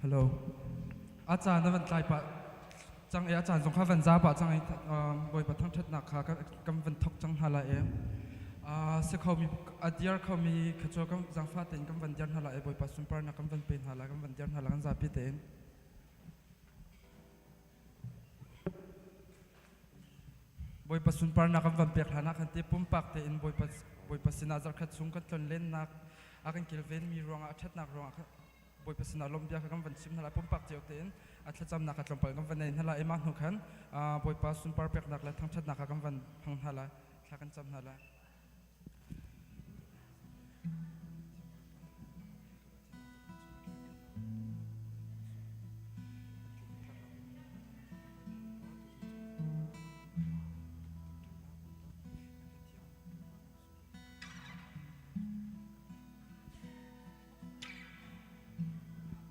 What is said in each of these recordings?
Hello. A caan na van tlai pah cang i a caan zong kha van za pah cang i Bawipa thangṭhatnak kha kan van thok cang hna lai i si khomi a diar khomi kha cu kan zaangfah tein kan van diar hna lai i Bawipa sunparnak kan van pe hna lai, kan van diar hna lai kan zapi tein. Bawipa sunparnak kan van pek hlan ah khan ti pumpak tein Bawipa Bawipa sinah zarkhat chung kan tlonlennak a kan kilvenmi ruangah a ṭhatnak ruangah Bawipa sinah lawmhbia kha kan van chim hna lai. Pumpak cio tein a thlacamnak kha tlawmpal kan van nei hna lai. Mah hnu khan Bawipa sunpar peknak le thangṭhatnak kha kan van hmang hna lai. Thla kan cam hna lai.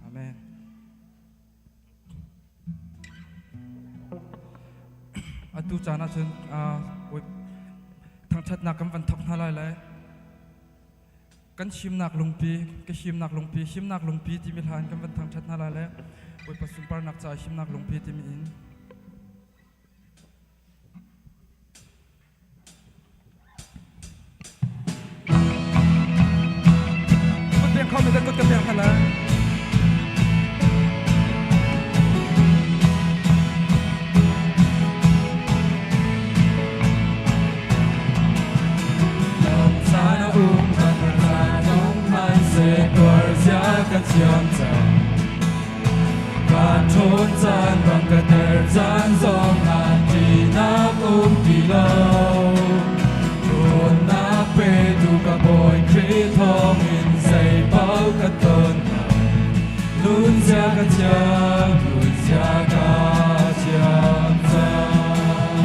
Amen. Atu caan ahcun thangṭhatnak kan van thawk hna lai le kan himnak lungpi, ka himnak lungpi, himnak lungpi timi hla in kan van thangṭhat hna lai le Bawipa sunparnak caah himnak lungpi timi in. Kut peng kho mi kan kut kan peng hna. Caan a um kan caan um hmanhseh tuar zia ka thiam cang. Ka ṭhawn caan bang ka der caan zong ah ṭihnak um ti lo. Ṭhawnnak petu ka Bawi Khrih thawngin zei paoh ka ton. Nun zia ka thiam, nun zia ka thiam cang.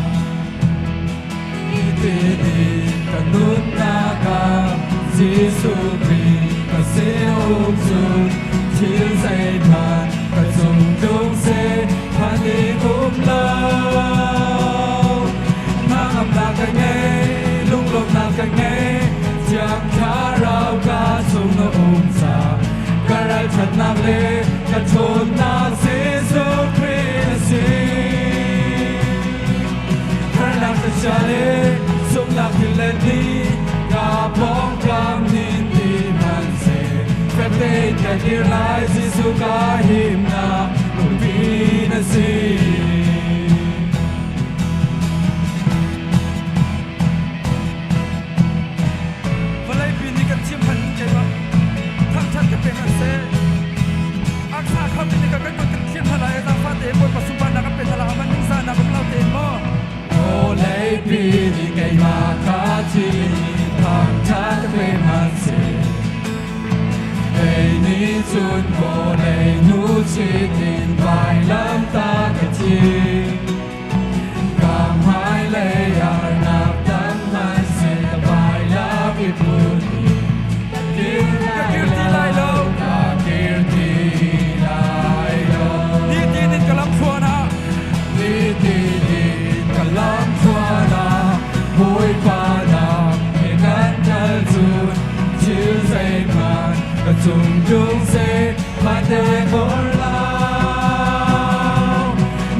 Nitin in ka nunnak ah Jesuh Khrih ka sin-um cun thil zeihmanh ka cung tlung seh phan ding um lo. Hnangamnak ka ngei, lunglawmhnak ka ngei, Thiang Thlarau ka chung na um caah ka ralṭhatnak le ka ṭhawnnak Jesuh Khrih na si. Harnak thachia le sungnak thil le ni ka pawngkam nin ti hmanhseh fek tein ka dir lai Jesuh ka himnak lungpi na si. Vawleipi nih kan thim han keimah thangṭhat ka pe hna seh. Aksa kham nih kan kan kan thiam hna lai zaangfah tein Bawipa sunparnak kan pe hna lai aman ningzahnak um lo tein maw. Vawleipi nih keimah kha thim thangṭhat ka pe hmanhseh. Kei nih cun vawlei nu chit in vailam ta ka thim. Ka hmailei harnak tam hmanhseh ka vailam i phun Ka kir ti lai lo. Ka kir ti lai lo. Nitin in ka lam thluan ah. Nitin in ka lam thluan ah Bawipa nak he kan kal cun thil zeihmanh ka cung tlung seh Mate bor lau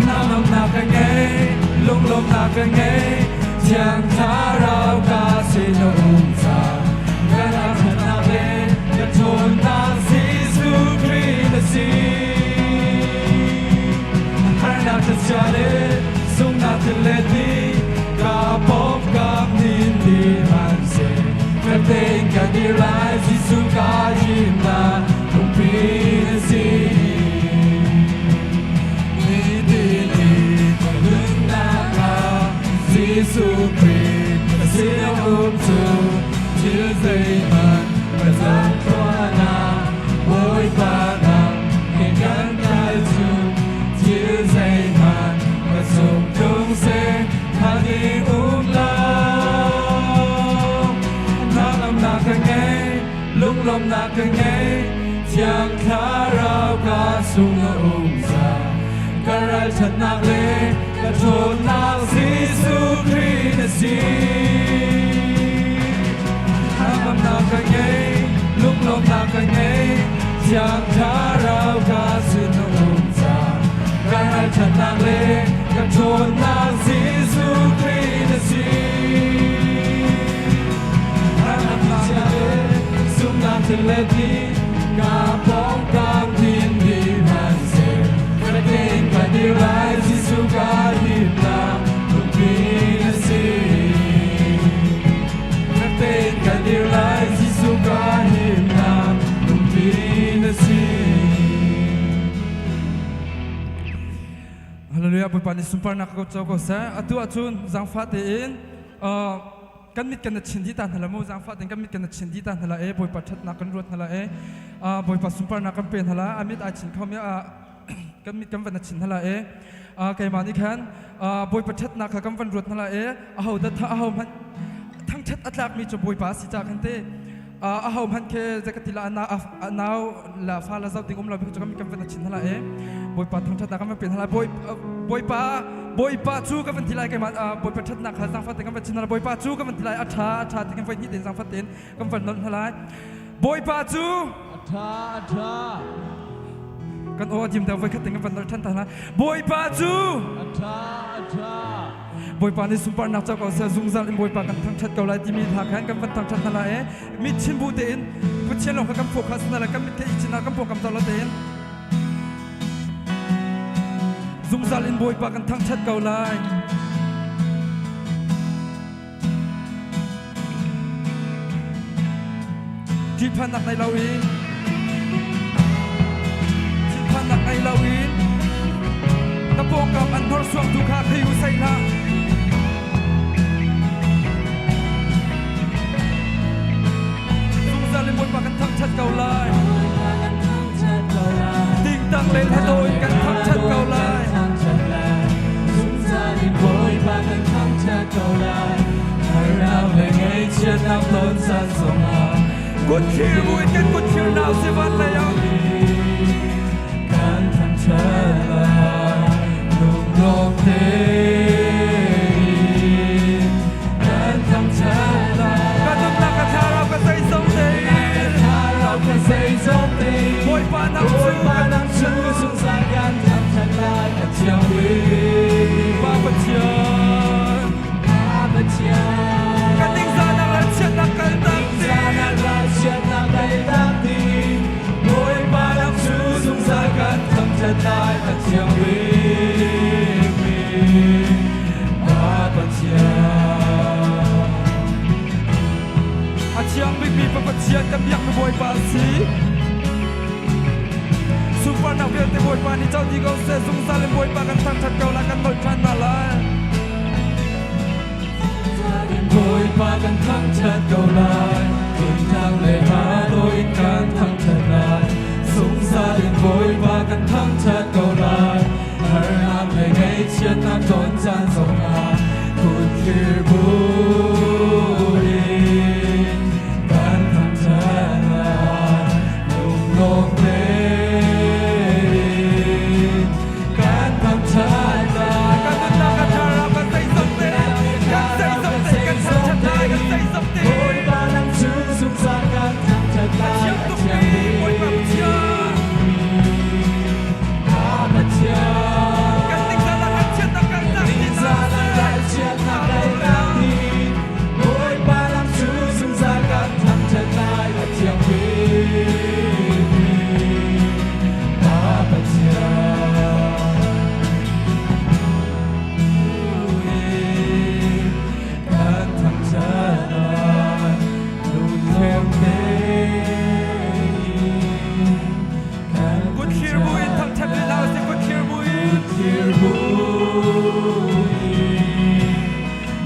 Nangam ka ngei lunglawmnak ka ngei Thiang Thlarau ka sin na um cang Ka ralṭhatnak le ka ṭhawnnak Jesuh Khrih na si Harnak thachia le sunghnak thil le ti Ka pawngkam nin ti hmanhseh Fek tein ka dir lai Jesuh ka himnak lungpi na si Nitin in ka nunnak ah Jesuh Khrih ka sin a um cu thil zeihmanh ka zohtuah ah Bawipa nang he kan kal cu thil zeihmanh ka cung tlung seh phan i um lo Hnangamnak ka ngei lunglawmhnak ka ngei Thiang Thlarau ka sung a um cang ka ralṭhatnak le ka ṭhawnnak Jesuh Khrih na si Hnangamnak ka ngei lunglawmhnak ka ngei Thiang Thlarau ka sung. ralchanhnak le ka ṭhawnnak Jesuh Khrih na si. Harnak chia le sumnak thil le ti ka pawngkam thin di hmanhseh fek tein ka dir lai Jesuh ka himnak lungpi na si. Fek tein ka dir lai Jesuh ka himnak lungpi na si. Hallelujah Bawipa nih sunparnak ko co ko seh. Atu ahcun zaangfah tein kan mit kan na chin dih ta hna la mu zaangfah tein kan mit kan na chin dih ta hna la e Bawipa ṭhatnak kan ruat hna la e Bawipa sunparnak kan pe hna la a mit ai chin kho mi kan mit kan van na chin hna la e keimah nih khan Bawipa ṭhatnak kha kan van ruat hna la e aho dah aho hmanh thangṭhat a tlakmi cu Bawipa si ca khan te aho hmanh khi zakatila a nau la fa la zoh ding um lo cu kan kan van a chin hala e Bawipa thangṭhatnak kan van pe hala Bawipa Bawipa cu ka van ti lai keimah Bawipa ṭhatnak kha zaangfah tein kan van chin hala Bawipa cu ka van ti lai a ṭha a ṭha ti kan voi hnih tein zaangfah tein kan van nolh hala Bawipa cu a ṭha a ṭha kan aw a dim deuh voi khat tein kan van nolh ṭhan ta hna Bawipa cu a ṭha a ṭha Bawipa nih sunparnak co ko seh zungzal in Bawipa kan thangṭhat ko lai timi hla khan kan van thangṭhat hna lai i mit chin bu tein Pathian lawng kha kan focus hna lai kan mit the i chin ah kan pawngkam lo tein zungzal in Bawipa kan thangṭhat ko lai. Ṭihphannak nei loin thinphannak ngei loin na pawngkam an hnorsuangtu kha thei u sei hlah. Zungzal in Bawipa kan thangṭhat ko lai. Tingtang le hlado in kan thangṭhat ko lai. Zungzal in Bawipa kan thangṭhat ko lai. Harnak le ngaihchiatnak ton caan zongah Kut thlir bu in kan kut thlir nau si van lei ah. Kan thangṭhat lai. Lunglawm tein kan thangṭhat lai. Ka nunnak ka thlarau ka zeizong tein. Thlarau ka zeizong tein. Bawipa nang cu Bawipa nang cu zungzal kan thangṭhat lai. A thiang bik. Pa Pathian. Pa Pathian. Kan ningzahnak ralchiatnak kaltak ding. Ningzahnak ralchiatnak kaltak ding. Bawipa nang cu zungzal kan thangṭhat lai. A thiang bikmi. Pa Pathian. A thiang bikmi Pa Pathian kan biakmi Bawipa a si. Sunparnak vialte Bawipa nih co dih ko seh. Zungzal in Bawipa kan thangṭhat ko lai, kan nolh ṭhan hna lai. Bawipa kan thangṭhat ko lai. Tingtang le hado in kan thangṭhat lai. Zungzal in Bawipa kan thangṭhat ko lai. Harnak le ngaihchiatnak ton caan zongah kut thlir buin kan thangṭhat lai. Lunglawm tein kan thangṭhat lai. Kan nunnak kan thlarau kan zeizong te, kan zeizong te, kan thangṭhat lai, kan zeizong te. Bawipa nang cu zungzal kan thangṭhat lai. Thiang tukmi Bawipa Pathian. Pa Pathian. Kan ningzahnak kan chiatnak kaltak ding. Ningzahnak ralchiatnak kaltak ding. Bawipa nang cu zungzal kan thangṭhat lai. A thiang bikmi Pa Pathian. Kan thangṭhat lai. Lungthleng tein kan Kut thlir bu in thangṭhat rih hlah usih, kut thlir bu in. Thlir buin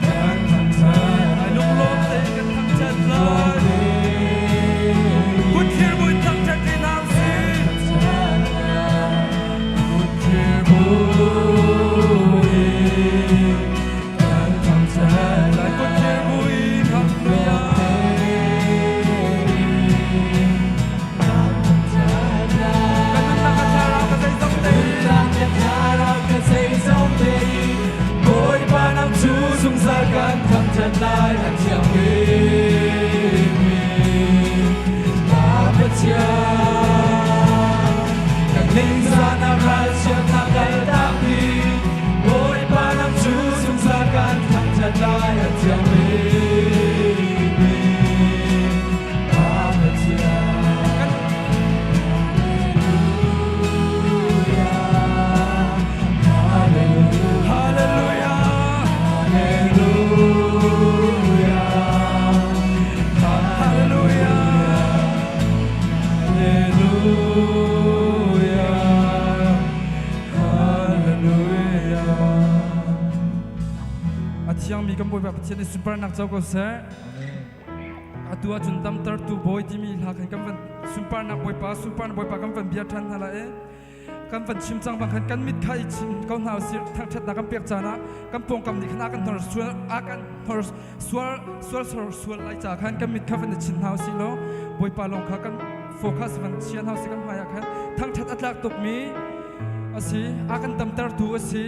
kan thangṭhat Ai lunglawm tein kan thangṭhat lai. Kut thlir bu in thangṭhat rih hna usih. Kut thlir buin kan thangṭhat Lai kut thlir bu in hallelujah. Kan nunnak kan thlarau kan zeizong tein. Bawipa nang cu zungzal kan thangṭhat lai a thiang bikmi Pa Pathian. Kan ningzahnak ralchiatnak kaltak ding. kan Bawipa Pathian nih sunparnak co ko seh. Atu ahcun damtertu Bawi timi hla khan kan van sunparnak Bawipa sunparnak Bawipa kan van bia ṭhan hna lai i kan van chim cang bang khan kan mit kha i chim ko hna usih. Thangṭhatnak kan pek caan ah kan pawngkam nih khan a kan hnor sual a kan hnor sual sual sor sual lai ca khan kan mit kha van i chin hna usih law Bawipa lawng kha kan focus van chia hna usih. Kan hmai ah khan thangṭhat a tlak tukmi a si, a kan damtertu a si.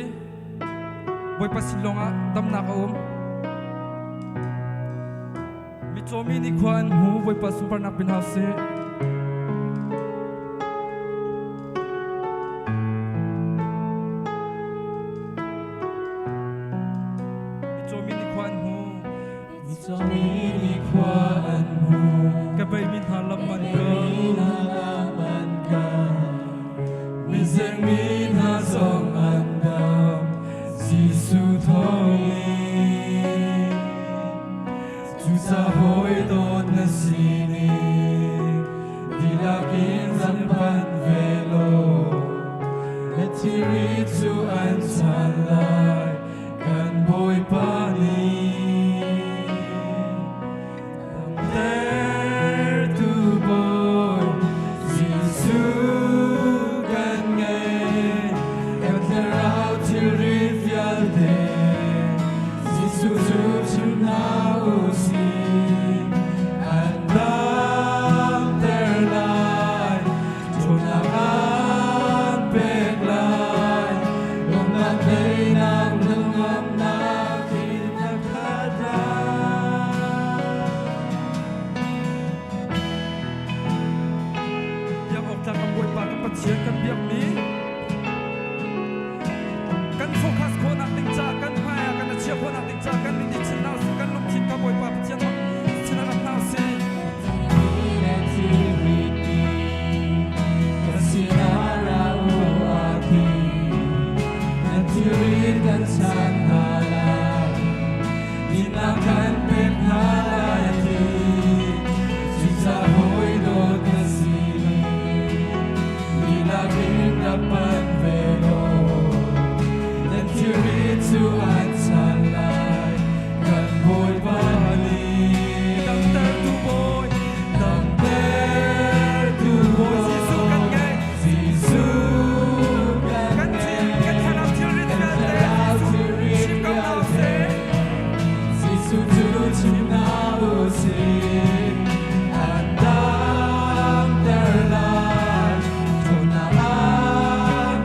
Bawipa sin lawngah damnak a um. Mitcawmi nih khua an hmu. Bawipa sunparnak pin hau sih. Mitcawmi nih khua an hmu. Mitcawmi nih khua an hmu. Ka beimi hna lam an ka. Mizengmi hna zong an dam. Jesuh thawngin. Cucaah hawi dawt na sining dihlak in zan pan ve law na thilri cu an chan lai kan Bawipa nih. Damtertu Bawi Jesuh kan ngei, kan thlarau thilri vialte Jesuh cu chim hna u sih. An damter lai, ṭhawnnak an pek lai, lawmhnak teinak hnangamnak in a khat lai. Biak awk tlak kan Bawipa kan Pathian kan biakmi kan focus khawhnak ding caah, kan hmai ah kan chia khawhnak ding caah kan mit i chin hna usih. Kan lungthin kha Bawipa Pathian sinah rak hna usih. Kan chan hna lai, dinnak kan pek hna lai a ti. Cucaah hawi dawt na si, dihlak in rak pan ve law nan thilri cu an chan lai kan Bawipa nih. Damtertu Bawi, Damtertu Bawi Jesuh kan ngei. Jesuh kan Kan thil, kan thlarau thilrit kan vialte thlarau Jesuh thilrit chim ko hna usih. Jesuh cu chim hna usih. An damter lai, ṭhawnnak an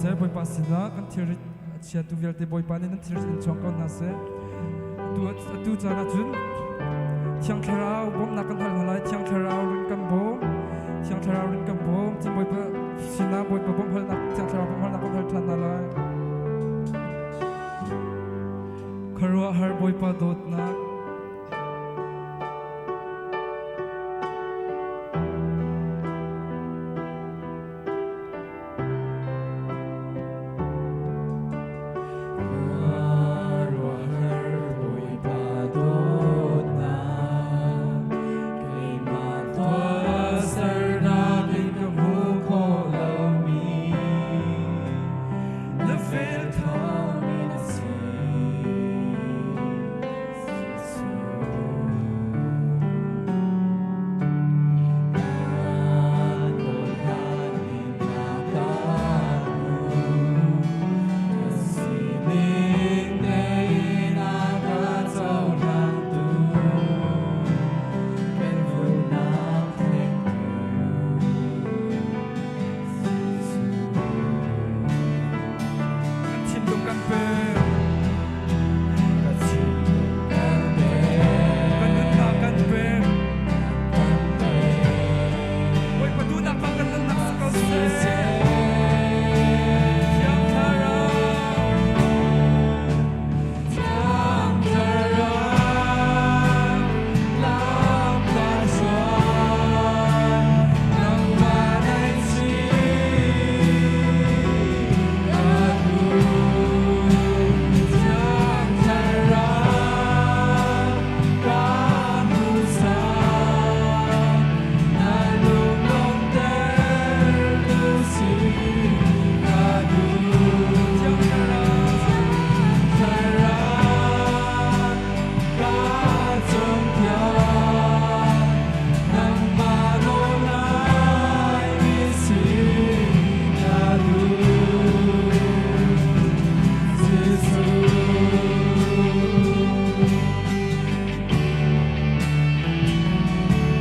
seh. Bawipa sinah kan thilrit a chiatu vialte Bawipa nih nan thilrit in chuang ko hna seh. Atu atu caan ahcun Thiang Thlarau bawmhnak kan hal hna lai. Thiang Thlarau rin kan bawm. Thiang Thlarau rin kan bawm. Ti Bawipa sinah Bawipa bawmh halnak Thiang Thlarau bawmh halnak kan hal ṭhan hna lai. Khuaruahhar Bawipa dawtnak. Khuaruahhar Bawipa dawtnak, keimah tuahsernak in ka hmu khawh lomi, na vel thawngin a si. Kan thinlung kan pek. Kan nunnak kan pek. Bawipa duhnak bang kan nunnak si ko seh. Thiang Thlarau. Thiang Thlarau, lam ka hruai, nangmah naih chin ka duh. Thiang Thlarau, ka hmuhsak, na lunglawmhter tu si ka duh. Thiang Thlarau. Thlarau, ka cawnpiak, nangmah nawl ngaimi si ka duh. Jesuh.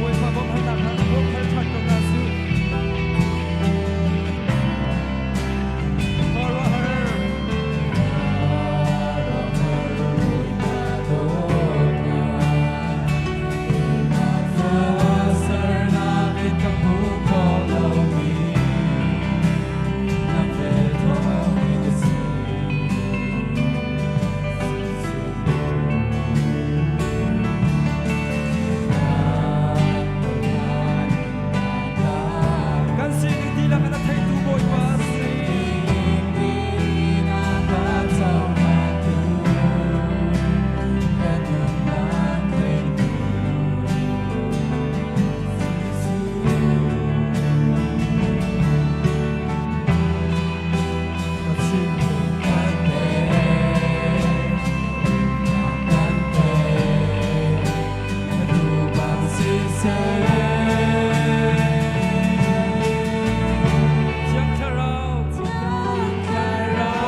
Bawipa bawmh halnak ah bawmh hal ṭhan ko hna sih. Khuaruahhar. Kan sining dihlak in a theitu Bawipa a si. Thiang Thlarau. Thiang Thlarau.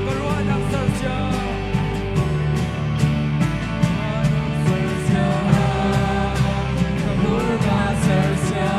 Ka ruahnak sercia. Ka ruahnak sercia. Ka hmurka sercia.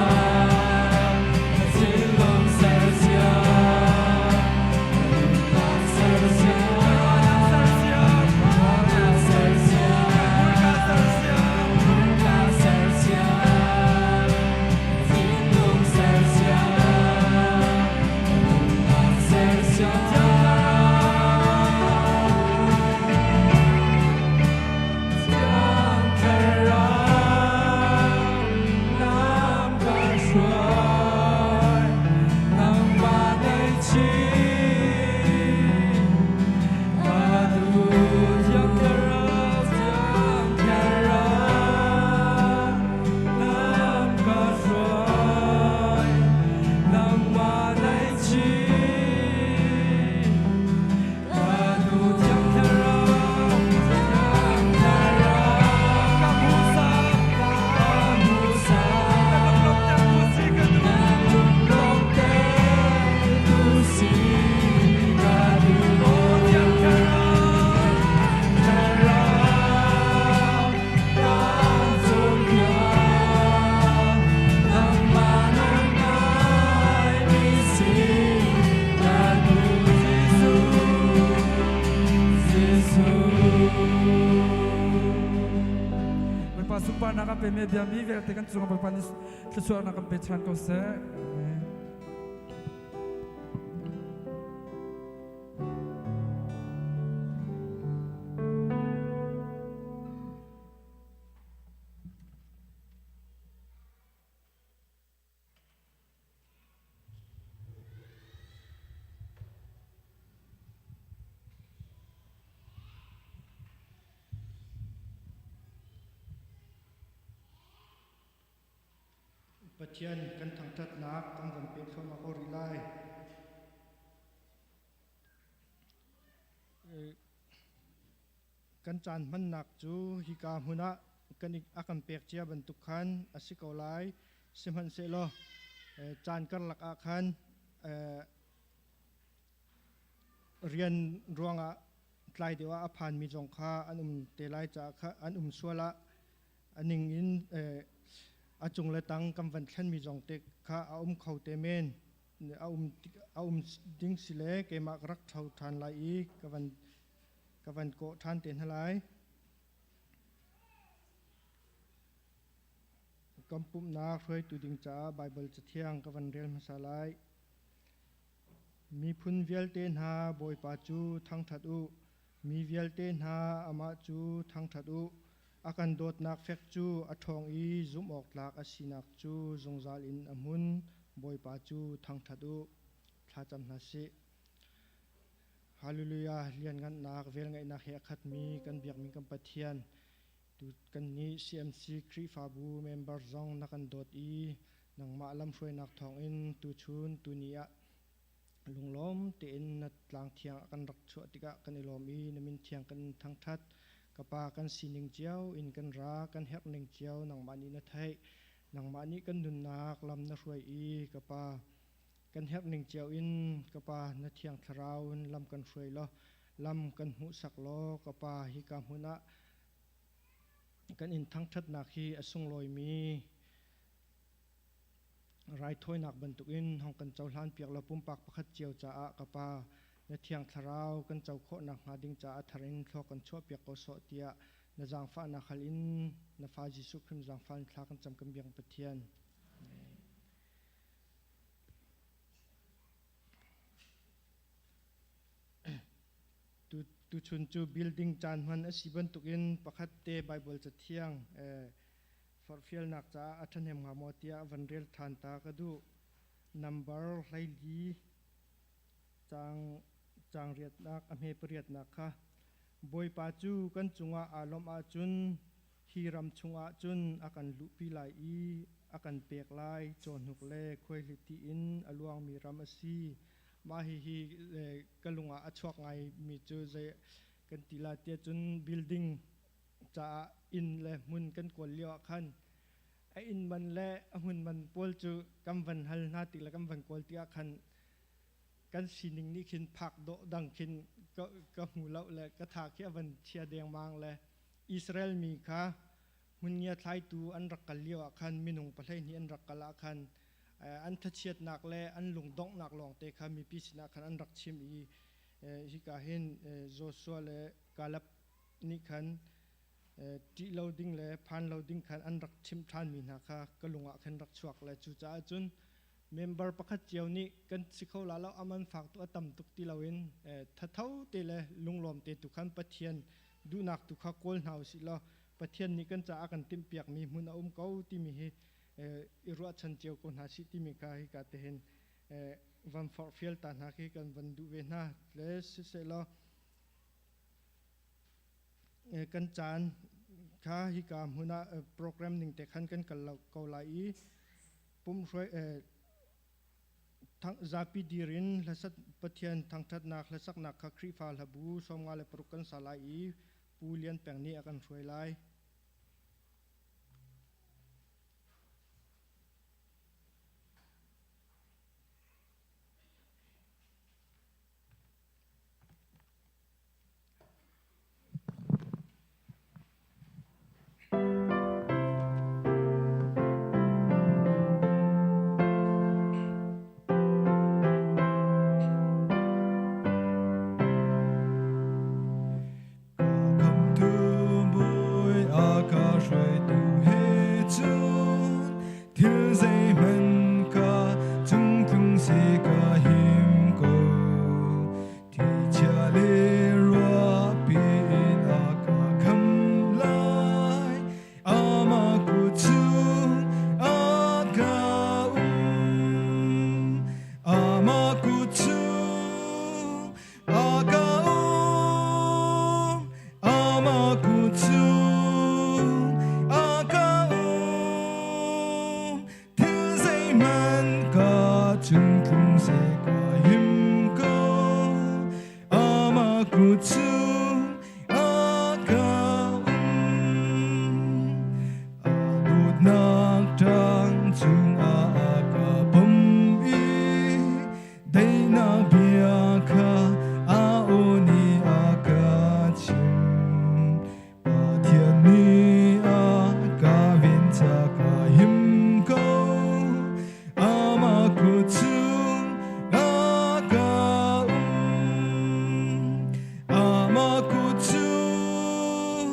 pe mi bia mi vialte kan cungah Bawipa nih thluachuahnak kan pe ṭhan ko seh. Amen. Pathian kan thangṭhatnak kan van pek thluahmah ko rih lai. Kan caan hmannak cu hika hmun ah kan a kan pek cia bantuk khan a si ko lai. Sihmanhsehlaw caan karlak ah khan rian ruangah tlai deuh ah a phanmi zong kha an um te lai caah kha an um sual ah a ning in a cung le tang kan van thlenmi zong te kha a um kho te men. A um ding si le keimah ka rak ṭho ṭhan lai i ka van kawh ṭhan te hna lai. Kan pumhnak hruaitu ding caah Baibal Cathiang ka van rel hmasa lai. Miphun vialte hna Bawipa cu thangṭhat u. Mi vialte hna amah cu thangṭhat u. A kan dawtnak fek cu a ṭhawng i zumhawktlak a sinak cu zungzal in a hmun. Bawipa cu thangṭhat u. Thlacam hna sih. Hallelujah! Lianngannak, velngeihnak he a khatmi kan biakmi kan Pathian, tu kannih CMC Khrihfabu member zong na kan dawt i nangmah lamhruainak thawngin tuchun tuni ah lunglawm tein na tlang thiang ah kan rak chuah tikah kan i lawm i na min thiang kan in thangṭhat. Ka Pa, kan sining cio in kan ra, kan herh ning cio nangmah nih na theih. Nangmah nih kan nunnak lam na hruai i ka Pa, kan herh ning cio in ka Pa na Thiang Thlarau in lam kan hruai law lam kan hmuhsak law ka Pa hika hmun ah kan in thangṭhatnak hi a sunglawimi raithawinak bantukin hong kan cohlan piak law pumpak pakhat cio caah ka Pa na Thiang Thlarau kan co khawh nakhnga ding caah thar in thlawk kan chuahpiak ko sawh tiah na zaangfahnak hal in na fa Jesuh Khrih zaangfah in thla kan cam kan biak Pathian. Tuchun cu building caan hman a si bantukin pakhat te Baibal cathiang forhfialnak caah a ṭhahnem hnga maw tiah van rel ṭhan ta ka duh. Number 14 caang caang riatnak a hme pariatnak kha Bawipa cu kan cungah aa lawmh ahcun hi ram chungah cun a kan luhpi lai i a kan pek lai cawhnuk le khuaihliti in a luangmi ram a si. Mah hihi ka lung ah a chuak ngaimi cu zei kan ti la tiah cun building caah inn le hmun kan kawl lio ah khan a inn man le a hmun man pawl cu kan van hal hna tik le kan van kawl tikah khan kan sining nih khin phak dawh dang khin ka hmu lo le ka tha khi a van chia dengmang le Israel mi kha hmunngia thlaitu an rak kal lio ah khan minung 12 an rak kal ah khan an thachiatnak le an lungdonghnak lawngte kha mipi sinah khan an rak chim i hika hin Joshua le Caleb nih khan ṭih lo ding le phan lo ding khan an rak chimh ṭhanmi hna kha ka lung ah khan rak chuak le cucaah cun member pakhat cio nih kan si kho la lo aman fak tu a tam tuk ti loin thatho te le lunglawm te tu khan Pathian duhnak tu kha kawl hna usih law Pathian nih kan caah kan timhpiakmi hmun a um ko timi hi i ruahchan cio ko hna sih timi kha hika te hin van forhfial ta hna khi kan van duh ve hna le siseh law kan caan kha hika hmun ah program ning te khan kan kal ko lai i pumhruai zapi dir in hlasak Pathian thangṭhatnak hlasaknak kha Khrihfa hlabu 56 kan sa lai i Pu Lian Peng nih a kan hruai lai. Ka khamtu Bawi cung tlung seh ka him ko. Amah kut chung a ka um. A dawtnak ṭang chungah a ka pom i daihnak bia kha a aw nih a ka chim. Pathian nih a ka ven ca ka him ko. Amah kut chung a ka um. Amah kut chung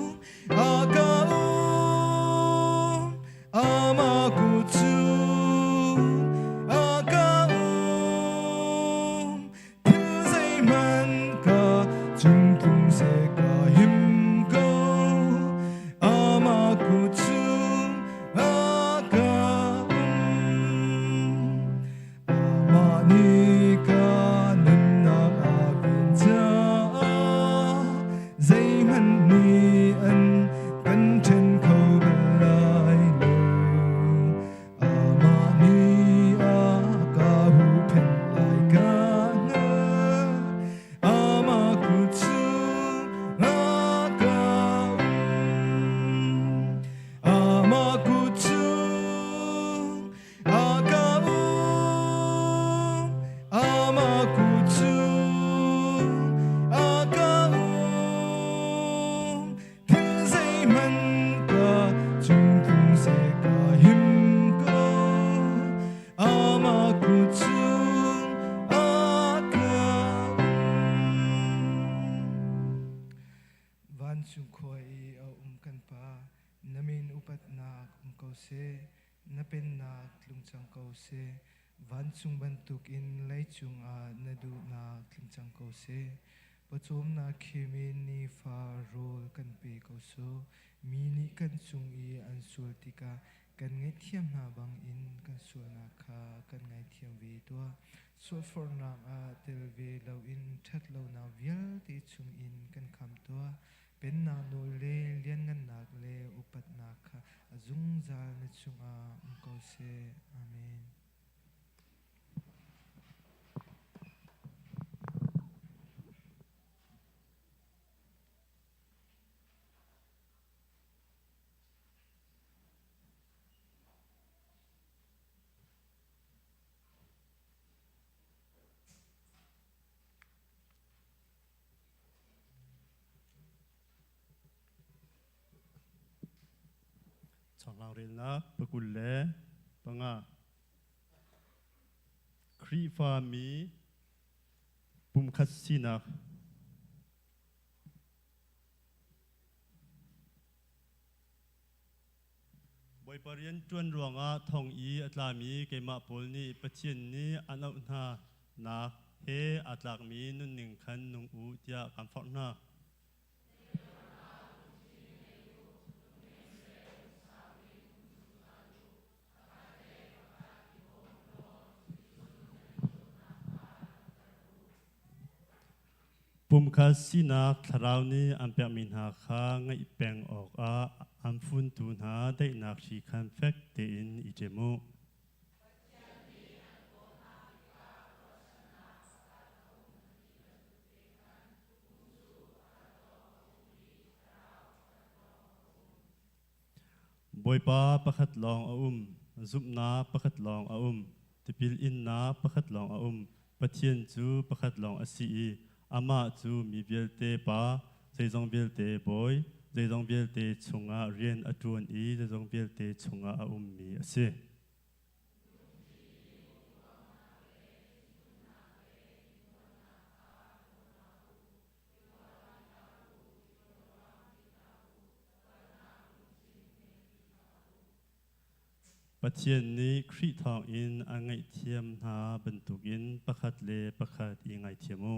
a ka um. Amah kut chung a ka um. Thil zeihmanh ka cung tlung seh ka him ko. Amah kut chung a ka um. Amah nih ka nunnak a ven caah zeihmanh nih an kan ṭhen kho bal lai lo. Amah nih a ka huhphenh lai ka hngalh. Amah kut chung a ka um. Amah kut chung a ka um. Amah kut chung a ka um. Thil zeihmanh ka cung tlung seh ka him ko. Amah kut chung a ka um. Vancung khua i a um kan Pa, na min upatnak um ko seh, na pennak tlung cang ko seh. Vancung bantukin leicung ah na duhnak tling cang ko seh. Pawcawmnak khim in nifa rawl kan pe ko sawh. Mi nih kan cung i an sual tikah kan ngaihthiam hna bangin kan sualnak kha kan ngaithiam ve tuah. Sualforhnak ah tel ve loin ṭhatlonak vialte chungin kan kham tuah. Pennak nawl le lianngannak le upatnak kha a zungzal na chungah um ko seh. Amen. Chawhlang relnak 25. Khrihfami pumkhat sinak. Bawipa rian ṭuan ruangah thong i a tlami keimah pawl nih Pathian nih an auh hna nak he aa tlakmi nunning khan nung u tiah kan forh hna. Pumkhat sinak thlarau nih an pekmi hna kha ngaih peng awkah an funtu hna daihnak hri khan fek tein i ṭem u. Bawipa pakhat lawng a um, zumhnak pakhat lawng a um, tipil innak pakhat lawng a um, Pathian cu pakhat lawng a si i amah cu mi vialte Pa, zeizong vialte Bawi, zeizong vialte chungah rian a ṭuan i zeizong vialte chungah a ummi a si. Pathian nih Khrih thawngin a ngaihthiam hna bantukin pakhat le pakhat i ngaithiam u.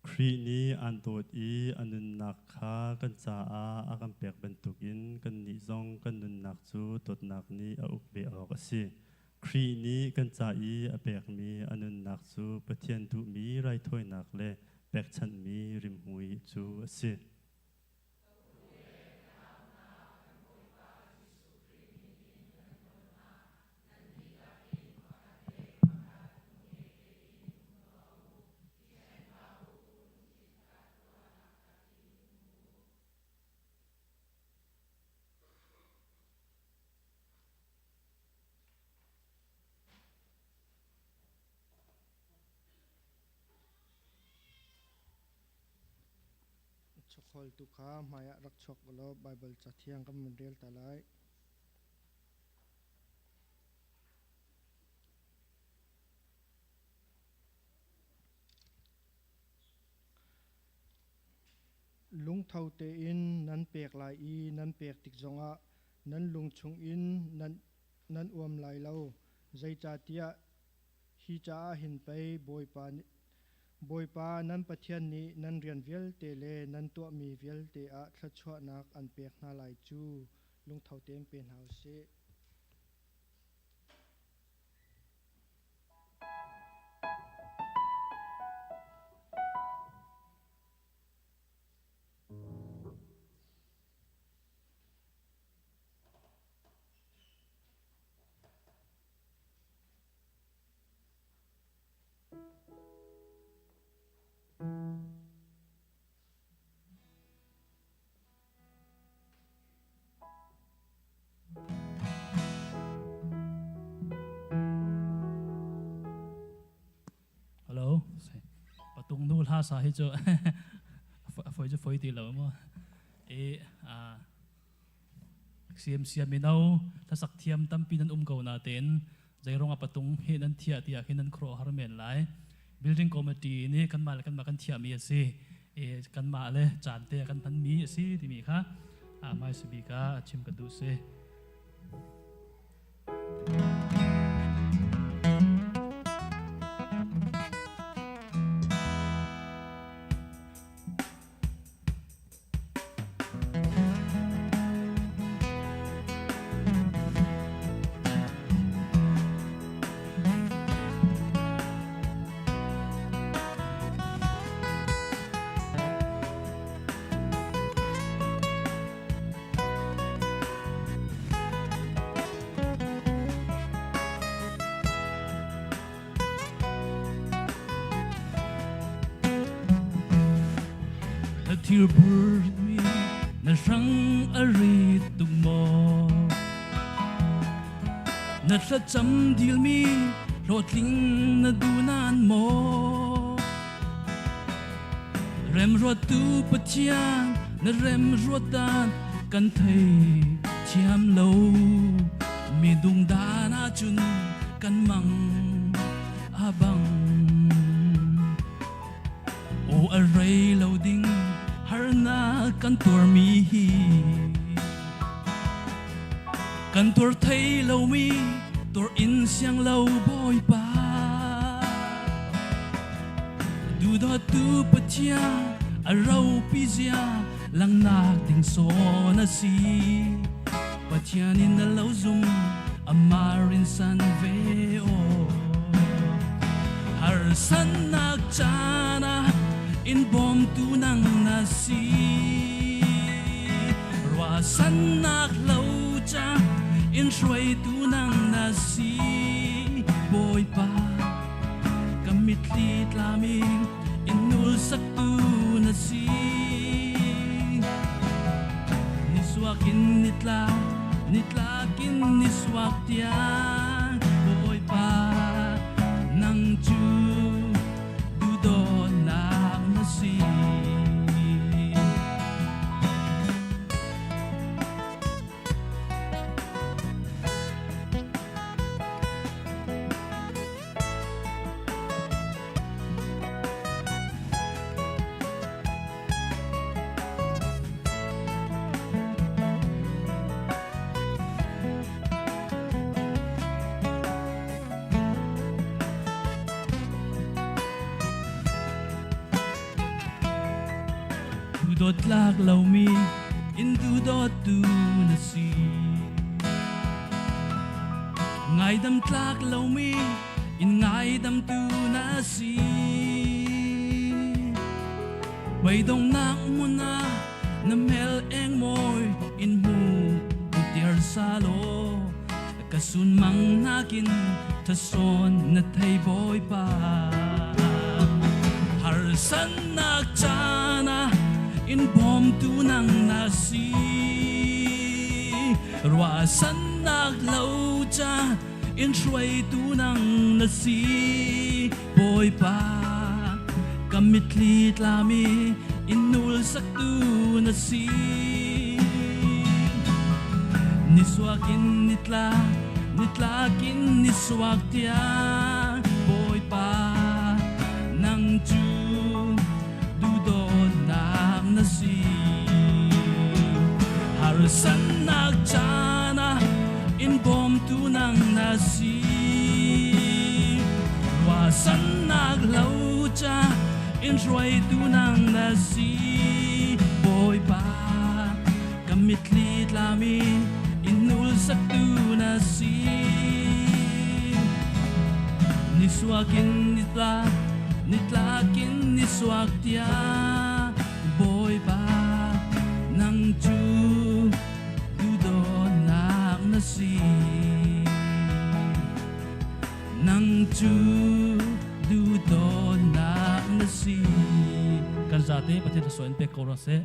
Khrih nih aan dawt i a nunnak kha kan caah a kan pek bantukin kannih zong kan nunnak cu dawtnak nih a uk ve awk a si. Khrih nih kan ca i a pekmi a nunnak cu Pathian duhmi raithawinak le pekchanhmi rimhmui cu a si. Khawltu kha hmaiah rak chuak u law Baibal Cathiang kan vun rel ta lai. Lungtho tein nan pek lai i nan pek tik zongah nan lung chungin nan, nan uam lai lo. Zeicahtiah hi caah hin pei Bawipa nih Bawipa nan Pathian nih nan rian vialte le nan tuahmi vialte ah thluachuahnak an pek hna lai cu lungtho tein pe hna u sih. Hello. Patung nu hla sa hi cu foi cu foi ti lo mu. E a CMC mino hlasak thiam tampi nan um ko na ten zeirong a patung he nan thia tiah khin nan khro har men lai. Building committee nih kanmah le kanmah kan thiahmi a si. E kanmah le caan te kan hmanmi a si timi kha a hmaisa bik ah chim ka duh si. Na thil burmi na hrang a rit tuk maw? Na thlacam dilmi hlawhtling na duh nan maw? Remruattu Pathian na remruat dan kan thei thiam lo. Mi dungdan ahcun kan mang a bang. Aw a rei lo ding harnak kan tuarmi hi kan tuar thei lomi tuar in siang lo Bawipa. Duhdawtu Pathian a ropi zia langnak ding sawn a si. Pathian in a lo zum amah rinsan ve aw. Harsannak caan ah in bawmtu nang na si. Ruahsannak lo ca in hruaitu nang na si. Bawipa ka mitthli tlami in nul saktu na si. Nisuak in nitla, nitlak in nisuak tiang Bawipa nang cu duhdawtnak na si. Dawtlak lomi in duhdawtu na si. Ngaidam tlak lomi in ngaidamtu na si. Beidongnak hmun ah na hmel eng mawi in hmu tiar salo ka sun mang nakin thasawn na thei Bawipa. Harsannak caan ah in bawmtu nang na si. Ruahsannak lo ca in hruaitu nang na si. Bawipa, ka mitthli tlami In nul saktu na si. Nisuakin nitla, nitlakin nisuak tiang Bawipa nang cu duhdawtnak na si. Harsannak caan ah in bawmtu nang na si. Ruahsannak lo ca in hruaitu nang na si. Bawipa ka mitthli tlami in nul saktu na si. Nisuakin nitla, nitlakin nisuak tiang Bawipa nang cu duhdawtnak na si. Nang cu duhdawtnak na si. Kan zate Pathian thluachuah in pek ko rua seh.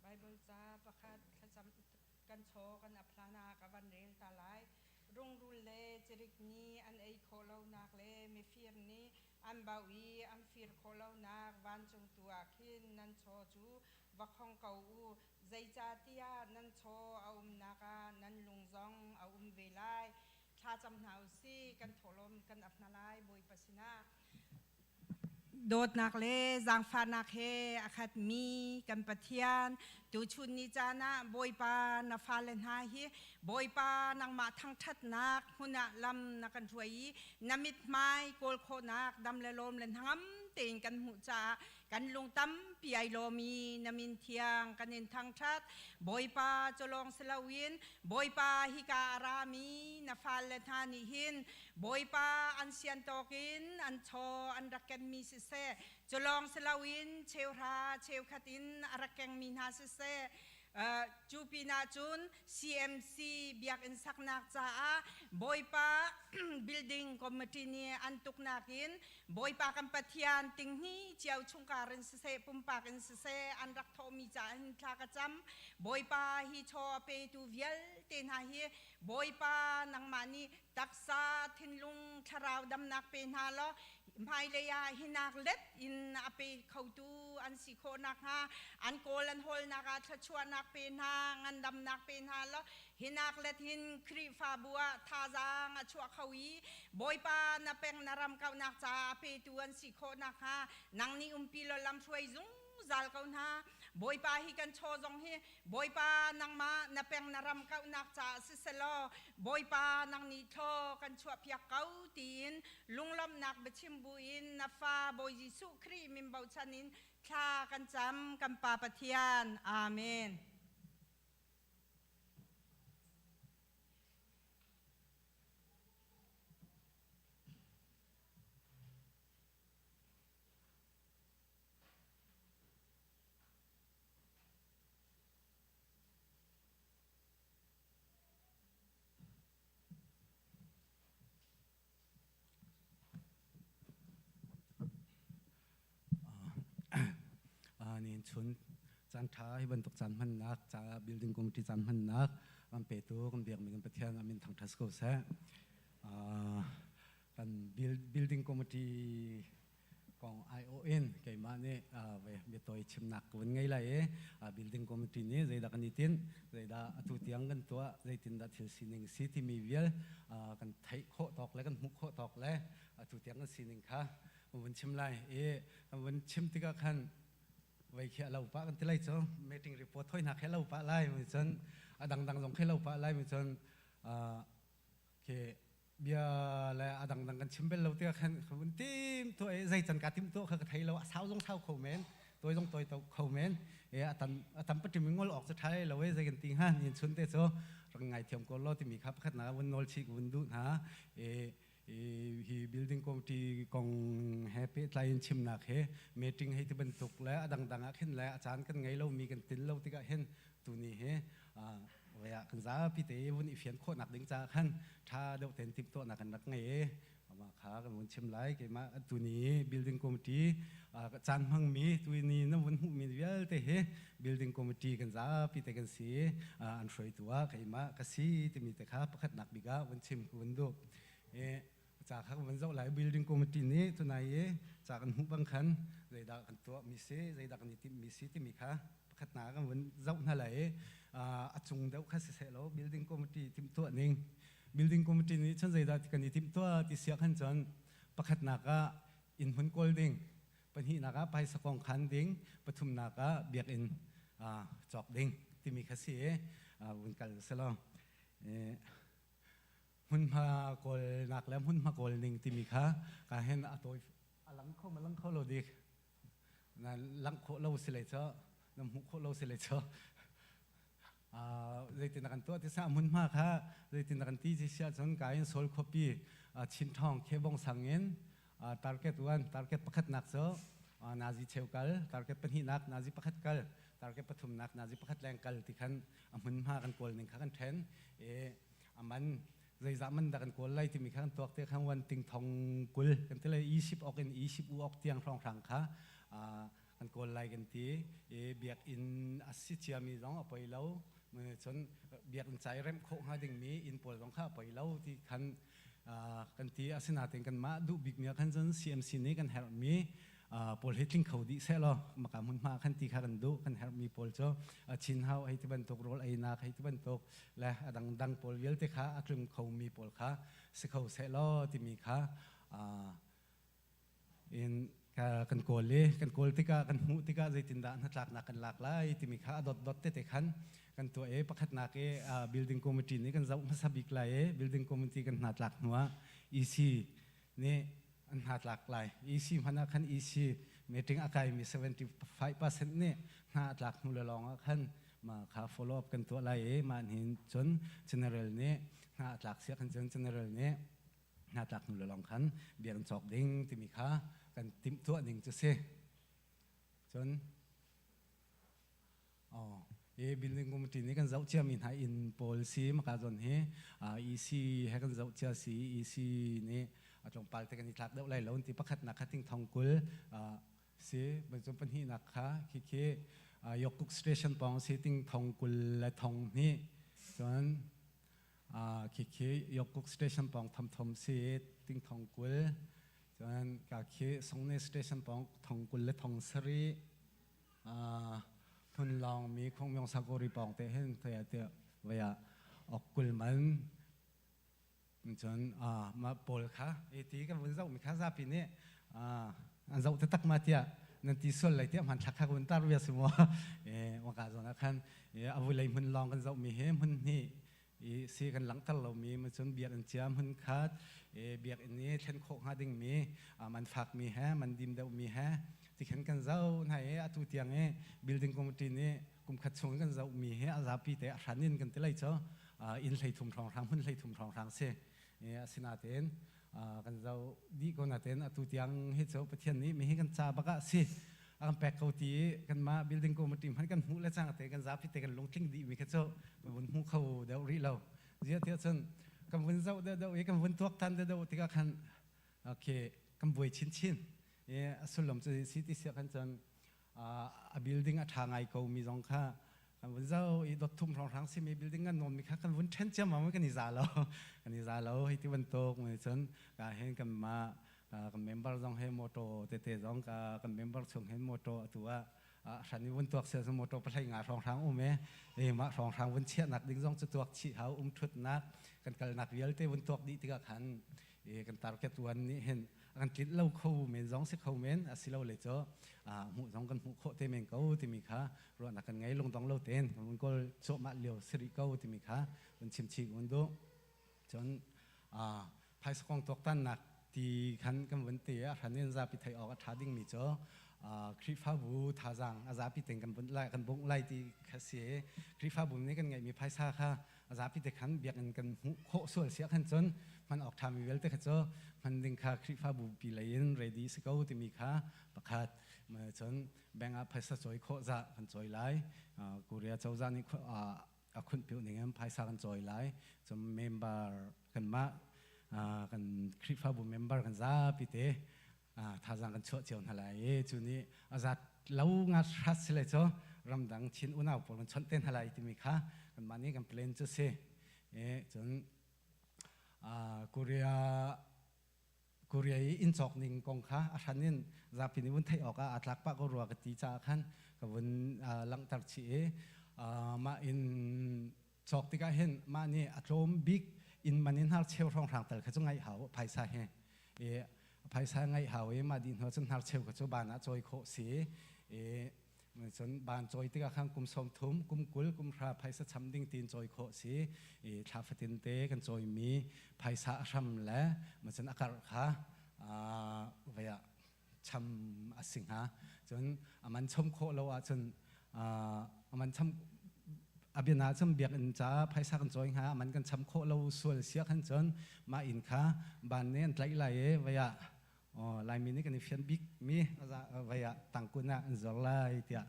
Baibal ca pakhat thlacam kan chaw kan ap hlan ah ka van rel ta lai. Rungrul le cirik nih an ei khawh lonak le mifir nih an bauh i an fir khawh lonak vancung tu ah khin nan chaw cu va khong ko u. Zeicahtiah nan chaw a umnak ah nan lung zong a um ve lai. Thlacam hna u sih, kan thawhlawm kan ap hna lai Bawipa sinah. Dawtnak le zaangfahnak he a khatmi kan Pathian, tuchun ni caan ah Bawipa na fale hna hi Bawipa nangmah thangṭhatnak hmun ah lam na kan hruai i na mithmai kawl khawhnak dam le lawm le hnangam tein kan hmuh caah kan lung tampi ai lawm i na min thiang kan in thangṭhat. Bawipa cu lawng si loin Bawipa hika a rami na fale hna nih hin Bawipa an sian tawkin an chaw an rak kenmi siseh, cu lawng si loin cheuhra cheukhat in a rak kengmi hna siseh, cu pinah cun CMC biakinn saknak caah Bawipa building committee nih an tuknak in Bawipa kan Pathian tinghnih cio chungkar in siseh, pumpak in siseh an rak thawhmi caah hin thla ka cam. Bawipa hi chaw a petu vialte hna hi Bawipa nangmah nih taksa thinlung thlarau damnak pe hna law hmailei ah hinak let in a pe khotu an si khawh nakhnga an kawl an hawlnak ah thluachuahnak pe hna ngandamnak pe hna law hinak let hin Khrihfabu ah thazaang a chuah kho i Bawipa na peng na ram kauhnak caah a petu an si khawh nakhnga nang nih umpi law lamhruai zungzal ko hna Bawipa hi kan chaw zong hi Bawipa nangmah na peng na ram kauhnak caah siselaw Bawipa nang nih thlaw kan chuahpiak ko tiin lunglawmhnak biachim buin na fa Bawi Jesuh Khrih min bochan in thla kan cam kan Pa Pathian. Amen. Nin chun caan ṭha hi bantuk caan hmannak ca building committee caan hmannak kan petu kan biakmi kan Pathian amin thangṭhat ko seh. Kan building committee kong aiawh in keimah nih biatawi chimnak ka vun ngei lai i building committee nih zeidah kan i tinh zeidah atu tiang kan tuah zeitindah thil sining si timi vial kan theih khawh tawk le kan hmuh khawh tawk le atu tiang kan sining kha kan vun chim lai i kan vun chim tikah khan vei khi a lo pah kan ti lai cu meeting report thoi hna khi a lo pah lai mi cun a dangdang zong khi lo pah lai mi cun khi bia le a dangdang kan chim bel lo tiah khan kan tim to e zei can ka tim to kha ka thei lo a sau zong sau kho men toi zong toi to kho men e a tam a tam patim ngol ok cha thai lo e zei kan ti ha nin chun te cho rang ngai thiam ko lo timi kha pakhat na vun nol chi vun du na e hi building committee kong he pe tlai in chimnak he meeting hei ti bantuk le a dangdang ah khin le a caan kan ngei lo mi kan tin lo tikah hin tuni hi Voi ah kan zapi te vun i fian khawhnak ding caah khan ṭha deuh tein timhtuahnak kan rak ngei i. Amah kha kan vun chim lai. Keimah tuni building committee caan hmangmi tuni na vun hmuhmi vialte hi building committee kan zapi te kan si. An hruaitu ah keimah ka si timi te kha pakhatnak bik ah vun chim ka vun duh. Ca kha kan vun zoh lai. Building committee nih tunai i ca kan hmuh bang khan zeidah kan tuahmi si, zeidah kan i timhmi si timi kha pakhatnak kan vun zoh hna lai i a cung deuh kha siseh law building committee timhtuah ning. Building committee nih cun zeidah kan i timhtuah ti siah khan cun pakhatnak ah inn hmun kawl ding, pahnihnak ah phaisa kong khan ding, pathumnak ah biakinn cawk ding timi kha si i vun kal selaw hmunhma kawlnak le hmunhma kawl ning timi kha ka hen a tawi a lang kho ma lang kho lo dik na langh khawh lo si le cho na hmuh khawh lo si le cho zeitin kan tuah ti sa hmunhma kha zeitin kan ti si sia cun ka in sol khuapi Chin Thong Khebong sang in target one target pakhat nak cu nazi cheu kal, target pahnih nak nazi pakhat kal, target pathum nak nazi pakhat leng kal ti khan a hmunhma kan kawl ning kha kan then e aman zeizah man dah kan kawl lai timi kha kan tuak te khan wan ting thong kul kan ti lai i sip ok in i sip u ok tiang hrong hrang kha kan kawl lai kan ti i biakinn a si ciami zong a poi lo, cun biakinn ca i remh khawh hnga dingmi inn pawl zong kha a poi lo ti khan kan ti. Asinain kanmah duh bikmi ah khan cun CMC nih kan herhmi pawl hi tling kho dih seh law maka hmunhma khan ti kha kan duh. Kan herhmi pawl cu chin hau hei ti bantuk, rawl einak hei ti bantuk le a dangdang pawl vialte kha a tlung khomi pawl kha si kho seh law timi kha in kan kawl i kan kawl tikah, kan hmuh tikah zeitindah hnatlaknak kan lak lai timi kha a dotdot tete khan kan tuah i pakhatnak i building committee nih kan zoh hmasa bik lai i building committee kan hnatlak hnuah EC nih an hnatlak lai. EC hmanh ah khan EC meeting a kaimi 75% nih hna a tlak hnu le lawng ah khan ma kha follow up kan tuah lai i mah hin cun general nih hna a tlak siah khan cun general nih hnatlak hnu le lawng khan bia kan cawk ding timi kha kan timhtuah ning cu si. Cun oh hi building committee nih kan zoh ciami hna inn pawl si maka zawn hi EC he kan zoh cia si. EC nih a tlawmpal te kan i thlak deuh lai lo ti. Pakhatnak kha ting thong kul si, cun pahnihnak kha khi Yokuk station pawng si, ting thong kul le thong hnih, cun khikhi Yokuk station pawng thom thom si, ting thong kul, cun ka khi Songne station pawng thong kul le thong sarih, phun lawng mi Khongmyong Sakori pawng te hin te te vaya ok kul man. Cun mah pawl kha ti kan vun zoh mi kha zapi nih an zoh taktak ma tiah nan ti sual lai tiah hmanthlak kha vun tar bia si maw waka zawn ah khan a vulei hmun lawng kan zoh mi hi hmun hnih i si kan langhter lomi ma. Cun biakinn cia hmun khat, biakinn i thlen khawh hnga ding mi man fak mi he man dim deuh mi he ti khan kan zoh hna i atu tiang i building committee nih kum khat chung kan zoh mi hi a zapi te a hran in kan ti lai cu inn 13 hrawnghrang, hmun 13 hrawnghrang si. Asinain kan zoh dih ko nain atu tiang hi cu Pathian nih mi hi kan ca bak ah si a kan pek ko ti kanmah building committee hmanh kan hmuh le cang te kan zapi te kan lungtling dih mi kha cu kan vun hmu kho deuh rih lo. Zia tiah cun kan vun zoh deuh deuh i kan vun tuak than deuh deuh tikah khan okay kan buai chinchin i a sullam cu si ti sia khan cun a building a ṭha ngai ko mi zong kha kan vun zoh i dot thum hrawnghrang simi building kan nawn mi kha kan vun ṭhen ciammam i kan i za lo, kan i za lo hei ti bantuk. Cun ka hin kanmah kan member zong he motor tete zong ka kan member chung hin motor atu ah hran i vun tuak sia motor pahlei nga hrawnghrang um e mah hrawnghrang vun chiahnak ding zong cu tuak chih hau, um thutnak kan kalnak vialte vun tuak dih tikah khan kan target one nih hin kan tlinh lo kho men zong si kho men, asilo le cu hmuh zong kan hmuh khawh te men ko timi kha ruahnak kan ngei. Lungdong lo tein kan vun kawl cuahmah lio si rih ko timi kha vun chim chih un duh. Cun phaisa kong tuaktannak ti khan kan vun ti a hran in zapi theih awk a ṭha dingmi cu Khrihfabu thazaang a zapi tein kan bunh lai, kan bungh lai ti kha si. Khrihfabu nih kan ngeihmi phaisa kha a zapi te khan biakinn kan hmuh khawh sual siah khan cun hman awk ṭhami vialte kha cu hman ding kha Khrihfabu pi lei in ready si ko timi kha pakhat. Cun bank ah phaisa cawi khawh zah kan cawi lai. Korea cozah nih a khunh piu ning in phaisa kan cawi lai. Cun member kanmah Kan Khrihfabu member kan zapi te thazaang kan chuah cio hna lai i cu nih a zat lo nga hrat si le cu ramdang Chin unau pawl kan chawnh te hna lai timi kha kanmah nih kan plan cu si. Cun Korea Korea i inn cawk ning kong kha a hran in zapi nih vun theih awkah aa tlak pah ko rua ka ti caah khan ka vun langhter chih i mah inn cawk tikah hin mah nih a tlawm bik inn man in hnarcheu hrawnghrang tal kha cu ngaih hau phaisa he i phaisa ngaih hau i mah dih hnu cun hnarcheu kha cu ban ah cawi khawh si i Cun ban cawi tikah khan kum 30, kum 20, kum 30 phaisa cham ding tiin cawi khawh si. I thla fatin te kan cawimi phaisa a hram le macun a karh kha vei ah cham a si hnga. Cun a man chom khawh lo ahcun a man cham a biana cun biakinn ca phaisa kan cawi hnga a man kan cham khawh lo sual sia khan cun mah inn kha ban nih an tlaih lai i vei ah Laimi nih kan i fian bikmi vei ah tangkun ah an zuar lai tiah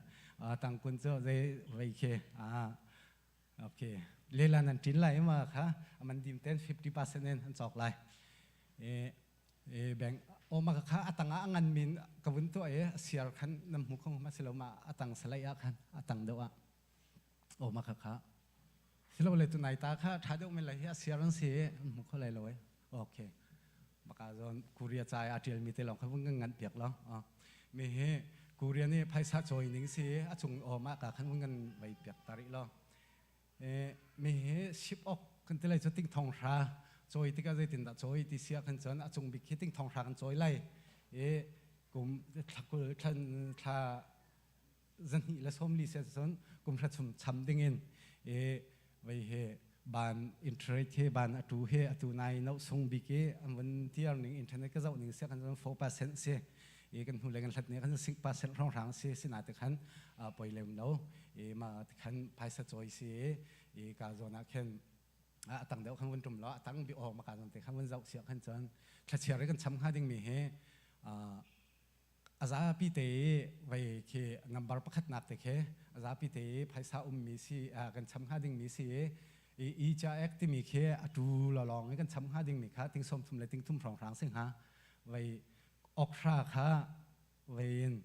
tangkun cu zei vei khi okay lela nan ṭin lai ma kha aman dim ten 50% in an cawk lai e bank o ma kha atang ah ngan min ka vun to e siar khan nam hmu khong ma silo ma atang salai ah khan atang deuh ah o ma kha kha silo le tu nai ta kha tha deuh men lai hi a siar an si hmu kho lai lo e Okay. Maka zon Korea ca a tial mi te lawng kha vun kan ngan piak lo. Mi hi Korea nih phaisa cawi ning si a chung om ah ka khan vun kan vai piak ta rih lo. Mi hi ship ok kan ti lai cu ting thong hra cawi tikah zeitin dah cawi ti sia khan cun a cung bik khi ting thong hra kan cawi lai. E kum thlakul thlan thla zahnih le sawmli se cun kum hra chum cham dingin e vei he ban interest he ban atu he atu nai no sung bik i an vun tiar ning internet ka zoh ning sia kan cun 4% si i kan hnu le kan hlat ne kan 6% rong rang si sina te khan poi lem lo i ma te khan phaisa choi si i ka zona khen a tang deuh khan vun tum lo a tang bi awk ma ka zon te khan vun zoh sia khan cun thlachiar kan cham hnga ding mi hi A zapi te i vei khi number pakhatnak te khi a zapi te i phaisa ummi si kan cham hnga dingmi si i i ca ek timi khi a tu lawlawng i kan cham hnga dingmi kha ting sawm thum le ting thum hrawnghrang si hnga. Vei okra kha vei in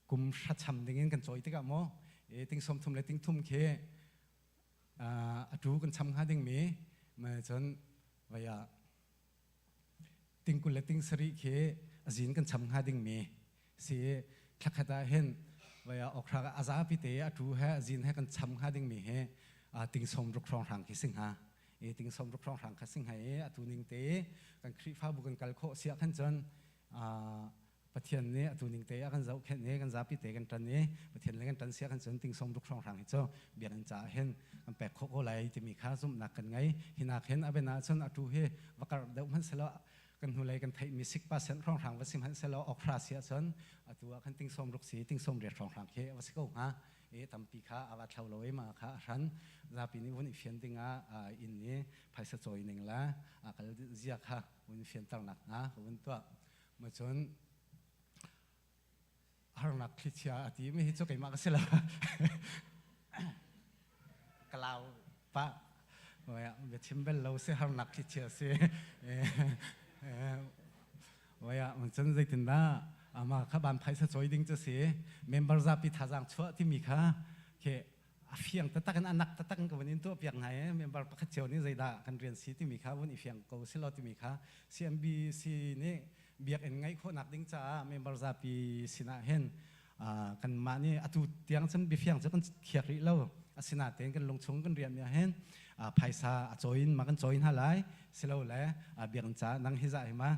kum hra cham dingin kan cawi tikah maw i ting sawm thum le ting thum khi a tu kan cham hnga dingmi cun vei ah Ting 20 le ting 70 khi a zin kan cham hnga dingmi si. Thlakhat ah hin vai ah okra a zapi te a tu he a zin he kan cham hnga dingmi hi ting 60 hrawnghrang khi si hnga. I ting 60 hrawnghrang kha si hnga i atu ning te kan Khrihfabu kan kal khawh siah khan cun Pathian nih atu ning te a kan zohkhenh i kan zapi te kan ṭan i Pathian le kan ṭan sia kan cun ting 60 hrawnghrang hi cu biakinn caah hin kan pek khawh ko lai timi kha zumhnak kan ngei. Hinak hin a ben ahcun atu hi va karh deuh hmanh selaw kan hnulei kan theihmi 6% hrawnghrang va si hmanh selaw okra si ahcun atu ah khan ting 60 si ting 80 hrawnghrang khi va si ko hnga. I tampi kha a va thlo lo i mah kha a hran zapi nih vun i fian dingah inn i phaisa cawi ning le a kal zia kha vun fianternak hna ka vun tuah. Macun harnak thlichia a ti mi hi cu keimah ka si lo. Ka lau pah. Bia chim bel lo si harnak thlichia si. Waya cun zeitindah ama kha ban phaisa cawi ding cu si member zapi thazaang chuah timi kha khi a fiang taktak in a nak taktak in ka vun in tuah piak hna i member pakhat cio nih zeidah kan rian si timi kha vun i fiang ko silo timi kha CMBC nih biakinn ngeih khawhnak ding caah member zapi sinah hin kanmah nih atu tiang cun biafiang cu kan khiak rih lo. Asinain kan lungchung kan riahmi ah hin phaisa a cawi in ma kan cawi hna lai silole biakinn caah nang hi zah hi ma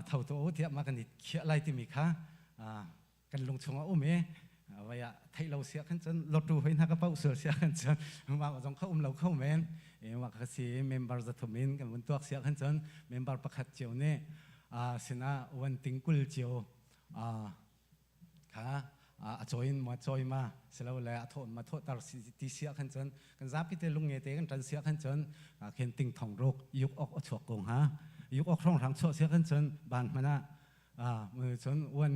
tho to u tiah ma kan i khiah lai timi kha kan lung chungah um i vai ah theih lo sia khan cun lottu hoi hna ka pauh sual sia khan cun mah zong kha um lo kho men. Mah kha si member 300 in kan vun tuak sia khan cun member pakhat cio nih sinah wan ting 20 cio kha a cawi ma cawi ma silo le a thawh ma thawh tar ti sia khan cun kan zapi te lung nge te kan tan sia khan cun khen ting thong ruk yuk ok a chuak ko hnga. Yuk ok rong rang chuah sia khan cun ban hmana cun wan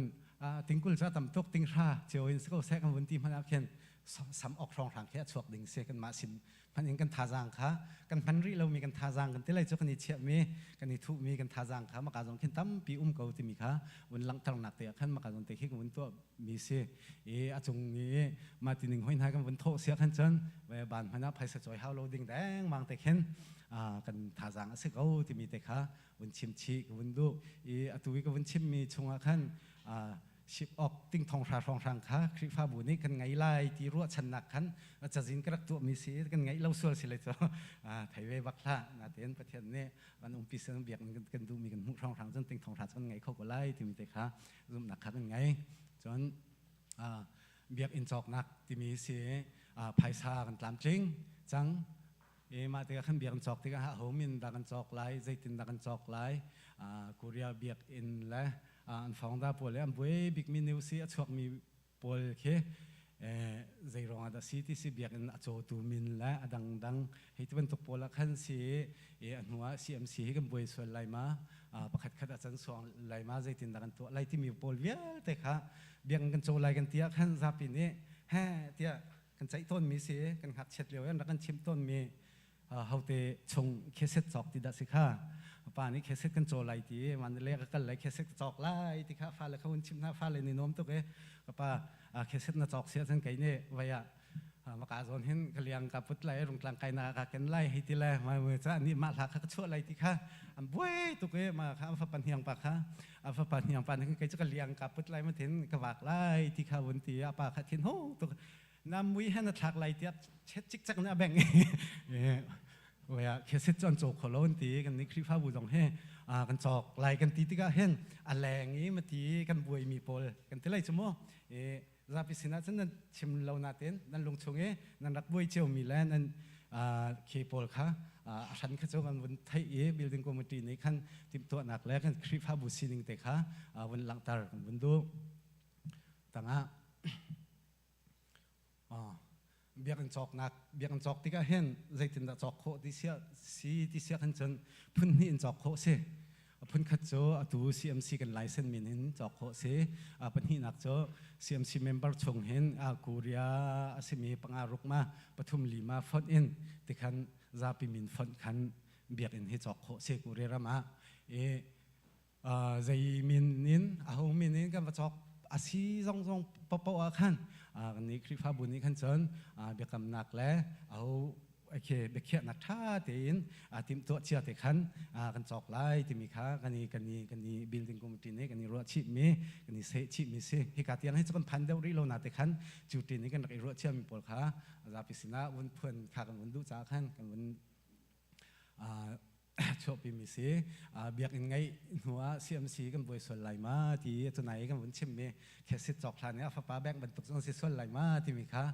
ting 20 ca tam tuk ting 100 cio in si ko seh kan vun ti hmanh ah khin. Sam awk hrawnghrang khi a chuak ding si. Kanmah sin hman in kan thazaang kha kan hman rih lomi kan thazaang kan ti lai cu, kan i chiahmi, kan i thuhmi kan thazaang kha maka zong khin tampi um ko timi kha vun langhternak te ah khan maka zong te khi kan vun tuah mi si i, a cung i mah tining hoi hna kan vun thawh sia khan cun ban hman ah phaisa cawi hau lo ding dengmang te khin kan thazaang a si ko timi te kha vun chim chih ka vun duh i, atu i ka vun chimmi chungah khan sip awk ting thong hra hrawnghrang kha Khrihfabu nih kan ngei lai ti ruahchannak khan cazin ka rak tuahmi si. Kan ngeih lo sual si lai cu thei ve bak hlah. Natein Pathian nih kan umpi sen biak kan duhmi kan hmuh hrawnghrang cun ting thong hra cu kan ngei kho ko lai timi te kha zumhnak kha kan ngei. Cun biakinn cawknak timi si, phaisa kan tlamtling cang i, mah tikah khan biakinn cawk tikah ho min dah kan cawk lai, zeitin dah kan cawk lai? Korea biakinn le an founder pawl le an buai bikmi news i a chuakmi pawl khi zei ruangah dah si ti si, biakinn a cawtu min le a dangdang hei ti bantuk pawl ah khan si i, a hnu ah CMC hi kan buai sual lai ma, pakhat khat a can suang lai ma, zeitin dah kan tuah lai timi pawl vialte kha biakinn kan caw lai kan ti ah khan zapi nih he tiah kan ceih tawnmi si. Kan ngakchiat lio in rak kan chimh tawnmi, hote chung kheset cawk ti dah si kha, pa nih kheset kan caw lai ti man le ka kal lai, kheset ka cawk lai ti kha fale kha hun chim hna. Fale ni nuam tuk e, ka pa, kheset na cawk sia cun kei nih vai ah maka zawn hin ka liang ka put lai, rungtlang kai na ka ken lai hei ti le ma ca nih mah hla kha ka chuah lai ti kha an buai tuk e. Ma kha an fapa hniang pa kha, a fapa hniang pa nih kei cu ka liang ka put lai, ma thin ka vak lai ti kha vun ti, a pa kha thin ho tuk, na mui he na thlak lai tiah chet cikcek na beng i kheset cu an caw kho lo an ti. Kan nih Khrihfabu zong hi kan cawk lai kan ti tikah hin a leng i mati kan buaimi pawl kan ti lai cu mu, i zapi sinah cun nan chim lo natin nan lung chung i nan rak buai ciomi le nan khi pawl kha a hran kha cu kan vun theih i, building committee nih khan timhtuahnak le kan Khrihfabu sining te kha vun langhter kan vun duh. Tangah biakinn cawknak. Biakinn cawk tikah hin zeitindah cawk khawh ti sia si ti sia khan cun phun hnih in cawk khawh si. Phun khat cu atu CMC kan license min in cawk khawh si. Pahnihnak cu CMC member chung hin Korea a simi panga ruk ma pathum lima fonh in tikhan zapi min fonh khan biakinn hi cawk khawh si Korea ram ah. I zei min in, aho min in kan va cawk a si zong zong paoh ah khan kan nih Khrihfabu nih khan cun biakamnak le aho okay biakhiahnak ṭha tein timhtuah cia te khan kan cawk lai timi kha kan i kan i kan i building committee nih kan i ruah chihmi, kan i seh chihmi si. Hika tiang hi cu kan phan deuh rih lo na te khan cu tin i kan rak i ruah ciami pawl kha zapi sinah vun phuan kha kan vun duh caah khan kan vun chuahpimi si. Biakinn ngeih hnu ah CMC kan buai sual lai ma ti tunai kan vun chimmi khesit cawk hlan i a fapa bank bantuk zong si sual lai ma timi kha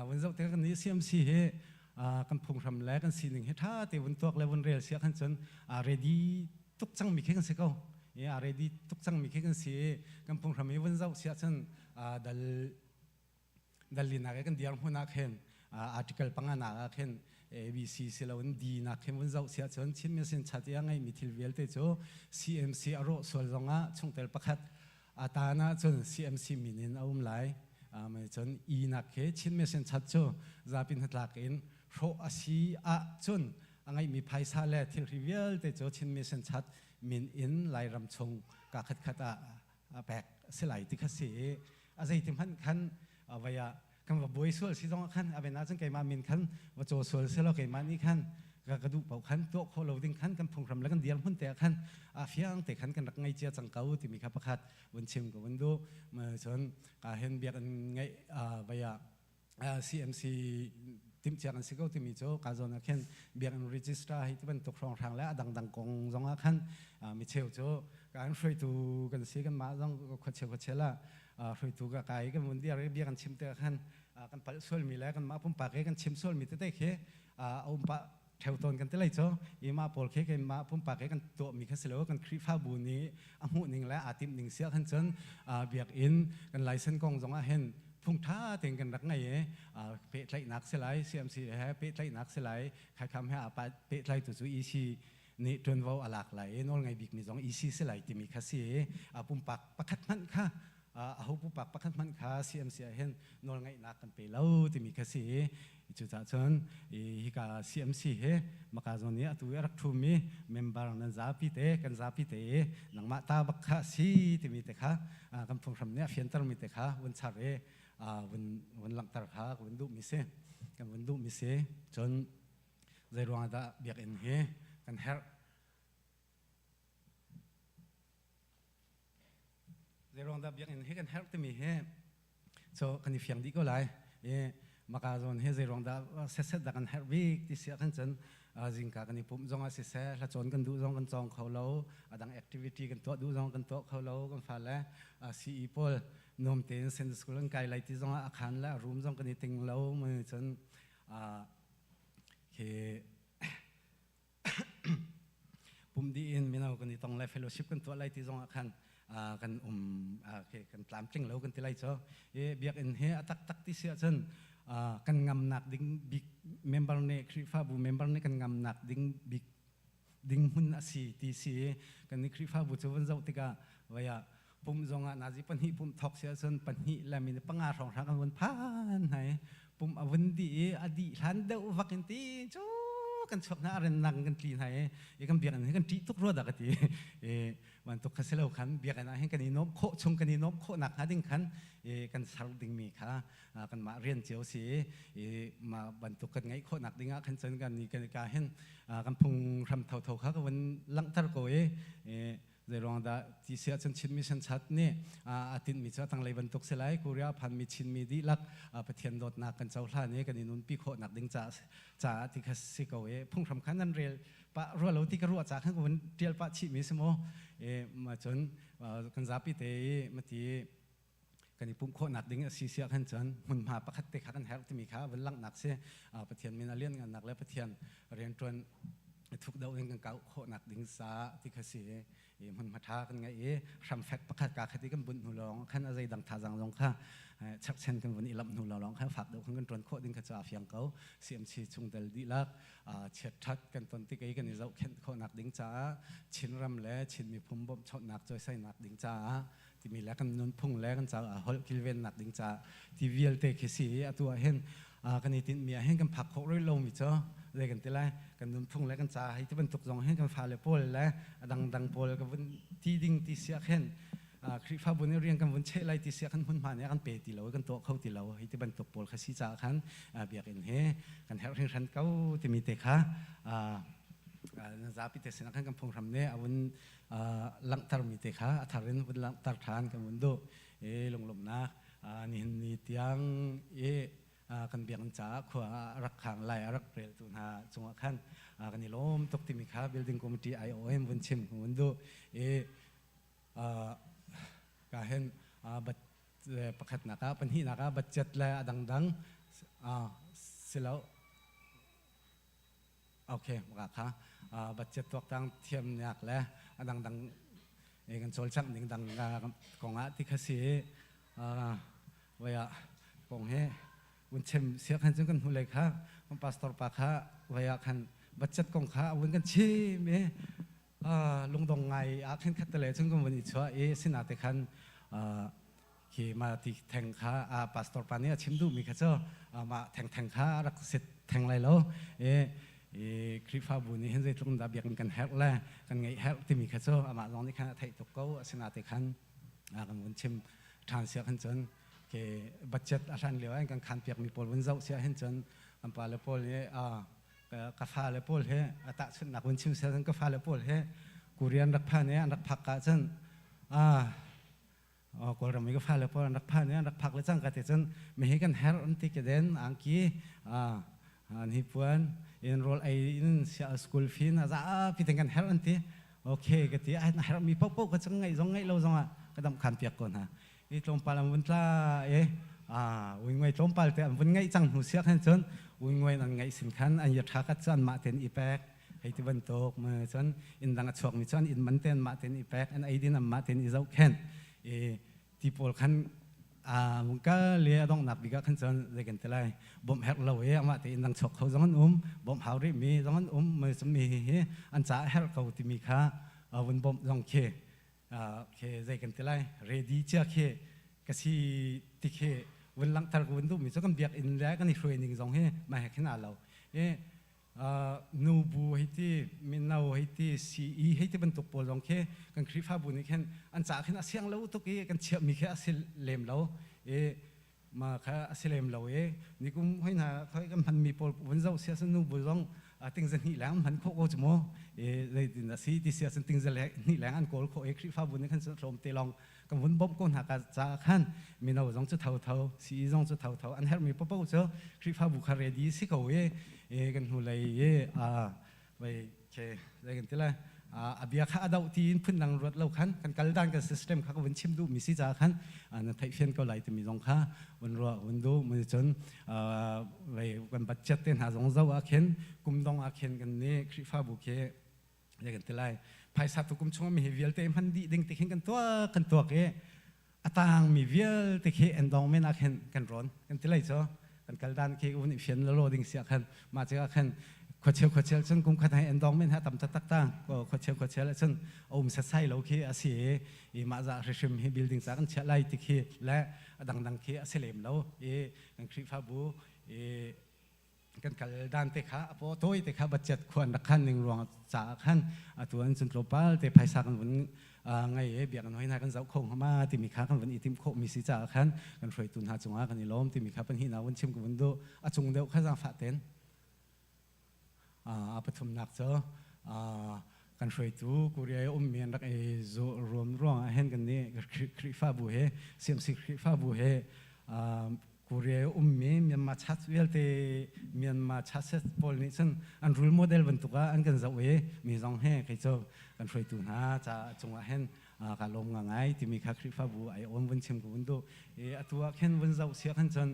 vun zoh tikah, kan nih CMC hi kan phunghram le kan sining hi ṭha te vun tuak le vun rel sia khan cun ready tuk cangmi khi kan si ko i, a ready tuk cangmi khi kan si i, kan phunghram hi vun zoh sia cun dal dallinak i kan dirhmun ah khin article panga nak ah khin ABC si loin D nak khin vun zoh siah cun, Chin Mission chat i a ngeihmi thil vialte cu CMC a rawh sual zongah chungtel pakhat a taan ahcun CMC min in a um lai. Cun E nak khi Chin Mission chat cu zapi hnatlak in hrawh a si ahcun a ngeihmi phaisa le thilhri vialte cu Chin Mission chat min in Lairam chung ka khatkhat ah a pek a si lai ti kha si i, a zeiti hmanh khan vai ah kan va buai sual si zong ah khan a ven ahcun keimah min khan va caw sual si law, keimah nih khan ka duh paoh khan tuah khawh lo ding khan kan phunghram le kan dirhmun te ah khan a fiang te khan kan rak ngei cia cang ko timi kha pakhat vun chim ka vun duh. Cun ka hen biakinn ngeih vai ah CMC timhcia kan si ko timi cu ka zawn ah khin biakinn registrar hi ti bantuk hrawnghrang le a dangdang kong zong ah khan micheu cu kan hruaitu kan si. Kanmah zong khuacheu khuachel ah hruaitu ka kai kan vun dir i bia kan chim tikah khan kan palh sualmi le kanmah pumpak i kan chim sualmi tete khi a um pah theo tawn kan ti lai cu. I mah pawl khi keimah pumpak i kan tuahmi kha si lo, kan Khrihfabu nih a hmuh ning le aa timh ning sia khan cun biakinn kan license kong zong ah hin phung ṭha tein kan rak ngei i, pehtlaihnak si lai, CMC he pehtlaihnak si lai, khaikham he aa pehtlaitu cu EC nih ṭuanvo a lak lai i nawl ngei bikmi zong EC si lai timi kha si i, pumpak pakhat hmanh kha Aho pupak pakhat hmanh kha CMC ah hin nawlngeihnak kan pe lo timi kha si i cucaah cun hika CMC hi maka zawn i atu i a rak ṭhumi member nan zapi te kan zapi te i nangmah ta bak kha si timi te kha kan phunghram nih a fiantermi te kha vun char i vun vun langhter kha ka vun duhmi si kan vun duhmi si. Cun zei ruangah dah biakinn hi kan herh? Zeiruang dah biakinn hi kan herh timi hi so kan i fiang dih ko lai. I maka zawn hi zeiruang dah setset dah kan herh bik ti si ahkhan cun zingka kan i pumh zong ah siseh, hlacawn kan duh zong kan cawng kho lo, a dang activity kan tuah duh zong kan tuah kho lo, kan fale CE pawl nuam tein Sunday school an kai lai ti zong ah a khan le a room zong kan i ting lo. Cun khi pum dih in mino kan i tong lai, fellowship kan tuah lai ti zong ah khan kan um kan tlamtling lo kan ti lai cu. I biakinn hi a taktak ti si ahcun kan ngamnak ding bik member nih, Khrihfabu member nih kan ngamnak ding bik ding hmun a si ti si. Kan ni Khrihfabu cu van zoh tikah vaya pum zong ah nazi pahnih pum thok si ahcun pahnih le min panga hrawng hrang kan vun phan hai. Pum a vun dih i a dih hlan deuh vak in ti cu kan chuak hna, a rennak kan tli hna i kan biakinn hi kan ṭih tuk rua dah ka ti. I bantuk kha si lo khan biakinn ah hin kan i nuamh khawh chung, kan i nuamh khawh nak hnga ding khan i kan ser dingmi kha kanmah rian cio si i mah bantuk kan ngeih khawh nak ding ah khan cun kan ni kan ka hin kan phung hram thotho kha ka vun langhter ko i. Zeiruang dah ti si ahcun Chin Mission Chat nih a tinhmi cu a tanglei bantuk si lai. Korea phanmi Chinmi dihlak Pathian dawtnak kan cohlan i kan i nunpi khawhnak ding caah ti kha si ko i phunghram kha nan rel pah rua lo ti ka ruah caah khan ka vun ṭial pah chihmi si mu. I cun kan zapi te i mati kan i pumh khawhnak ding a si siah khan cun hmunhma pakhat te kha kan herh timi kha vun langhnak si. Pathian min a lianngannak le Pathian rianṭuan thuk deuh in kan kau khawhnak ding sa ti kha si i hmunhma ṭha kan ngeih i hramfek pakhat ka khat i kan bunh hnu lawng khan a zeidang thazaang zong kha chakchen kan vun i lamh hnu lawng khan fak deuh khan kan ṭuan khawh ding kha cu a fiang ko. CMC chungtel dihlak chiatṭhat kan ton tik i kan i zohkhenh khawhnak ding caah, Chinram le Chin miphun bawmhchawhnak cawisainak ding caah timi le kan nunphung le kan caah holh kilvennak ding caah ti vialte khi si i atu ah hin kan i tinhmi ah hin kan phak khawh rih lomi cu zei kan ti lai? Kan nunphung le kan ca hei ti bantuk zong hin kan fale pawl le a dangdang pawl ka vun ti ding ti siah khin, Khrihfabu nih rian kan vun cheh lai ti siah khan hmunhma nih a kan pe ti lo, kan tuah kho ti lo. Hi ti bantuk pawl kha si caah khan biakinn hi kan herh hringhran ko timi te kha zapi te sinah khan kan phunghram nih a vun langhtermi te kha a thar in vun langhter ṭhan kan vun duh i lunglawmhnak. Nihin ni tiang i kan biakinn caah khua a rak khang lai a rak reltu hna cungah khan kan i lawm tuk timi kha building committee IOM vun chim kan vun duh i ka hin pakhatnak ah, pahnihnak ah budget le a dangdang silo. Ok, maka kha budget tuaktang thiamnak le a dangdang kan cawlcangh ning dang kong ah ti kha si. Vaya kong he un chem siak han cun kan hnu lei kha kan pastor pa kha vaya khan budget kong kha vun kan chim i lungdong ngai ah khan khat te le cun kan vun i chuah i sinate khan khi ma ti theng kha a pastor pa nih a chim duhmi kha cu mah theng theng kha rak sit theng lai lo i Khrihfabu nih hin zeitluk in dah biakinn kan herh le kan ngeih herh timi kha cu amah zong nih khan a theih tuk ko. Asinain khan kan vun chim ṭhan siah khan cun ke budget a hlan lio ah kan khan piakmi pawl vun zoh siah hin cun kan pale pawl nih ka fale pawl he a tahchunhnak vun chim siah cun ka fale pawl he Korean rak phan i an rak phak ah cun Kawlram i ka fale pawl an rak phan i an rak phak le cangka te cun mihi kan herh an ti keden angki an hi puan in rawl ei in school fee na zapi ten kan herh an ti. Okay ka ti, a herh mi paohpaoh ka cung ngaih zong ngaih lo zong ah ka damh khan piak ko hna i tlawmpal an vun tla i ui nguai tlawmpal te an vun ngaih cang hnu siak hin cun ui nguai an ngaih sin khan an ya tha kat cu an mah ten i pek hei ti bantuk. Cun inn dang a chuakmi cu an inn man ten mah ten i pek, an eidin an mah ten i zohkhenh i ti pawl khan ka le a donghnak bik ah khan cun zei kan ti lai, bawmh herh lo i amah te inn dang chuak kho zong an um, bawmh hau rih mi zong an um. Mi hi an ca a herh ko timi kha vun bawmh zong khi khi zei kan ti lai, ready cia khi. Ka si ti khi vun langhter ka vun duhmi cu kan biakinn le kan i hruai ning zong hi mah he khin aa lo. I nubu hei ti, mino hei ti, CE hei ti bantuk pawl zong khi kan Khrihfabu nih khin an caah khin a siang lo tuk i kan chiahmi khi a si lem lo. I ma kha a si lem lo i nikum hoi hna khoi kan hmanmi pawl vun zoh sia nu bu zong tingza hnih leng hman khawh ko cu mu i zeitin a si ti sia cun tingza hnih leng an kawl khawh i Khrihfabu nih khan tlawm te lawng kan vun bawmh ko hna ka caah khan mino zong cu thotho CE zong cu thotho an herhmi paohpaoh cu Khrihfabu kha ready si ko i kan hnulei i vai ke zei kan ti lai a bia kha a doh tiin phundang ruat lo khan kan kal dan kan system kha ka vun chim duh mi si ca khan na theih fian ko lai timi zong kha vun ruah vun duh mun cun vai kan budget te hna zong zo ah khin kum dong ah khin kan ni Khrihfabu khi zei kan ti lai phaisa tu kum chung mi hi vialte hman dih ding ti khin kan tuak kan tuak i a tang mi vialte khi endong men ah khin kan rawn kan ti lai cu kan kal dan khi un i fian lo ding sia khan ma che khan khuacheu khuachel cun kum khat hai endong men ha tam tak tak khuacheu khuachel cun um sa sai lo khi asi i ma za hrim hi building cha kan chia lai ti khi le adang dang khi asi lem lo i kan Khrihfabu i kan kal dan te kha a paw tawi te kha budget khuan rak khan ning ruang caah khan atu an cun tlawmpal te phaisa kan vun ngei e biakinn hoi hna kan zoh kho hnga ma timi kha kan vun i tim khawh mi si caah khan kan hruaitu hna cungah kan i lawm timi kha pahnih na vun chim ka vun duh a cung deuh kha zaangfah ten a pathumnak cu kan hruaitu Korea i ummi an rak i ruam ruang ah hin kan nih Khrihfabu he CMC Khrihfabu he Korea i ummi Myanmar church vialte Myanmar churches pawl nih cun an role model bantuk ah an kan zoh i mi zong he kei cu kan hruaitu hna ca cungah hin ka lawm ngai timi kha Khrihfabu ai awn vun chim ka vun duh i atu ah khin vun zoh sia khan cun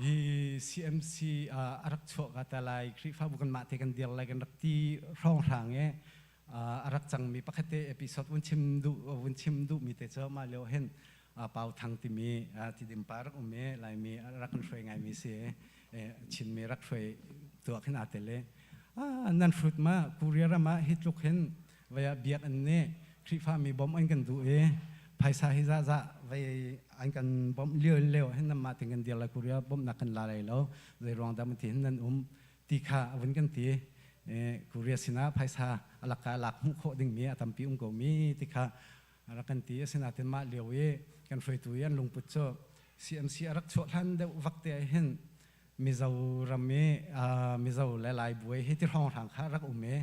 hi CMC a rak chuah ka ta lai Khrihfabu kan mah te kan dir lai kan rak ti hrawng hrang i a rak cangmi pakhat te episode vun chim duh vun chim duhmi te cu mah lio hin Pau Thang timi Tidim pa rak um i Laimi rak kan hruai ngaimi si Chinmi rak hruai tuah khin aa tel i nan hrut ma Korea ram ah hi tluk hin vei ah biakinn nih Khrihfami bawmh an kan duh i phaisa hi zah zah vei an kan bawmh lio in lio hin nanmah ting kan dir lai Korea bawmhnak kan la lai lo zei ruang dah ti hin nan um ti kha a vun kan ti Korea sinah phaisa a laka lak hmuh khawh dingmi a tampi um ko mi ti kha rak kan ti asinain mah lio i kan hruaitu i an lungput cu CMC a rak chuah hlan deuh vak te ah hin Mizoram i Mizo le Lai buai hi ti hrawng hrang kha rak um i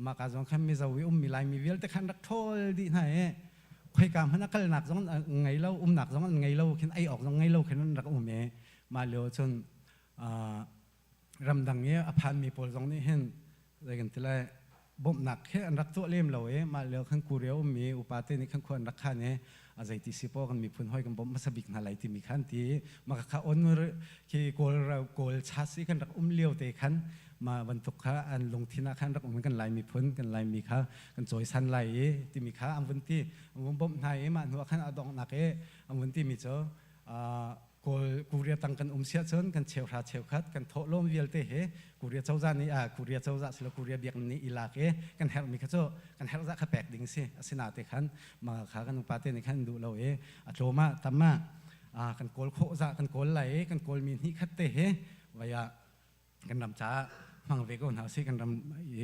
mah ka zong khan Mizo i ummi Laimi vialte khan rak ṭhawl dih hna i khoika hmanh a kalnak zong an ngei lo umnak zong an ngei lo khin ei awk zong ngei lo khin an rak um i mah lio cun ramdang i a phanmi pawl zong nih hin zei kan ti lai bawmhnak khi an rak tuah lem lo i mah lio khan Korea ummi upa te nih khan khua an rak khan i a zeiti si paw kan miphun hoi kan bawmh hmasa bik hna lai timi khan ti mah kha onur khi kawl kawl chas i kan rak um lio te khan mah bantuk kha an lungthin ah khan rak um kan lai miphun kan lai mi kha kan cawisan lai i timi kha an vun ti an vun bawmh hna i mah hnu ah khan a donghnak i an vun ti mi cu Kawl Korea tang kan um siah cun kan cheuhra cheukhat kan thawhlawm vialte he Korea cozah nih a Korea cozah silo Korea biakinn nih i lak i kan herhmi kha cu kan herh zah kha pek ding si asina te khan ma kha kan upa te nih khan duh lo i a tlawm ah tam ah kan kawl khawh zah kan kawl lai i kan kawlmi hnih khat te he vai ah kan ram caah hmang ve ko hna usih kan ram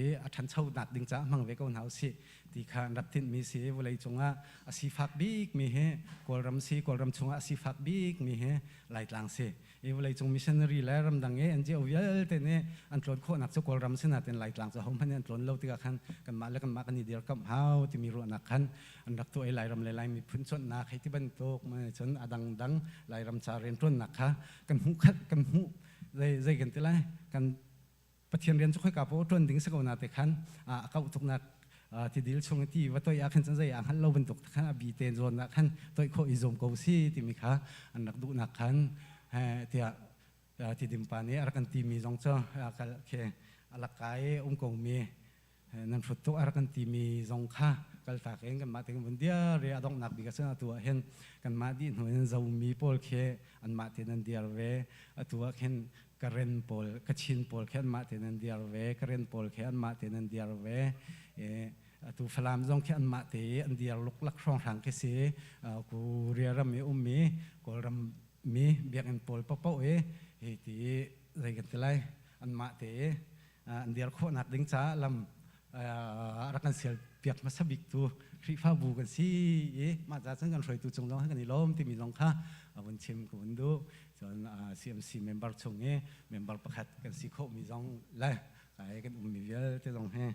i a ṭhanchonak ding caah hmang ve ko hna usih ti kha an rak tinhmi si vawlei cungah a sifak bikmi hi Kawlram si Kawlram chungah a sifak bikmi hi Laitlang si i vawlei cung missionary le ramdang i NGO vialte nih an tlawn khawhnak cu Kawlram si nain Laitlang cu hohmanh nih an tlawn lo tikah khan kanmah le kanmah kan i dirkamh hau timi ruahnak khan an rak tuah i Lairam le Lai miphun cawnnak hei ti bantuk cun a dangdang Lairam ca rianṭuannak kha kan hmuh khat kan hmuh zei zei kan ti lai kan Pathian rian cu khoika paoh ṭuan ding si ko na te khan a kauh tuknak tidil chung i ti va toih ah khan cun zei aa hngalh lo bantuk khan a bi te zawn ah khan toih khawh i zuam ko si timi kha an rak duhnak khan tiah tidim pa nih a rak kan timi zong cu kal khi a laka i um ko mi nan hrut tuk a rak kan timi zong kha kaltak in kanmah te kan vun diar i a donghnak bik ah cun atu ah hin kanmah dih hnu in zomi pawl khi anmah te nan diar ve atu ah khin Karen pawl Kachin pawl khi anmah te nan diar ve Karen pawl khi anmah te nan diar ve. Atu Falam zong khi anmah te i an dir luklak hrawnghrang khi si. Korea ram i ummi Kawlram mi biakinn pawl paohpaoh i hi ti zei kan ti lai anmah te i an dir khawhnak ding caah lam rak kan sial piak hmasa bik tu Khrihfabu kan si i mah ca cun kan hruaitu cung zong kan i lawm timi zong kha a vun chim ka vun duh. Cun CMC member chung i member pakhat kan si khawhmi zong le kai kan ummi vialte zong hi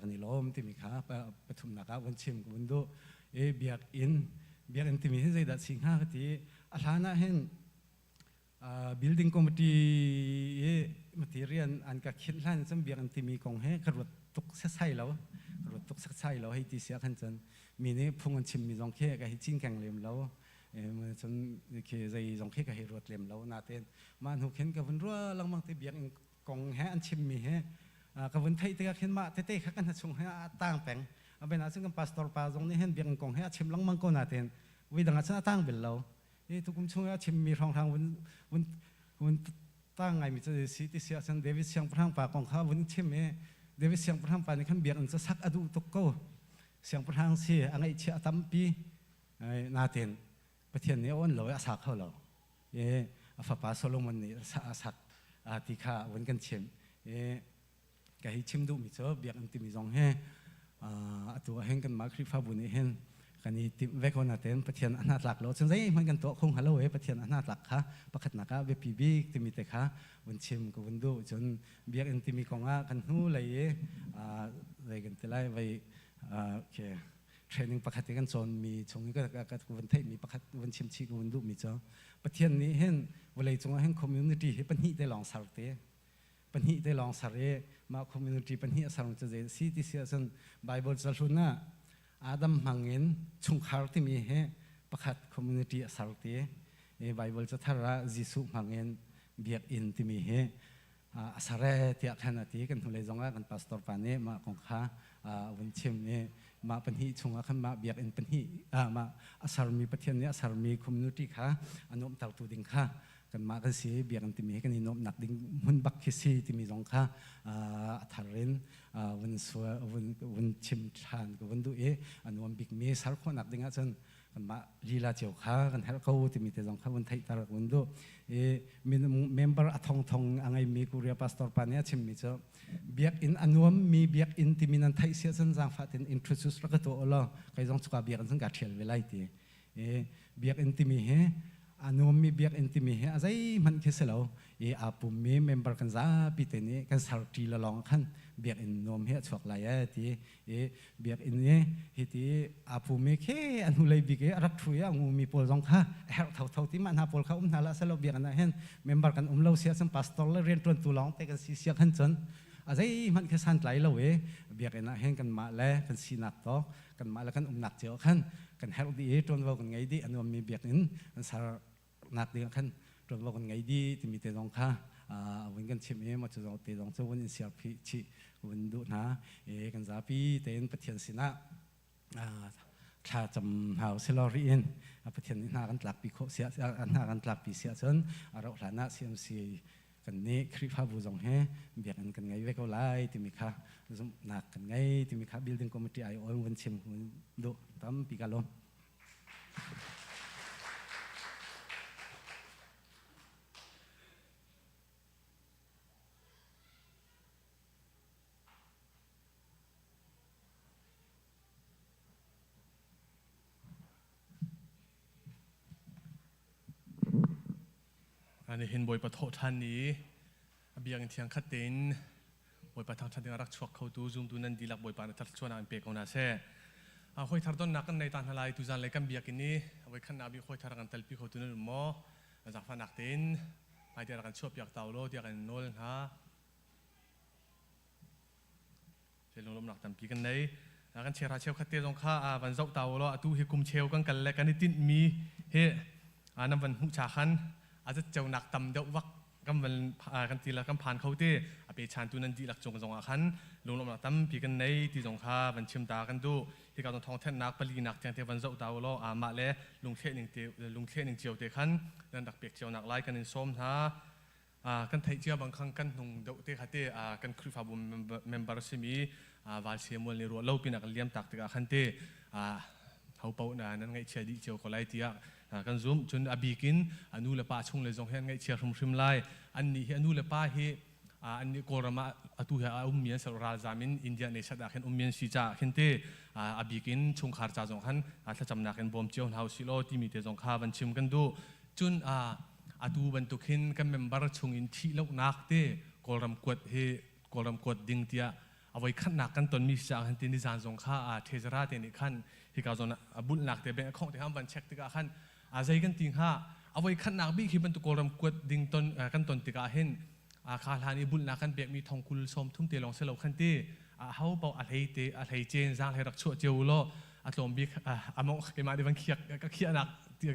kan i lawm timi kha pathumnak ah vun chim ka vun duh. I biakinn biakinn timi hi zeidah si hnga ka ti. A hlan ah hin building committee i material an ka khinh hlan cun biakinn timi kong he ka ruat tuk setsai lo, ka ruat tuk setsai lo hei ti si ah khan cun mi nih phung an chimmi zong khi ka hi cinkeng lem lo, cun khi zei zong khi ka hei ruat lem lo. Natein mah hnu khin ka vun ruah lengmang ti biakinn kong he an chimmi he ka vun theih tikah khin mah tete kha kan hnachung he a tang peng. A ben ahcun kan pastor pa zong nih hin biakinn kong he a chim lengmang ko natein voi dang ahcun a tang bel lo. Hi tukum chung i a chimmi hrawnghrang vun vun vun tang ngaimi cu si ti si ahcun David siangpahrang pa kong kha vun chim i David siangpahrang pa nih khan biakinn cu sak a duh tuk ko. Siangpahrang si a ngaihchia a tampi, natein Pathian nih a on lo i a sa kho lo i a fapa Solomon nih a sak ti kha vun kan chim i ka hi chim duhmi cu biakinn timi zong hi atu ah hin kanmah Khrihfabu nih hin kan i timh ve ko natein Pathian a hnatlak lo cun zeihmanh kan tuah kho hnga lo i Pathian a hnatlak kha pakhatnak ah biapi bik timi te kha vun chim ka vun duh. Cun biakinn timi kong ah kan hnu lei i zei kan ti lai vei training pakhat i kan cawnmi chung i ka vun theihmi pakhat vun chim chih ka vun duhmi cu Pathian nih hin vawlei cungah hin community hi pahnih te lawng ser te, pahnih te lawng ser i mah community pahnih a ser cu zei si ti si ahcun Bible cahlun ah Adam hmang in chungkhar timi hi pakhat community a ser ti i Bible cathar ah Jesuh hmang in biakinn timi hi a ser e tiah khan a ti. Kan hnulei zongah kan pastor pa nih mah kong kha a vun chim i mah pahnih chungah khan mah biakinn pahnih mah a sermi Pathian nih a sermi community kha a nuamhtertu ding kha kanmah kan si. Biakinn timi hi kan i nuamhnak ding hmun bak khi si timi zong kha a thar in vun vun chim ṭhan ka vun duh i a nuam bikmi ser khawhnak ding ahcun kanmah lila cio kha kan herh ko timi te zong kha vun theihter ka vun duh. I member a thongthong a ngeimi Korea pastor pa nih a chimmi cu biakinn a nuammi biakinn timi nan theih si ahcun zaangfah tein introduce rak ka tuah u law kei zong cuka biakinn cun kaa ṭhial ve lai ti. I biakinn timi hi a nuammi biakinn timi hi a zeihmanh khi si lo i aa pummi member kan zapi te nih kan serṭi la lawng khan biakinn nuam hi a chuak lai ee ti. I biakinn i hiti aa pummi khi a hnulei bik i a rak ṭhu i a ngumi pawl zong kha a herh thotho ti mah hna pawl kha um hna lah selaw biakinn ah hin member kan um lo si ahcun pastor le rianṭuantu lawng te kan si siah khan cun a zeihmanh khi santlai lo i biakinn ah hin kanmah le kan sinak tawk kanmah le kan umnak cio ah khan kan herh dih i ṭuanvo kan ngei dih. A nuammi biakinn an sernak ding ah khan ṭuanvo kan ngei dih timi te zong kha a vun kan chimh i mah cu zong te zong cu vun in siar chih vun duh hna i kan zapi tein Pathian sinah thla cam hna usilaw rih in Pathian nih hna kan tlakpi khawh sia hna kan tlakpi si ahcun a rauh hlan ah CMC kan nih Khrihfabu zong hi biakinn kan ngei ve ko lai timi kha zumhnak kan ngei timi kha building committee ai ol vun chim duh. Tampi ka lawm. Nihin Bawipa thawhṭhan ni a biakinn thiang khat tein Bawipa thangṭhat ding a rak chuak khotu zumtu nan dihlak Bawipa nih thluachuahnak in pe ko hna seh. Hawi thar donnak kan nei ta hna lai tuzan lei kan biakinn i voi khatnak bik hawi thar kan telpi khotu nan um maw? Zaangfahnak tein hmaite rak kan chuahpiak ta u law tiah kan in nawl hna. Lunglawmhnak tampi kan nei. Kan chera cheukhat te zong kha van zoh ta u law atu hi kum cheu kan kal le kan i tinhmi hi nan van hmuh cha khan a zatceunak tam deuh vak kan van kan ti la kan phan kho ti a pe chan tu nan dihlak cung zong ah khan lunglawmhnak tampi kan nei ti zong kha van chim ta kan duh. Hika zong thawngthanhnak palinak tiang te van zoh ta u law mah le lungthleh ning te lungthleh ning cio te khan nan rak pek cio nak lai kan in sawm hna. Kan theih cia bang khan kan hnung deuh te kha te kan Khrihfabu member simi Val Samuel nih ruah lo pin a kan liam tak tikah khan te ho paoh na nan ngaihchia dih cio ko lai tiah kan zumh. Cun a bik in a nu le pa chung le zong hi an ngaihchia hrimhrim lai. Annih hi a nu le pa hi annih Kawlram ah atu hi a ummi an si ralzam in India nation ah khin ummi an si caah khin te a bik in chungkhar ca zong khan thlacamnak in bawm cio hna usih law timi te zong kha van chim kan duh. Cun atu bantuk hin kan member chung in thih lohnak te Kawlram kuat hi Kawlram kuat ding tiah a voi khatnak kan tonmi si caah khan ti nizan zong kha Thezara te nih khan hika zawn a bulhnak te bank account te khan van check tikah khan a zei kan ti hnga a voi khatnak bik hi bantuk Kawlram kuat ding ton kan ton tikah hin kha hlan i bulhnak kan pekmi thong kul sawm thum te lawng si lo khan ti a ho paoh a hlei te a hlei cen zang hlei rak chuah cio u law a tlawm bik among keimah nih van khiak ka khiahnak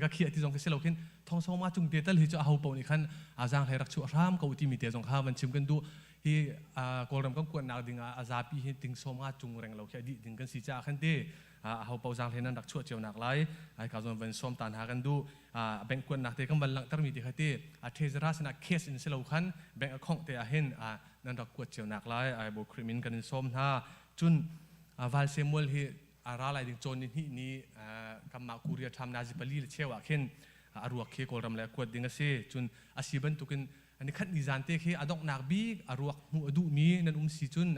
ka khiah ti zong khi si lo khin thong sawma cung te tal hi cu a ho paoh nih khan a zang hlei rak chuah hram ko timi te zong kha van chim kan duh. Hi Kawlram kan kuatnak ding ah a zapi hi ting sawm nga cung reng lo khi a dih ding kan si caah khan ti a ho paoh zang hlei nan rak chuah cio nak lai ai ka zon van sawm ta hna kan duh. Bank kuatnak te kan van langhter mi te kha ti a treasurer sinah cash in si lo khan bank account te ah hin nan rak kuat cio nak lai ai bo khrim in kan in sawm hna. Cun Val Samuel hi a ra lai ding cawn ni hnih ni kanmah Korea ṭham nazi pali le cheu ah khin a ruak khi Kawlram le kuat ding a si. Cun a si bantukin ni khat ni zan te khi a donghnak bik a ruak hmuh a duhmi nan um si cun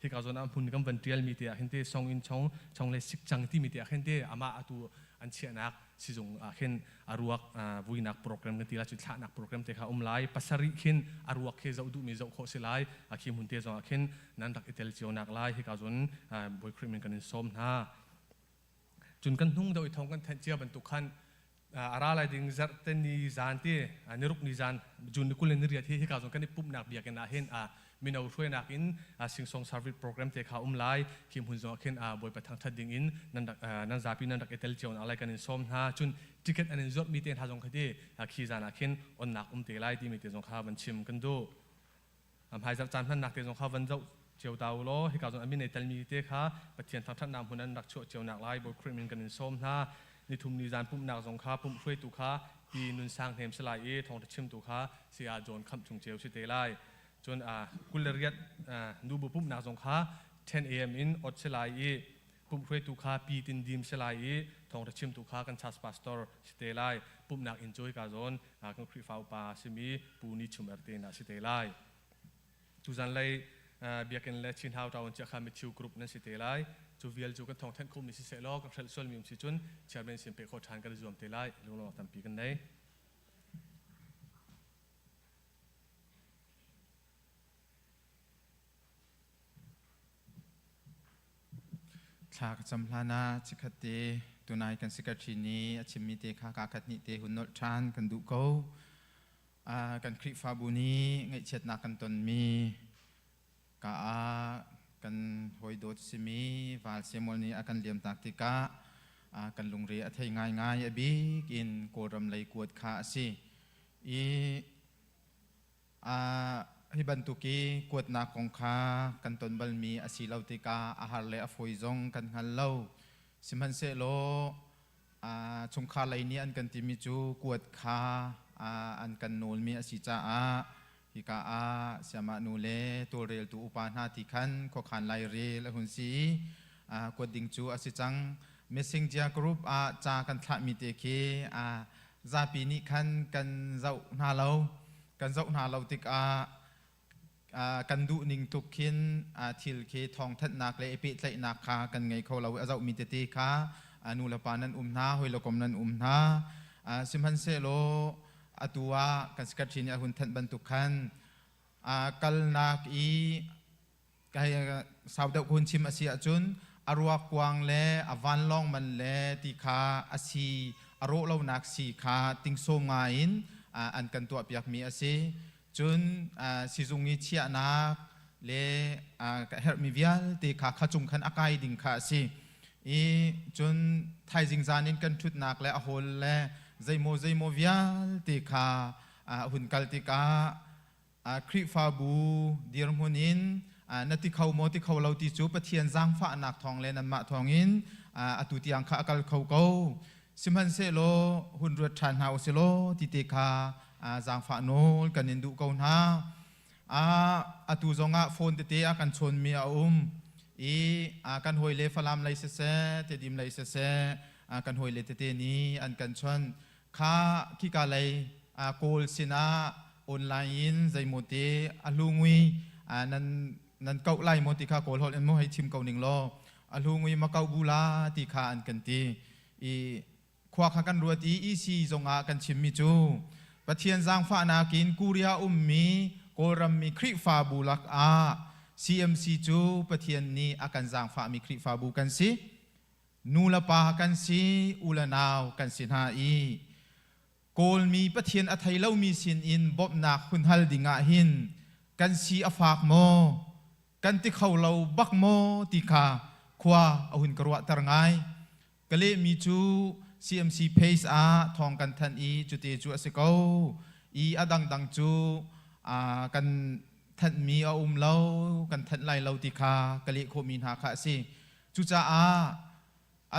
hika zawn ah hmun kan van ṭialmi te ah hin te song in chong chong le sik cang timi te ah khin te amah atu an chiahnak sizung ah khin a ruak vuinak program kan ti la cu thlahnak program te kha um lai. Pasarih khin a ruak khi zoh duhmi zoh khawh si lai. A khi hmun te zong ah khin nan rak i tel cio nak lai hika zawn Bawi Khrih min kan in sawm hna. Cun kan hnung deuh i thong kan thenh cia bantuk khan a ra lai ding zarhte ni zan ti niruk ni zan June ni 28 hi hika zong kan i pumhnak biakinn ah hin mino hruainak in singsong service program te kha um lai. Khi hmun zong ah khin Bawipa thangthat ding in nan rak nan zapi nan rak i tel cio nak lai kan in sawm hna. Cun ticket an in zuat mi te hna zong kha ti khi zan ah khin onnak um te lai timi te zong kha van chim kan duh. Hmaizarh caan hmannak te zong kha van zoh cio ta u law hika zong a min ei telmi te kha Pathian thangṭhatnak hmun an rak chuah cio nak lai Bawi Khrih min kan in sawm hna. Nithum ni zan pumhnak zong kha pumh hruaitu kha pi Nun Sang Hnem si lai i thawngṭha chimtu kha saya John Khamh Cung Ceu si te lai. Cun 28 nubu pumhnak zong kha 10 a.m. in ot si lai i pumh hruaitu kha pi Tin Dim si lai i thawngṭha chimtu kha kan church pastor si te lai. Pumhnak inn cu hika zawn kan Khrihfa upa simi Pu Ni Chum Er te inn ah si te lai. Tuzan lei biakinn le Chin Hau Town chia kha Matthew Group nan si te lai. Cu vial cu kan thawng thenh khawhmi siseh law kan hrelh sualmi um si cun chairman sin pe khawh ṭhan kan i zuam te lai. Lunglawmhnak tampi kan nei. Thla ka cam hlan ah chikkhat te tunai kan secretary nih a chimmi te kha kaa khat hnih te hun nolh ṭhan kan duh ko. Kan Khrihfabu nih ngaihchiatnak kan tonmi ka ah kan hawi dawt simi Val Samuel nih a kan liamtak tikah kan lungre a thei ngaingai, a bik in Kawlram lei kuat kha a si. I Hi bantuk i kuatnak kong kha kan ton balmi a si lo tikah a har le a fawi zong kan hngal lo. Sihmanhsehlaw chungkhar lei nih an kan timi cu kuat kha an kan nawlmi a si caah hika ah siamah nu le tawlreltu upa hna ti khan khuakhan lairel a hun si i kuat ding cu a si cang. Messenger group ah ca kan thlahmi te khi zapi nih khan kan zoh hna lo. Kan zoh hna lo tikah kan duh ning tuk khin thil khi thawngthanhnak le i pehtlaihnak kha kan ngei kho lo i a zohmi tete kha nu le pa nan um hna, hawi le kom nan um hna. Sihmanhsehlaw atu ah kan secretary nih a hun thanh bantuk khan kalnak i sau deuh ka hun chim a si ahcun a ruakkuang le a vanlawng man le ti kha a si a rawh lonak si kha tingsawm ngai in an kan tuahpiakmi a si. Cun sizung i chiahnak le ka herhmi vialte kha kha cung khan a kai ding kha a si. I cun thaizing zan in kan ṭhutnak le a hawl le zeimaw zeimaw vialte kha hun kal tikah Khrihfabu dirhmun in na ti kho maw ti kho lo ti cu Pathian zaangfahnak thawng le nanmah thawngin atu tiang kha a kal kho ko. Sihmanhsehlaw hun ruat ṭhan hna usih law ti te kha zaangfah nawl kan in duh ko hna. Atu zongah phone tete a kan chawnmi a um. I kan hawile Falam lei siseh, Tedim lei siseh, kan hawile tete nih an kan chawnh. Kha khika lei Kawl sinah online in zeimaw te a hlungui nan nan koh lai maw ti kha Kawl holh in maw hei chim ko ning law a hlungui ma koh bu la ti kha an kan ti. I khua kha kan ruat i EC zongah kan chimmi cu Pathian zaangfahnak in Korea ummi Kawlrammi Khrihfabu lakah CMC cu Pathian nih a kan zaangfahmi Khrihfabu kan si. Nu le pa kan si, u le nau kan si hna i Kawlmi Pathian a thei lomi sinin bawmhnak hun hal dingah hin kan si a fak maw? Kan ti kho lo bak maw ti kha khua a hun ka ruahter ngai. Ka lehmi cu CMC Pace ah thawng kan thanh i cute cu a si ko. I a dangdang cu kan thanhmi a um lo, kan thanh lai lo ti kha ka leh khawhmi hna kha a si. Cucaah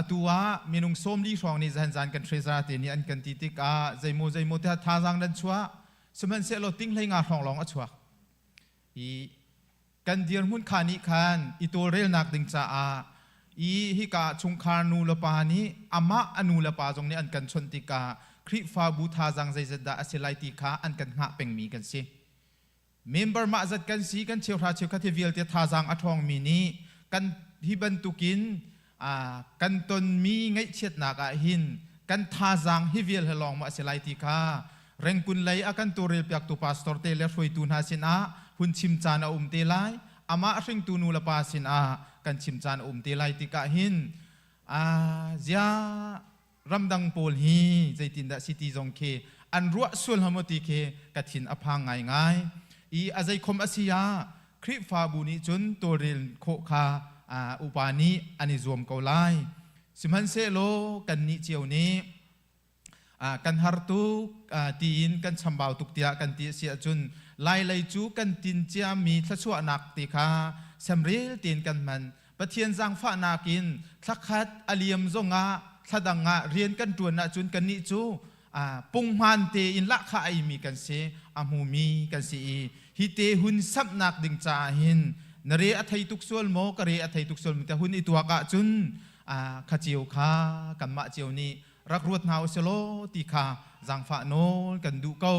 atu ah minung 40 hrawng nih zan zan kan treasurer te nih an kan ti tikah zeimaw zeimaw te thazaang nan chuah sihmanhsehlaw ting hlei nga hrawng lawng a chuak. I kan dirhmun kha nih khan i tawlrelnak ding caah i hika chungkhar nu le pa nih amah a nu le pa zong nih an kan chawnh tikah Khrihfabu thazaang zeizat dah a si lai ti kha an kan hngah pengmi kan si. Member mah zat kan si kan cheuhra cheukhat hi vialte thazaang a ṭhawngmi nih kan hi bantukin kan tonmi ngaihchiatnak ah hin kan thazaang hi vial he lawng maw a si lai ti kha Rengkun lei a kan tawlrelpiaktu pastor te le hruaitu hna sinah hun chim caan a um te lai. Amah hringtu nu le pa sinah kan chim caan a um te lai tikah hin zia ramdang pawl hi zeitindah si ti zong khi an ruah sual hna ti khi ka thin a phang ngaingai. I a zeikhom a si ah Khrihfabu nih cun tawlrel khawh kha upa nih an i zuam ko lai. Sihmanhsehlaw kannih cio nih kan har tuk tiin kan chambau tuk tiah kan ti a si ahcun Lailei cu kan tin ciami thluachuahnak ti kha semrel tein kan hman. Pathian zaangfahnak in thlakhat a liam zongah thladang ah rian kan ṭuan ahcun kannih cu punghman tein lahkhah a eimi kan si, a hmumi kan si i hi te hun samhnak ding caah hin na re a thei tuk sual maw ka re a thei tuk sual maw tiah hun i tuak ahcun kha cio kha kanmah cio nih rak ruat hna usih law ti kha zaangfah nawl kan duh ko.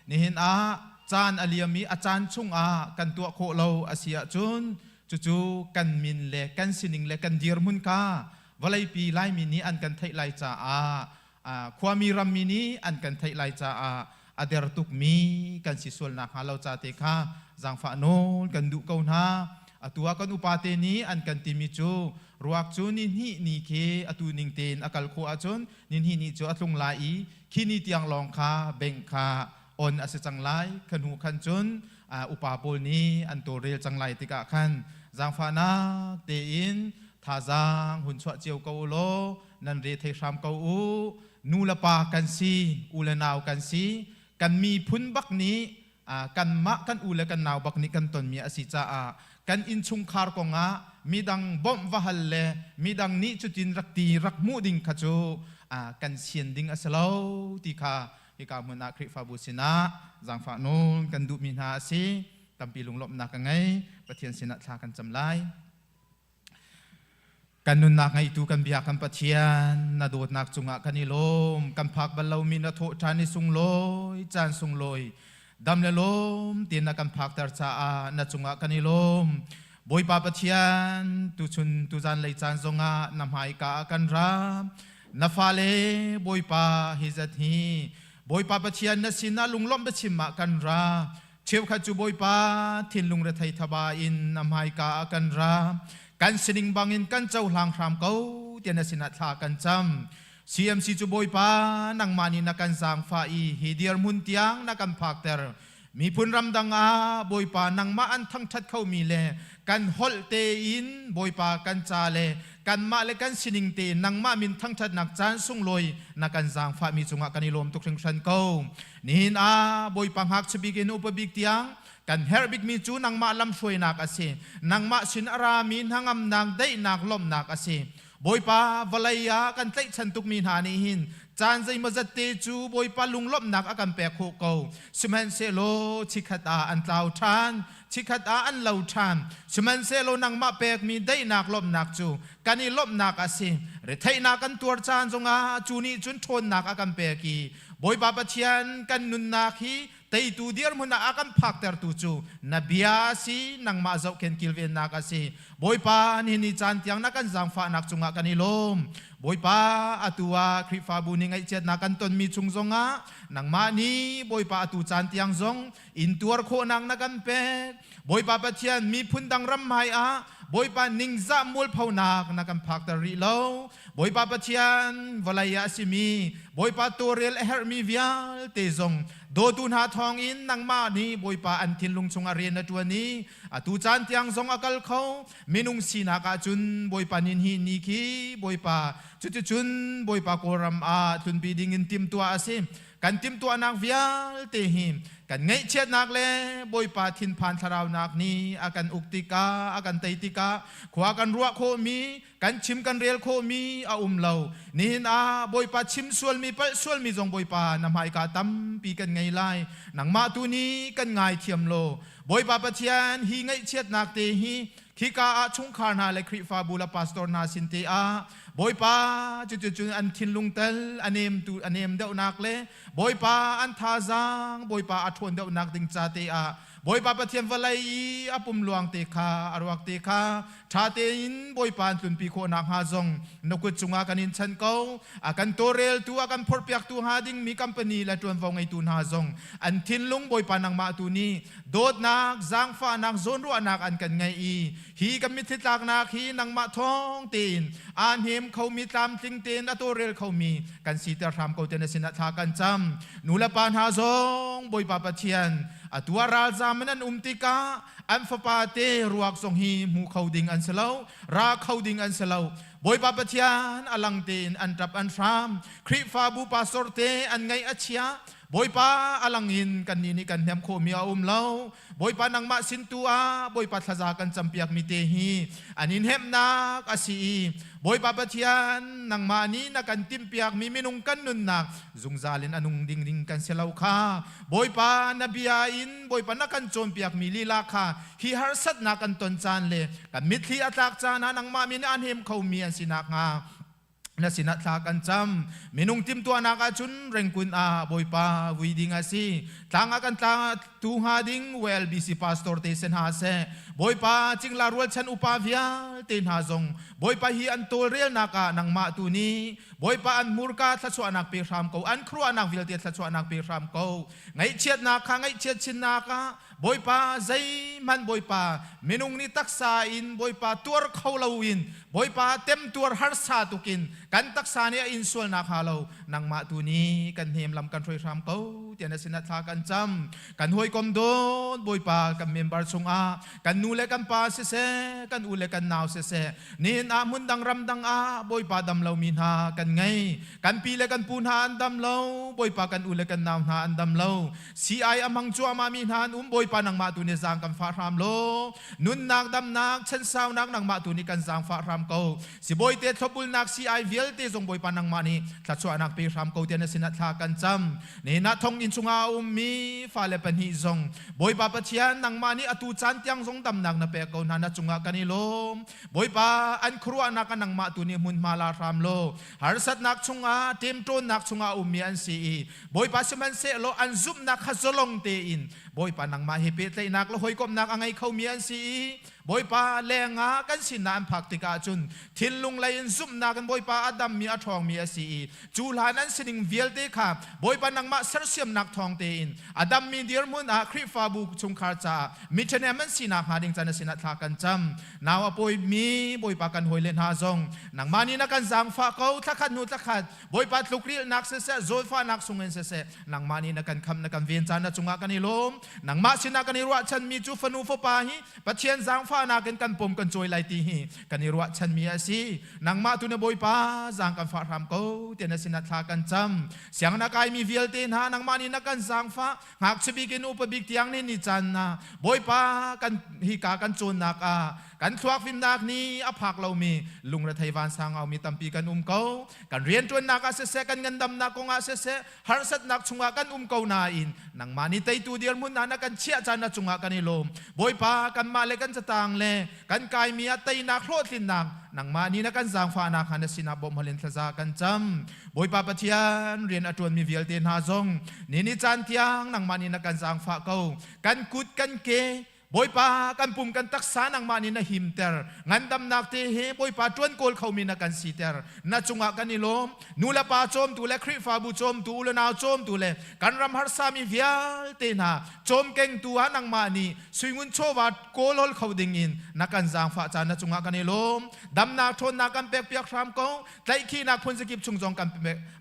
Nihin ah caan a liam i a caan chungah kan tuah khawh lo a si ahcun cucu kan min le kan sining le kan dirhmun kha vawleipi Laimi nih an kan theih lai caah khuami rammi nih an kan theih lai caah a der tukmi kan si sual nakhnga lo ca te kha zaangfah nawl kan duh ko hna. Atu ah kan upa te nih an kan timi cu ruak cu ni hnih ni khi atu ning tein a kal khawh ahcun ni hnih ni cu a tlung lai i khi ni tiang lawng kha bank kha on a si cang lai. Kha hnu khan cun upa pawl nih an tawlrel cang lai tikah khan zaangfahnak tein thazaang hun chuah cio ko u law nan re thei hram ko u. Nu le pa kan si, u le nau kan si, kan miphun bak nih kanmah kan u le kan nau bak nih kan tonmi a si caah kan innchungkhar kongah midang bawmh va hal le midang nih cutin rak ti rak hmuh ding kha cu kan sian ding a si lo ti kha hika hmun ah Khrihfabu sinah zaangfah nawl kan duhmi hna a si. Tampi lunglawmhnak ka ngei. Pathian sinah thla kan cam lai. Kan nunnak ngeitu kan bia kan Pathian, na dawtnak cungah kan i lawm. Kan phak bal lomi na thawh ṭhan i sunglawi, caan sunglawi, dam le lawm tiin na kan phakter caah na cungah kan i lawm. Bawipa Pathian, tuchun tuzan lei caan zongah na hmaika ah kan ra. Na fale Bawipa hi zat hi Bawipa Pathian na sinah lunglawmh biachim ah kan ra. Cheukhat cu Bawipa thinlung rethei thaba in na hmaika ah kan ra. Kan sining bangin kan cohlang hram ko tiah na sinah thla kan cam. CMC cu Bawipa nangmah nih na kan zaangfah i hi dirhmun tiang na kan phakter. Miphun ramdang ah Bawipa nangmah an thangṭhat khomi le kan holh tein Bawipa kan ca le kanmah le kan sining tein nangmah min thangṭhatnak caan sunglawi na kan zaangfahmi cungah kan i lawm tuk hringhran ko. Nihin ah Bawipa ngakchia bik in upa bik tiang kan herh bikmi cu nangmah lamhruainak a si. Nangmah sin a rami hnangamnak, daihnak, lawmhnak a si. Bawipa, vawlei ah kan tlaihchan tukmi hna nih hin Caan zeimawzat te cu Bawipa lunglawmhnak a kan pek khawh ko. Sihmanhsehlaw chikkhat ah an tlau ṭhan, chikkhat ah an lo ṭhan. Sihmanhsehlaw nangmah pekmi daihnak lawmhnak cu kan i lawmhnak a si. Retheihnak kan tuar caan zongah cu nih cun ṭhawnnak a kan pek i Bawipa Pathian kan nunnak hi teitu dirhmun ah a kan phaktertu cu na bia a si, nangmah zohkhen kilvennak a si. Bawipa, nihin ni caan tiang na kan zaangfahnak cungah kan i lawm. Bawipa, atu ah Khrihfabu nih ngaihchiatnak kan tonmi chung zongah nangmah nih Bawipa atu caan tiang zong in tuar khawhnak na kan pek. Bawipa Pathian, miphun dang ram hmai ah Bawipa ningzah mualphonak na kan phakter rih lo. Bawipa Pathian, vawlei ah a simi Bawipa tawlrel a herhmi vialte zong dawtu hna thawngin nangmah nih Bawipa an thinlung chungah rian na ṭuan i atu caan tiang zong a kal kho. Minung sinak ahcun Bawipa nin hi ni khi Bawipa cuticun Bawipa Kawlram ah tlunpi dingin timhtuah a si. Kan timhtuahnak vialte hi kan ngaihchiatnak le Bawipa thinphan thlaraunak nih a kan uk tikah, a kan tei tikah khua kan ruah khawhmi, kan chim kan rel khawhmi a um lo. Nihin ah Bawipa chim sualmi, palh sualmi zong Bawipa na hmaika tampi kan ngei lai. Nangmah tu nih kan ngaithiam law Bawipa Pathian hi ngaihchiatnak te hi khika ah chungkhar hna le Khrihfabu le pastor hna sin te ah Bawipa cuticun an thinlung tel a nem tu a nem deuhnak le Bawipa an thazaang Bawipa a ṭhawn deuhnak ding ca te ah Bawipa Pathian vawlei i a pum luang te kha a ruak te kha ṭha tein Bawipa an tlunpi khawh nakhnga zong na kut cungah kan in chanh ko. A kan tawlreltu, a kan phorhpiaktu hnga dingmi company le ṭuanvo ngeitu hna zong an thinlung Bawipa nangmah tu nih dawtnak, zaangfahnak, zawnruahnak an kan ngeih i hi kan mitthli tlaknak hi nangmah thawng tein aa hnem khomi tlamtling tein a tawlrel khomi kan siter hram ko te na sinah thla kan cam. Nu le pa hna zong Bawipa Pathian atu ah ralzam in an um tikah an fapa te ruak zong hi hmu kho ding an si lo, ra kho ding an si lo. Bawipa Pathian a lang tein an ṭap an hram. Khrihfabu pastor te an ngaih a chia. Bawipa a lang in kannih nih kan hnem khawhmi a um lo. Bawipa nangmah sin tu ah Bawipa thlaza kan campiakmi te hi an in hnemhnak a si i Bawipa Pathian nangmah nih na kan timhpiakmi minung kan nunnak zungzal in a nung ding ding kan si lo kha Bawipa na bia in Bawipa na kan cawnpiakmi lila kha hi harsatnak kan ton caan le kan mitthli a tlak caan ah nangmah min aan hem khomi an si nakhnga na sinah thla kan cam. Minung timhtuahnak ahcun rengkun ah Bawipa vui ding a si, tlang ah kan tlang tu hnga ding WLBC pastor te se hna seh, Bawipa cingla rualchan upa vialte hna zong Bawipa hi an tawlrelnak ah nangmah tu nih Bawipa an hmurka thluachuahnak pe hram ko, an khuaruahnak vialte thluachuahnak pe hram ko. Ngaihchiatnak kha ngaihchiat chinnak ah Bawipa zeihmanh Bawipa minung nih taksa in Bawipa tuar kho loin Bawipa temtuar harsa tukin kan taksa nih a in sualnak hnga lo nangmah tu nih kan hnem lam kan hruai hram ko tiah na sinah thla kan cam. Kan hawikom dawt Bawipa kan member chungah kan nu le kan pa siseh, kan u le kan nau siseh, Nihin ah hmundang ramdang ah Bawipa dam lomi hna kan ngei. Kan pi le kan pu hna an dam lo. Bawipa kan u le kan nau hna an dam lo. Sii-ai a hmang cuahmah mi hna an um. Bawipa nangmah tu nih zaang kan fah hram law. Nunnak, damnak, chansaunak nangmah tu nih kan zaangfah hram ko. Sibawi te thlopbulnak sii-ai vialte zong Bawipa nangmah nih thluachuahnak pe hram ko tiah na sinah thla kan cam. Nihin ah thonginn chungah a ummi fale pahnih zong Bawipa Pathian nangmah nih atu caan tiang zong damnak na pek ko hna na cungah kan i lawm. Bawipa an khuaruahnak ah nangmah tu nih hmunhma la hram law harsatnak chungah ṭemṭawnnak chungah a ummi an si i Bawipa sihmanhsehlaw an zumhnak kha zalong tein Bawipa nangmah he pehtlaihnak le hawikomhnak a ngei khomi an si i Bawipa lengah kan sinah an phak tikah cun thinlung lei in zumhnak in Bawipa a dammi a ṭhawngmi a si i cu hlan an sining vialte kha Bawipa nangmah sersiamnak thawng tein a dammi dirhmun ah Khrihfabu chungkhar caah mi ṭhahnem an sinak hnga ding can a sinah thla kan cam. Nau a pawimi Bawipa kan hawile hna zong nangmah nih na kan zaangfah ko. Thlakhat hnu thlakhat Bawipa tlukrilhnak siseh, zawnfahnak sungin siseh, nangmah nih na kan khamh na kan ven caan na cungah kan i lawm. Nangmah sinah kan i ruahchanmi cu fanu fapa hi Pathian zaangfahnak in kan pum kan cawi lai ti hi kan i ruahchanmi a si. Nangmah tu na Bawipa zaang kan fah hram ko tiah na sinah thla kan cam. Sianginn a kaimi vialte hna nangmah nih na kan zaangfah. Ngakchia bik in upa bik tiang nih ni caan na Bawipa kan hika kan cawnnak ah kan thluak fimnak nih a phak lomi lungrethei vansang aumi tampi kan um ko. Kan rianṭuannak ah siseh, kan ngandamnak kong ah siseh, harsatnak chungah kan um ko nain nangmah nih teitu dirhmun ah na kan chiah caan na cungah kan i lawm. Bawipa, kanmah le kan catang le kan kaimi ah teinak hlawhtlinnak nangmah nih na kan zaangfahnak kha na sinah bawmh hal in thlaza kan cam. Bawipa Pathian, rian a ṭuanmi vialte hna zong ni ni caan tiang nangmah nih na kan zaangfah ko. Kan kut kan ke Bawipa kan pum kan taksa nangmah nih na himter. Ngandamnak te he Bawipa ṭuan kawl khomi na kan siter. Na cungah kan i lawm. Nu le pa cawmtu le Khrihfabu cawmtu, u le nau cawmtu le kan ram harsami vialte hna cawmkengtu ah nangmah nih suingun chawva kawlhawl kho dingin na kan zaangfah caan na cungah kan i lawm. Damnak ṭhawnnak kan pekpiak hram ko. Tlaihkhihnak phunzakip chung zong kan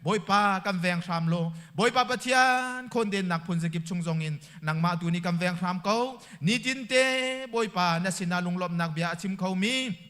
Bawipa kan veng hram law. Bawipa Pathian khawndennak phunzakip chung zong in nangmah tu nih kan veng hram ko. Nitinte Bawipa na sinah lunglawmhnak bia a chim khomi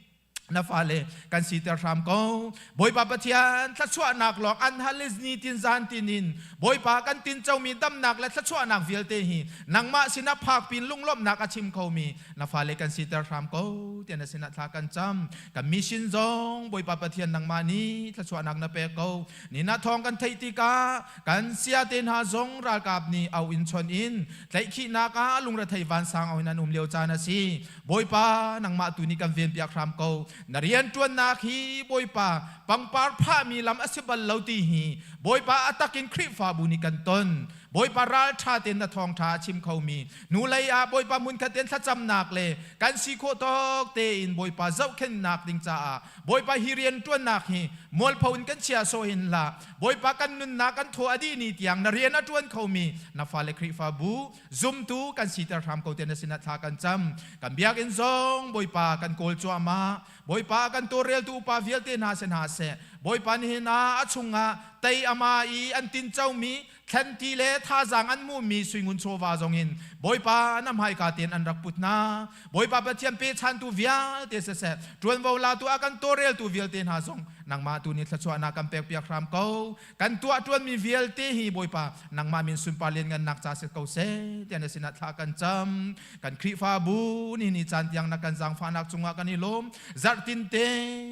na fale kan siter hram ko. Bawipa Pathian thluachuahnak lawng an hal i nitin zan tinin Bawipa kan tincomi damnak le thluachuahnak vialte hi nangmah sinah phakpin lunglawmhnak a chim khomi na fale kan siter hram ko tiah na sinah thla kan cam. Kan mission zong Bawipa Pathian nangmah nih thluachuahnak na pek ko. Ni na thawng kan theih tikah kan sia te hna zong ralkap nih au in chon in tlaihkhihnak ah lungrethei vansang au in an um lio caan a si. Bawipa nangmah tu nih kan ven piak hram ko. Na rianṭuannak hi Bawipa pangpar phahmi lam a si bal lo ti hi Bawipa a takin Khrihfabu nih kan ton. Bawipa ralṭha tein na thawngṭha a chim khomi hnulei ah Bawipa hmunkhat tein thlacamnak le kan si khawh tawk tein Bawipa zohkhenhnak ding caah Bawipa hi rianṭuannak hi mualpho in kan chia sawh hin hlah. Bawipa kan nunnak kan thaw a dih ni tiang na rian a ṭuan khomi na fale Khrihfabu zumtu kan siter hram ko te na sinah thla kan cam. Kan biakinn zong Bawipa kan kawl cuahmah. Bawipa kan tawlreltu upa vialte hna si hna seh. Bawipa nihin ah a chungah tei ama i an tincomi thlanti le thazaang an hmuhmi suingun chawva zongin Bawipa na hmaika tein an rak put hna. Bawipa Pathian pechantu vialte siseh, ṭuanvo latu a kan tawlreltu vialte hna zong nangmah tu nih thluachuahnak kan pekpiak hram ko. Kan tuah ṭuanmi vialte hi Bawipa nangmah min sunpar lianngannak ca si ko seh tiah na sinah thla kan cam. Kan Khrihfabu ni ni caan tiang na kan zaangfahnak cungah kan i lawm. Zarhtin te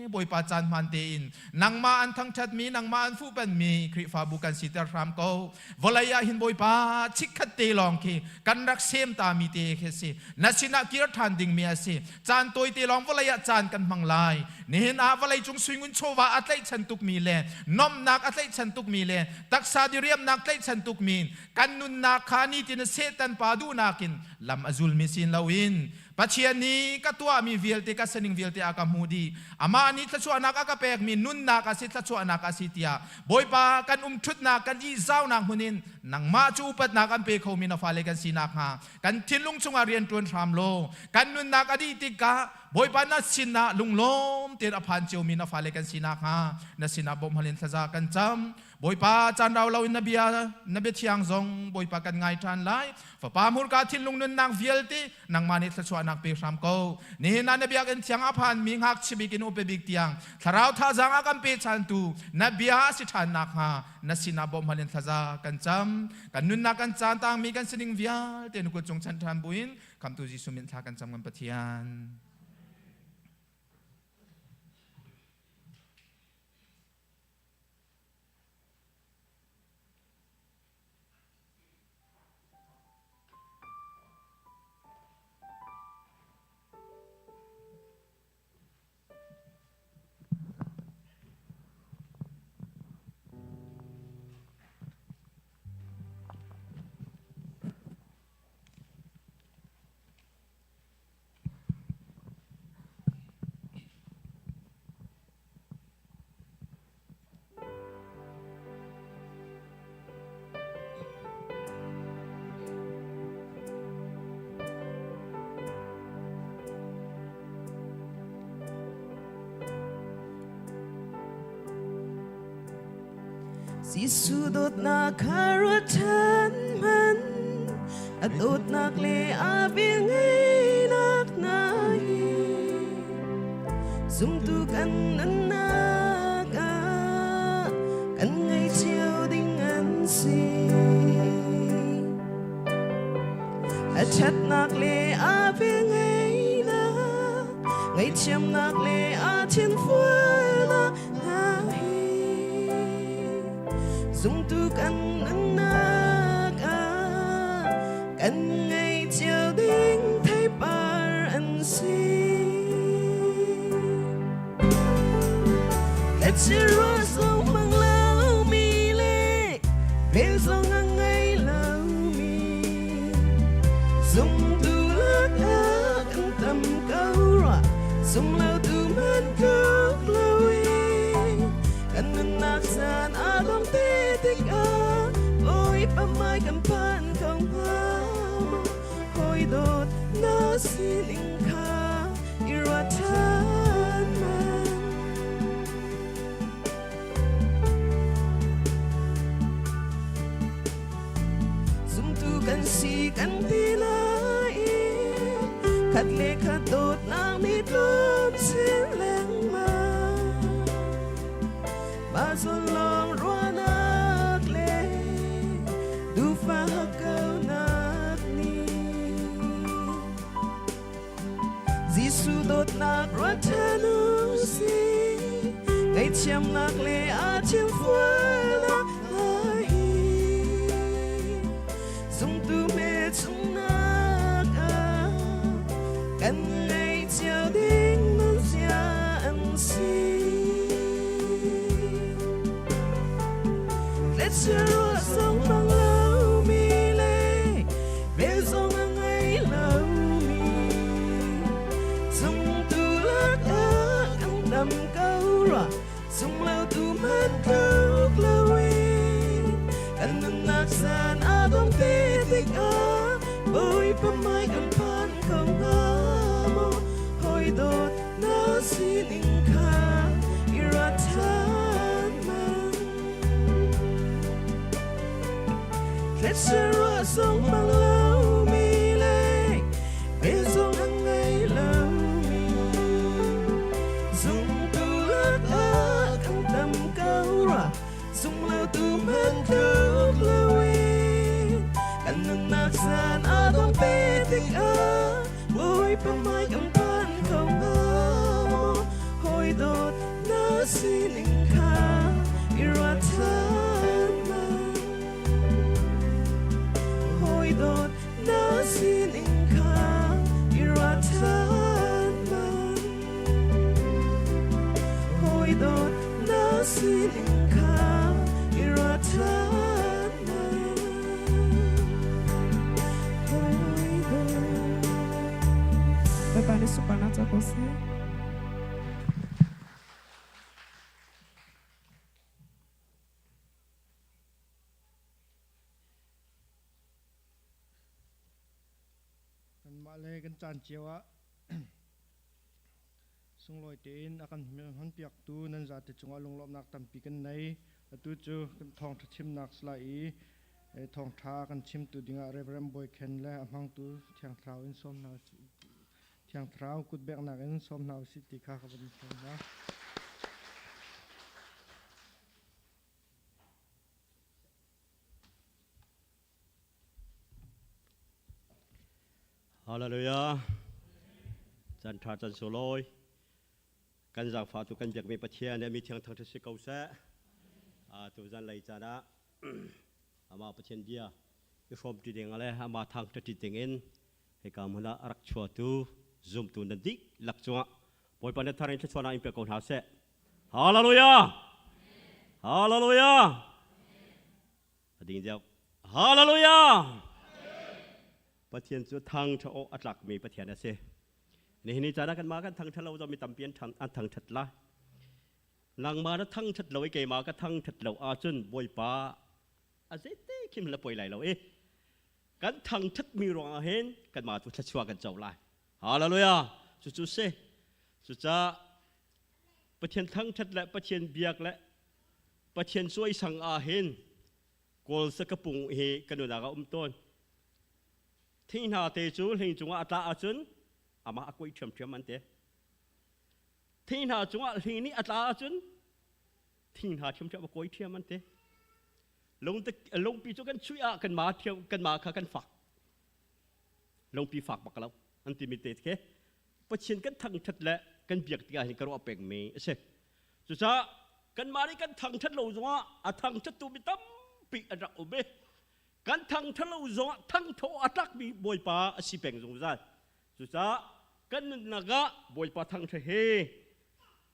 Bawipa caan hmaan tein nangmah an thangṭhatmi, nangmah an fuhpanmi Khrihfabu kan siter hram ko. Vawlei ah hin Bawipa chikkhat te lawng khi kan rak sem tami te khi si. Na sinah kir ṭhan dingmi a si. Caan tawi te lawng vawlei ah caan kan hmang lai. Nihin ah vawlei cung suingun chawva a tlaihchan tukmi le nomnak a tlaihchan tukmi le taksa diriamnak tlaihchan tukmi kan nunnak kha nitin Satan pa duhnak in lam a zulmi sin loin Pathian nih ka tuahmi vialte ka sining vialte a ka hmuh dih. Amah nih thluachuahnak a ka pekmi nunnak a si thluachuahnak a si tiah Bawipa kan umṭhutnak kan ihzaunak hmun in nangmah cu upatnak an pe khomi na fale kan si nakhnga kan thinlung chungah rian ṭuan hram law kan nunnak a dih tikah Bawipa na sinah lunglawm tein a phan ciomi na fale kan si nakhnga na sinah bawmh hal in thlaza kan cam. Bawipa caan rau loin na bia na bia thiang zong Bawipa kan ngai ṭhan lai. Fapa hmurka thinlung nunnak vialte nangmah nih thluachuahnak pe hram ko. Nihin ah na biakinn thiang a phanmi ngakchia bik in upa bik tiang thlarau thazaang a kan pe ṭhantu na bia a si ṭhan nakhnga na sinah bawmh hal in thlaza kan cam. Kan nunnak kan caan tangmi kan sining vialte na kut cung chanh ṭhan buin Khamtu Jesuh min thla kan cam kan Pathian. Jesuh dawtnak kha ruat ṭhan hmanh. A dawtnak le a velngeihnak hna hi zumtu kan nunnak ah kan ngei cio ding an si. A ṭhatnak le a velngeihnak, ngaihthiamnak le a thinfualnak hna hi zumtu kan nunnak ah kan ngei cio ding theipar an si. Thetse ruah zong hmang lomi le vel zong a ngei lomi zumtu lakah kan tam ko rua zum lo tu man tluk lo i kan nunnak caan a dong te tikah Bawipa hmai kan phan ko hnga maw hawi dawt na sining kha i ruat ṭhan man. Zumtu kan si kan ti lai i khat le khat dawtnak nih tlawm chin lengmang. Mah zawn lawng ruahnak le duhfah hakkaunak nih Jesuh dawtnak ruat ṭhan u sih, ngaihthiamnak le aa thilfualnak hna hi zumtu hmelchunhnak ah kan ngei cio ding nunzia an si. Thetse ruah zong hmang lomi le vel zong a ngei lomi zumtu lakah kan tam ko rua zumlotu hmanh tluk loin kan nunnak caan a dong te tikah Bawipa hmai kan phan ko hnga maw hawi dawt na sining kha i ruat ṭhan man. Thetse ruah zong hmang lomi le vel zong a ngei lomi zumtu lakah kan tam ko rua zumlotu hmanh tluk loin kan nunnak caan a dong te tikah Bawipa hmai kan phan kho hnga maw hawi dawt na sining kha i ruat ṭhan man. Hawi dawt na sining kha i ruat ṭhan man. Hawi dawt na sining kha i ruat ṭhan man. Hawi dawt. Bawipa nih sunparnak ca ko seh. Kanmah le kan caan cio ah sunglawi tein a kan hmanpiaktu nan zate cungah lunglawmhnak tampi kan nei. Atu cu kan thawngṭha chimnak si lai i thawngṭha kan chimtu dingah Reverend Bawi Khen le a hmangtu Thiang Thlarau in sawm hna Thiang Thlarau kutbeknak in sawm hna usih ti kha ka van sawm hna. Hallelujah. Chan tha chan sulawi. Kan zaangfah tu kan biakmi Pathian le mi thiang thangṭhat si ko seh. Tu zan lei caan ah amah Pathian bia i hrawm ṭi ding le amah thangṭhat ṭi ding in hika hmun ah a rak chuatu zumtu nan dihlak cungah Bawipa nih thar in thluachuahnak in pe ko hna seh. Hallelujah! Hallelujah! A ding deuh. Hallelujah! Pathian cu thangṭha awk a tlakmi Pathian a si. Nihin ni caan ah kanmah kan thangṭhat lo zong mi tampi an thangṭhat lai. Nangmah na thangṭhat lo i keimah ka thangṭhat lo ahcun Bawipa a zeite khim la poi lai lo i kan thangṭhatmi ruangah hin kanmah cu thluachuah kan co lai. Hallelujah! Cucu si. Cucaah Pathian thangṭhat le Pathian biak le Pathian cawisang ah hin Kawl sakapung hi kan nunak ah um tawn. Thing hna te cu hling cungah a tla ahcun amah a kuai ṭhiamṭhiam an ti. Thing hna cungah hling nih a tla ahcun thing hna ṭhiamṭhiam a kuai ṭhiam an ti. Lungpi cu kan chuih ah kanmah ṭhiam kanmah kha kan fak. Lungpi fak bak lo an timi te khi Pathian kan thangṭhat le kan biak tikah hin ka ruah pengmi a si. Cucaah kanmah nih kan thangṭhat lo zongah a thangṭhattu mi tampi an rak um i kan thangṭhat lo zongah thangtho a tlakmi Bawipa a si peng zungzal. Cucaah kan nunnak ah Bawipa thangṭhat hi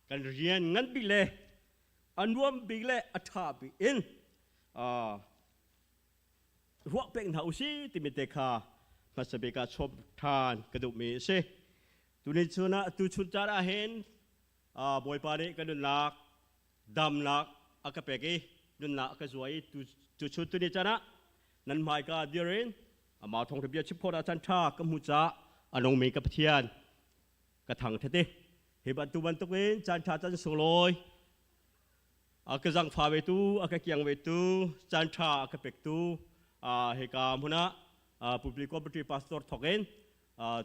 kan rian ngan bik le a nuam bik le a ṭha bik in ruah peng hna usih timi te kha hmasa bik ah chawm ṭhan ka duhmi a si. Tuni chun ah tuchun caan ah hin Bawipa nih ka nunnak damnak a ka pek i nunnak a ka zuai i tuchun tuni caan ah nan hmaika dir in amah thawngṭha bia chim khawh ah caan ṭha ka hmu caah a nungmi ka Pathian ka thangṭhat i hi bantuk bantukin caan ṭha caan sunglawi a ka zangfa vetu a ka kiang vetu caan ṭha a ka pektu hika hmun ah public committee pastor thawk in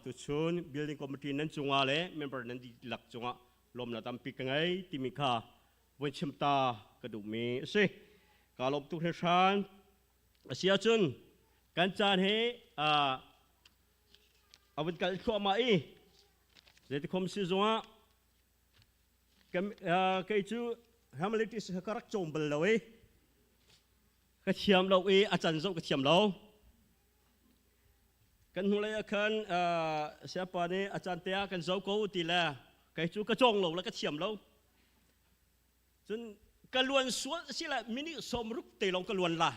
tuchun building committee nan cungah le member nan dihlak cungah lawmnak tampi ka ngei timi kha vun chim ta ka duhmi a si. Ka lawm tuk hringhran. A si ahcun kan caan hi a vun kal thluahmah i zeitikhom si zongah kei cu Hamilton ka rak cawm bal lo i ka thiam lo i a can zoh ka thiam lo. Kan hnulei ah khan sayapa nih a caan te ah kan zo ko ti le kei cu ka cawng lo le ka thiam lo. Cun ka luan sual si le minute 60 te lawng ka luan lai.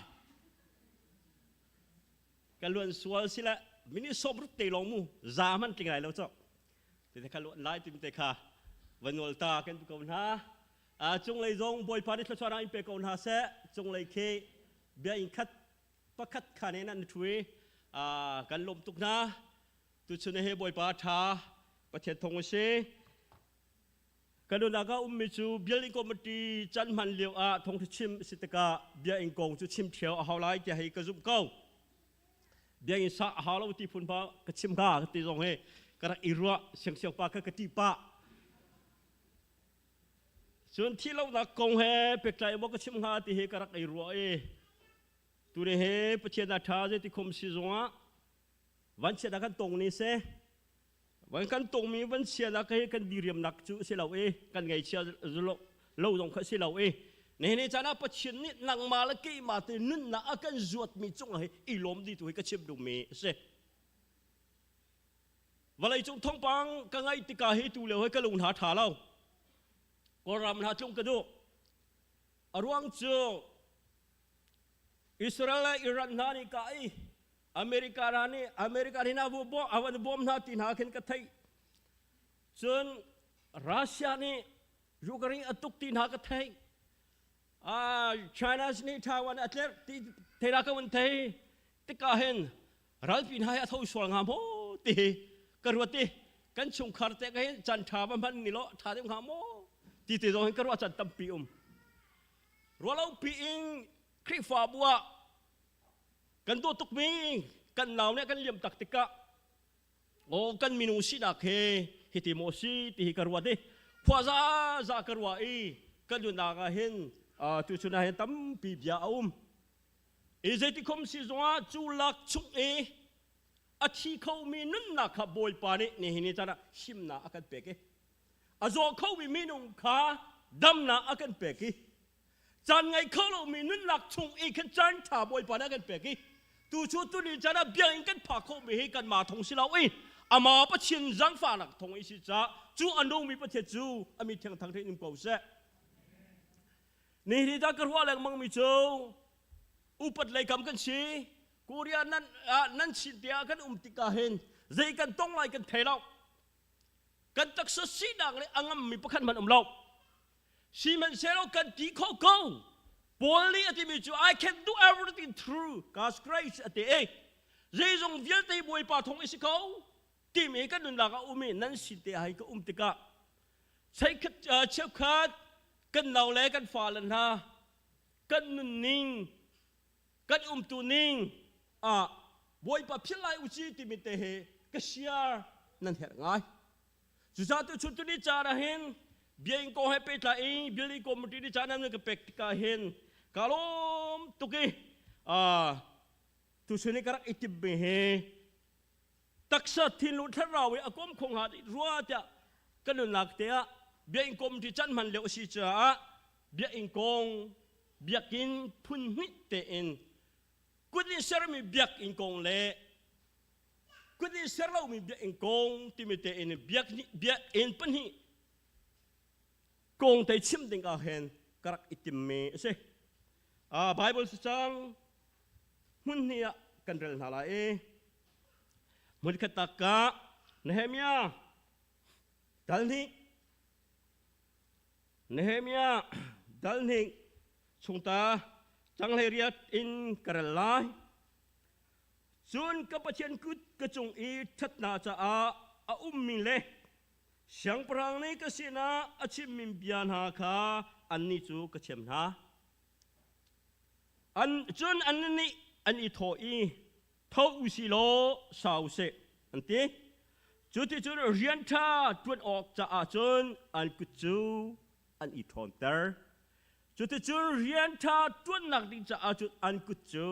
Ka luan sual si le minute 60 te lawng mu za hmanh tling lai lo cawk. Te kha luan lai tim te kha va nawl ta kan tu ko hna. Cunglei zong Bawipa nih thluachuah in pe ko hna seh. Cunglei khi bia in khat pakhat kha ne nan thu i kan lawm tuk hna. Tuchun he Bawipa ṭha Pathian thong a si. Kan nunnak ah ummi cu building committee can hman lio ah thawngṭha chim a si tikah biakinn kong cu chim ṭheo a hau lai tiah hei ka zumh ko. Biakinn sa a hau lo ti phun pa ka chim hnga ka ti zong hi ka rak i ruah siangsiang pa kha ka ṭih pah. Cun thih lonak kong he pektlai maw ka chim hnga ti hi ka rak i ruah i tuni hi Pathian a ṭha zeiti khom si zongah vanchiat ah kan tong ni seh van kan tongmi vanchiatnak hi kan diriamnak cu si lo i kan ngaihchia lo zong kha si lo i nihin ni caan ah Pathian nih nangmah le keimah te nunnak a kan zuatmi cungah hi i lawm dih tu hi ka chim duhmi a si. Vawleicung thawngpang ka ngaih tikah hi tu lio hi ka lung hna ṭha lo. Kawlram hna tlung ka duh. A ruang cu Israel le Iran hna nih ka i America hna nih America nih na bu a van bawm hna ti hna khin ka theih. Cun Russia nih Ukraine a tuk ti hna ka theih. China nih Taiwan a tlerh ti theih ka vun thei. Tikah hin ralpi hna hi a tho sual hnga maw ti hi ka ruat i kan chungkhar te ka hin caan ṭha va hman ni law ṭha deuh hnga maw ti ti zong hin ka ruah caan tampi um. Rualo pi in Khrihfabu ah kan dawt tukmi kan nau nih kan liam tak tikah aw kan minung sinak he hiti maw si ti hi ka ruat i khua za za ka ruah i kan nunnak ah hin tuchun ah hin tampi bia a um. I zeitikhom si zongah cu lak chung i a thi khomi nunnak kha Bawipa nih nihin ni caan ah himnak a kan pek i a zaw khomi minung kha damnak a kan pek i caan ngei kho lomi nunnak chung i khan caan ṭha Bawipa nih a kan pek i tu cu tuni caan ah biakinn kan phak khawhmi hi kanmah thong si lo i amah Pathian zaangfahnak thong i si caah cu a nungmi Pathian cu a mi thiang thang in um ko seh. Nihin dah ka ruah lengmang mi cu upat lei kam kan si Korea nan nan chin tiah kan um tikah hin zei kan tong lai kan thei lo kan taksa sinak le a ngam mi pakhat hmanh um lo sihmanhsehlaw kan ti kho ko Paul nih a timi cu I can do everything through God's grace a ti i zeizong vialte Bawipa thong i si ko timi kan nunnak ah um i nan sin te hai ka um tikah cheikhat cheukhat kan nau le kan fale hna kan nunning kan umtu ning ah. Bawipa philh lai uci timi te hi ka siar nan herh ngai. Cucaah tu chun tuni caan ah hin biaing kong he pehtlai in building committee ni caan nan ka pek tikah hin ka lawm tuk i tuchun i ka rak i timmi hi taksa thinlung thlarau i a kom kho hnga rua tiah ka nunnak te ah biaing committee can hman lio a si caah biaing kong biakinn phun hnih tein kut in sermi biakinn kong le kut in ser lomi biakinn kong timi tein biakinn pahnih kong te chim ding ah hin ka rak i timmi a si. Bible cacang hmun hnih ah kan rel hna lai i hmun khat tak ka Nehemiah dal hnih Nehemiah dal hnih chungta changlei riat in ka rel lai. Cun ka Pathian kut ka cung i ṭhatnak caah a ummi le siangpahrang nih ka sinah a chimmi bia hna kha annih cu ka chim hna. Cun annih nih an i thawh i, Tho u si law sa u sih, an ti. Cuticun rian ṭha ṭuan awk caah cun an kut cu an i ṭhawnter. Cuticun rian ṭha ṭuannak ding caah cun an kut cu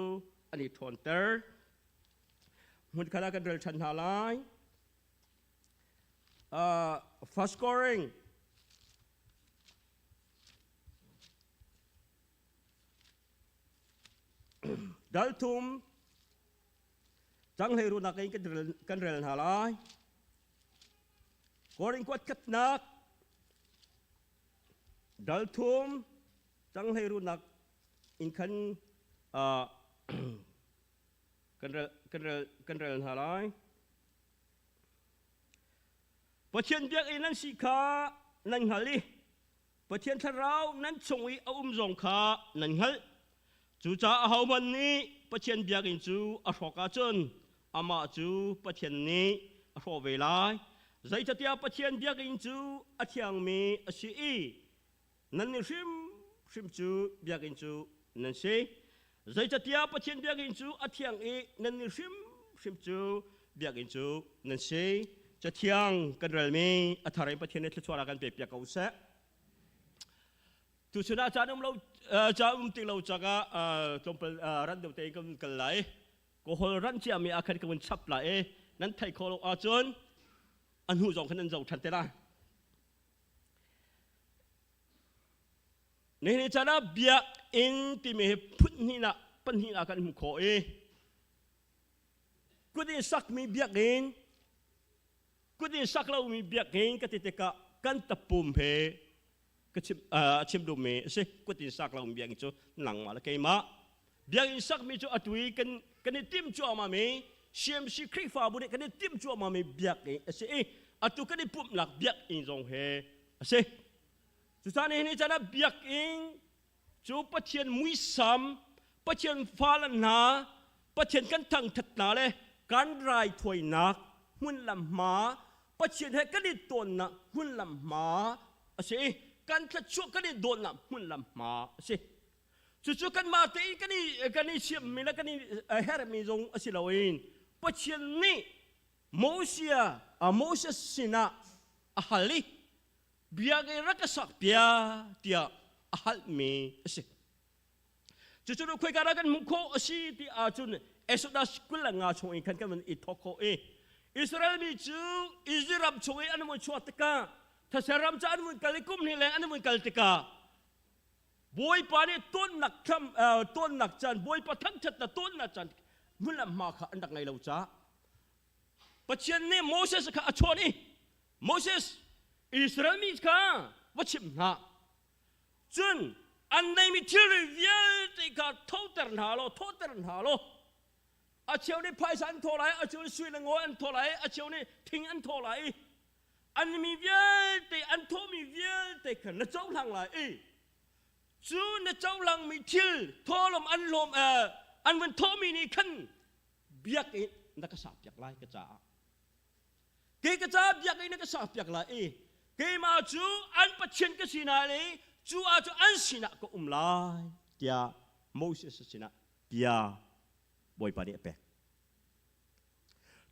an i ṭhawnter. Hmunkhat ah kan rel ṭhan hna lai. First scoring. Dal thum cang hlei runak in kan rel hna lai. Korin kuat khatnak dal thum cang hlei runak in khan kan rel hna lai. Pathian biakinn nan si kha nan hngal i Pathian thlarau nan chung i a um zong kha nan hngalh. Cucaah ahohmanh nih Pathian biakinn cu a hrawk ahcun amah cu Pathian nih a hrawh ve lai. Zeicahtiah Pathian biakinn cu a thiangmi a si i nannih hrimhrim cu biakinn cu nan si. Zeicahtiah Pathian biakinn cu a thiang i nannih hrimhrim cu biakinn cu nan si. Cathiang kan relmi a thar in Pathian nih thluachuah kan pek piak ko seh. Tuchun ah caan um lo caan um ti lo cakah tlawmpal ran deuh tein kan kal lai. Ka hol ran ciami ah khan ka vun chap lai i nan theih khawh lo ahcun a hnu zong khan nan zoh ṭhan te lai. Nihin caan ah biakinn timi hi phun hnihnak pahnihnak kan hmuh khawh i kut in sakmi biakinn kut in sak lomi biakinn ka ti tikah kan tapum he ka chim a chim duhmi a si. Kut in sak lomi biakinn cu nangmah le keimah biakinn sakmi cu atu i kan kan i timh cuahmah mi CMC Khrihfabu nih kan i timh cuahmah mi biakinn a si i atu kan i pumhnak biakinn zong he a si. Cucaah nihin ni caan ah biakinn cu Pathian muisam, Pathian fale hna, Pathian kan thangthat hna le kan raithawinak hmun lam hma, Pathian he kan i tawnnak hmun lam hma a si i kan thluachuah kan i dawtnak hmun lam hma a si. Cucu kanmah tein kan i kan i siammi le kan i herhmi zong a si loin Pathian nih Moses Moses sinah a hal i biakinn rak ka sak piak tiah a halmi a si. Cucu khoika dah kan hmuh khawh a si ti ahcun Exodus 25 chung in khan kan van i thawk khawh i Israel mi cu Egypt ram chung i an vun chuah tikah thase ram cu an vun kal i kum hnih leng an vun kal tikah Bawipa nih tawnnak thlam tawnnak caan Bawipa thangṭhatnak tawnnak caan hmun le hma kha an rak ngei lo caah Pathian nih Moses kha a chawn i Moses Israel mi kha va chimh hna cun an neimi thilri vialte kha thoter hna law thawhter hna law a cheu nih phaisa an thawh lai a cheu nih sui le ngaw an thawh lai a cheu nih thing an thawh lai i an mi vialte an thawhmi vialte kha na cohlang lai i cu na cohlangmi thil thawhlawm an hlawm an vun thawhmi nih khan biakinn na ka sakpiak lai ka caah Kei ka caah biakinn na ka sakpiak lai i keimah cu an Pathian ka si na le cu ah cu an sinah ka um lai tiah Moses sinah bia Bawipa nih a pek.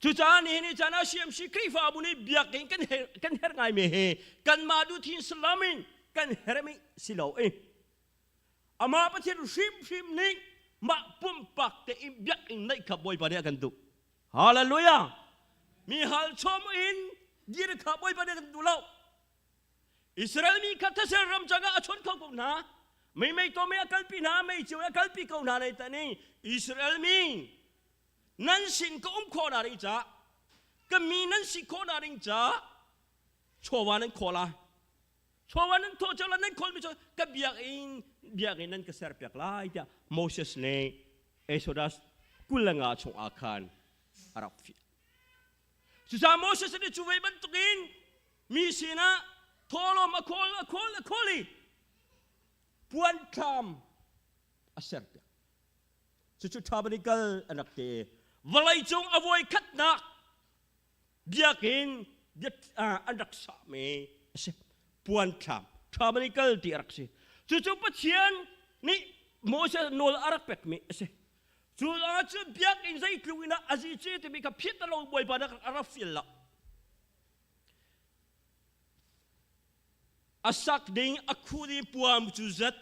Cucaah nihin ni caan ah CMC Khrihfabu nih biakinn kan her, kan herh ngaimi hi kanmah duhthin salam in kan hermi si lo i amah Pathian hrimhrim nih mah pumpak te in biakinn neih kha Bawipa nih a kan duh. Hallelujah! Mi hal chom in dir kha Bawipa nih a kan duh lo. Israel mi kha thasel ram cangah a chon kho ko hna. Mei mei to mei a kalpi hna, mei cio a kalpi ko hna nei ta ning Israel mi nan sin ka um khawh na ding ca ka mi nan si khawh na ding ca chawva nan khaw lai. Chawva nan thawh cang la nan khawl mi cu ka biakinn biakinn nan ka ser piak lai tiah Moses nih Exodus 25 chung ah khan a rak fiah. Cucaah Moses nih cu ve bantukin mi sinah thawhlawm a khawl a khawl a khawl i puanthlam a serpiak. Cucu tabernacle an rak ti. Vawleicung a voi khatnak biakinn an rak sahmi a si. Puanthlam tabernacle ti a rak si. Cucu Pathian nih Moses nawl a rak pekmi a si. Cu ah cun biakinn zeitluk in a zi ci timi kha phit lo Bawipa nih a rak fial lo. A sak ding a khu ding puam cu zat,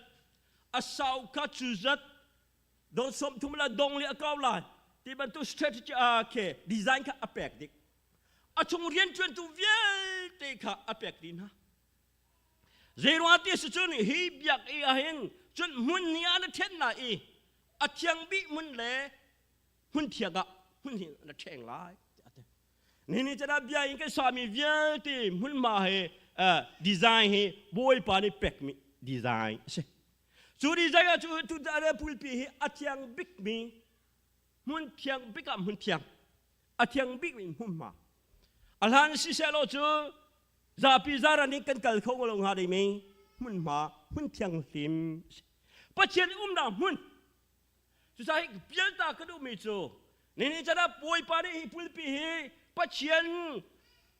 a sau kha cu zat, dong som thum la dong li a kau lai ti bantuk strategy a ke design kha a pek dik. A chung rianṭuantu vialte kha a pek dih hna. Zeiruang ti si cun hi biak i ahhin cun hmun ni ah na ṭhen lai i a thiang bik hmun le hmun thiang ah hmun hi na ṭheng lai. Nihin chan ah bia in kan sami vialte hmunhma he design hi Bawipa nih pekmi design a si. Cu design ah cu tu pulpi hi a thiang bikmi hmun thiang bik ah hmun thiang a thiang bikmi hmunhma. A hlan siseh law cu zapi zaran in kan kal kho lo hnga dingmi hmunhma hmun thianghlim Pathian umnak hmun Cucaah pialta ka duhmi cu nini can ah Bawipa nih hi pulpi hi Pathian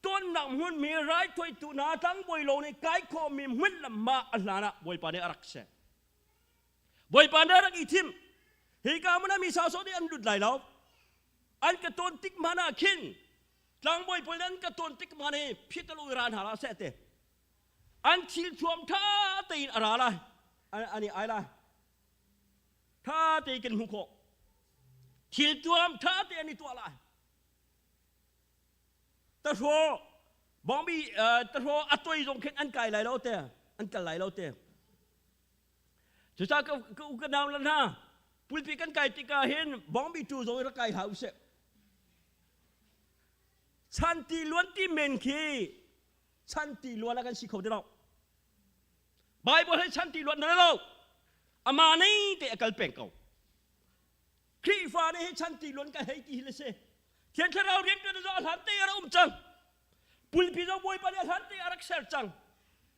tonnak hmunmi raithawitu hna tlangbawi lo nih kai khawhmi hmun lam ah a hlan ah Bawipa nih a rak ser. Bawipa nih a rak i thim. Hi ka hmun ah mi sawsawh nih an lut lai lo. An ka ton tik hmanh ah khin tlangbawi pawl nih an ka ton tik hmanh hi phit a ran hna hlah seh te. An thil thuam ṭha tein a ra lai. An i ai lai. Ṭha tein kan hmuh khawh. Thil tuam ṭha tein an i tuah lai. Tahraw bawngbi tahraw a toi zong khin an kai lai lo te, an kal lai lo te. Cucaah ka u ka nau le hna, pulpi kan kai tikah hin bawngbi tu zong rak kai hlah usih. Chan ti luan ti men khi chan ti luan ah kan si kho ti lo. Bible he chan ti luat na lo. Ama nei te a kal peng ko. Khrihfa nih hi chan ti luan ka hei ti hi le si. Thiang Thlarau rian tuan zo a hlan te a um cang. Pulpi zo Bawipa nih a hlan te a rak ser cang.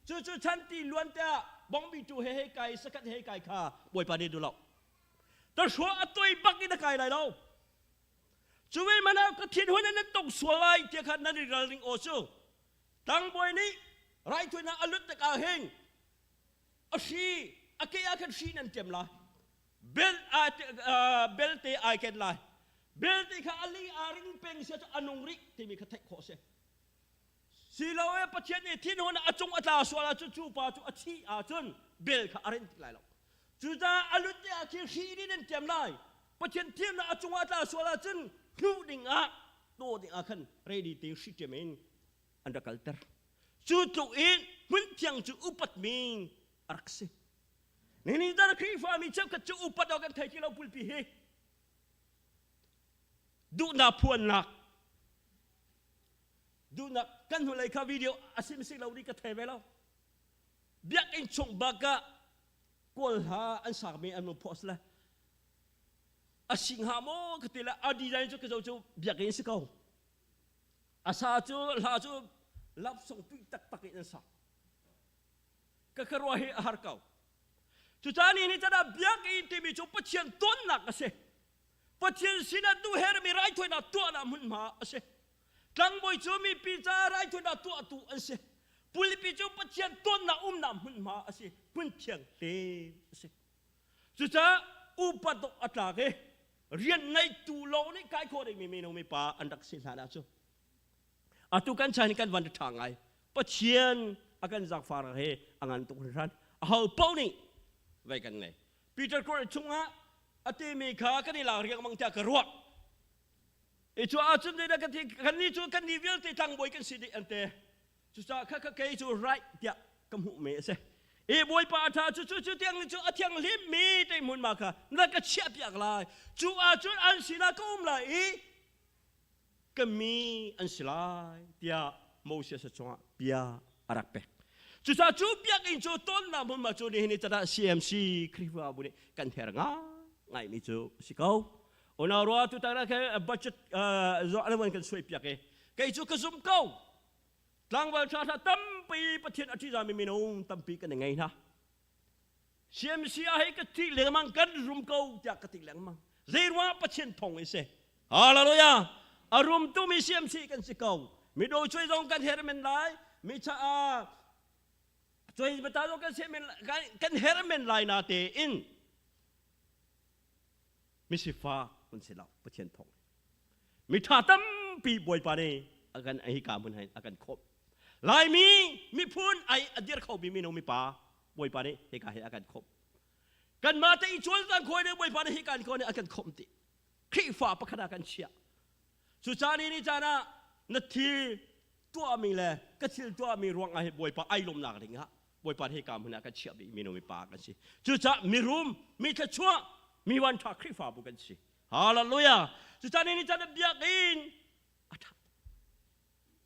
Cu cu chan ti luan te ah bongbi tu he hei kai sakat he kai kha Bawipa nih du lo. Ta hruah a toi bak in a kai lai lo. Cu ve mana ka thin hun nan tong sual lai tia kha nan i ralring aw cu. Tlangbawi nih raithawinak a lut tikah hin a hri a ke ah khan hri nan ṭem lai. Bel belte ai ken lai. Belte kha a li aa ring peng sia cu a nung rih timi kha theih khawh a si. Silo e Pathian nih thinhun a cung a tla sual ahcun cu pa cu a thih ahcun bel kha a rin ti lai lo. Cucaah a lut te ah khi hri nih nan ṭem lai. Pathian thimnak a cungah a tla sual ahcun hnuh ding ah taw ding ah khan ready te hri ṭem in an rak kalter. Cu tluk in hmunthiang cu upatmi a rak si. Nini dar Khrihfa mi cheukhat cu upat awk kan thei ti lo pulpi hi. Duhnak phuannak duhnak kan hnulei kha video a sim si lo di ka thei ve lo. Biakinn chung bak ah kawl hla an sakmi an mun post le a si hnga maw ka ti le a design cu ka zo cu biakinn si ko. A sa cu hla cu love song tui taktak in an sak. Ka ka ruah hi a har ko. Cucaah ni ni can ah biakinn timi cu Pathian tonnak a si. Pathian sinah duhhermi raithawinak tuahnak hmunhma a si. Tlangbawi cu mipi caah raithawinak tuahtu an si. Pulpi cu Pathian tonnak umnak hmunhma a si. Hmun thiang te a si. Cucaah upat dawh a tlak i. Rian ngeitu lawng nih kai khawh dingmi mino mipa an rak si hlan ah cu. Atu kan chan kan van ṭha ngai. Pathian a kan zaangfar he a ngan tuk hringhran. Aho paoh nih vei kan ngei. Peter Kor chungah a timi kha kan i lak riangmang tiah ka ruah. I cu ahcun zeidah kan ti kan nih cu kan nih vialte tlangbawi kan si dih an te. Cucaah kha kha kei cu right tiah ka hmuh mi a si. I Bawipa a ṭha cu cu cu tiang cu a thianghlim mi te hmun ma kha na ka chiah piak lai. Cu ahcun an sinah ka um lai i ka mi an si lai tiah Moses chungah bia a rak pek. Cucaah cu biakinn cu tonnak hmunhma cu nihin ni cadah CMC Khrihfabu nih kan her ngaingaimi cu a si ko. Unau rua tutan ah khan budget zo an kan suai piak i kei cu ka zum ko. Tlangval ṭha ṭha tampi Pathian a ṭihzami minung tampi kan i ngei hna. CMC ah hei ka ti lengmang kan rum ko tiah ka ti lengmang. Zeiruangah Pathian thawng i si. Hallelujah! A rum tu mi CMC kan si ko. Mi do cuai zong kan her men lai. Mi cha a cuai bata zong kan men kan her men lai na te in mi sifak kan si lo Pathian thawng. Mi tha tampi Bawipa nih a kan hi ka mun hai a kan khop. Laimi miphun ai a dir kho mi mino mipa Bawipa nih hika hi a kan khop. Kanmah te i cual cang khawi nih Bawipa nih hi kan ko nih a kan khomh ti. Khrihfa pakhat ah kan chiah. Cu caan ni caan ah na thil tuahmi le ka thil tuahmi ruang ah hi Bawipa ai lawmnak ding ah Bawipa nih hika hmun ah kan chiah bik mino mipa kan si. Cucaah mirum, mi thluachuah, mi vanṭha Khrihfabu kan si. Hallelujah. Cucaah ni caan ah biakinn a ṭha.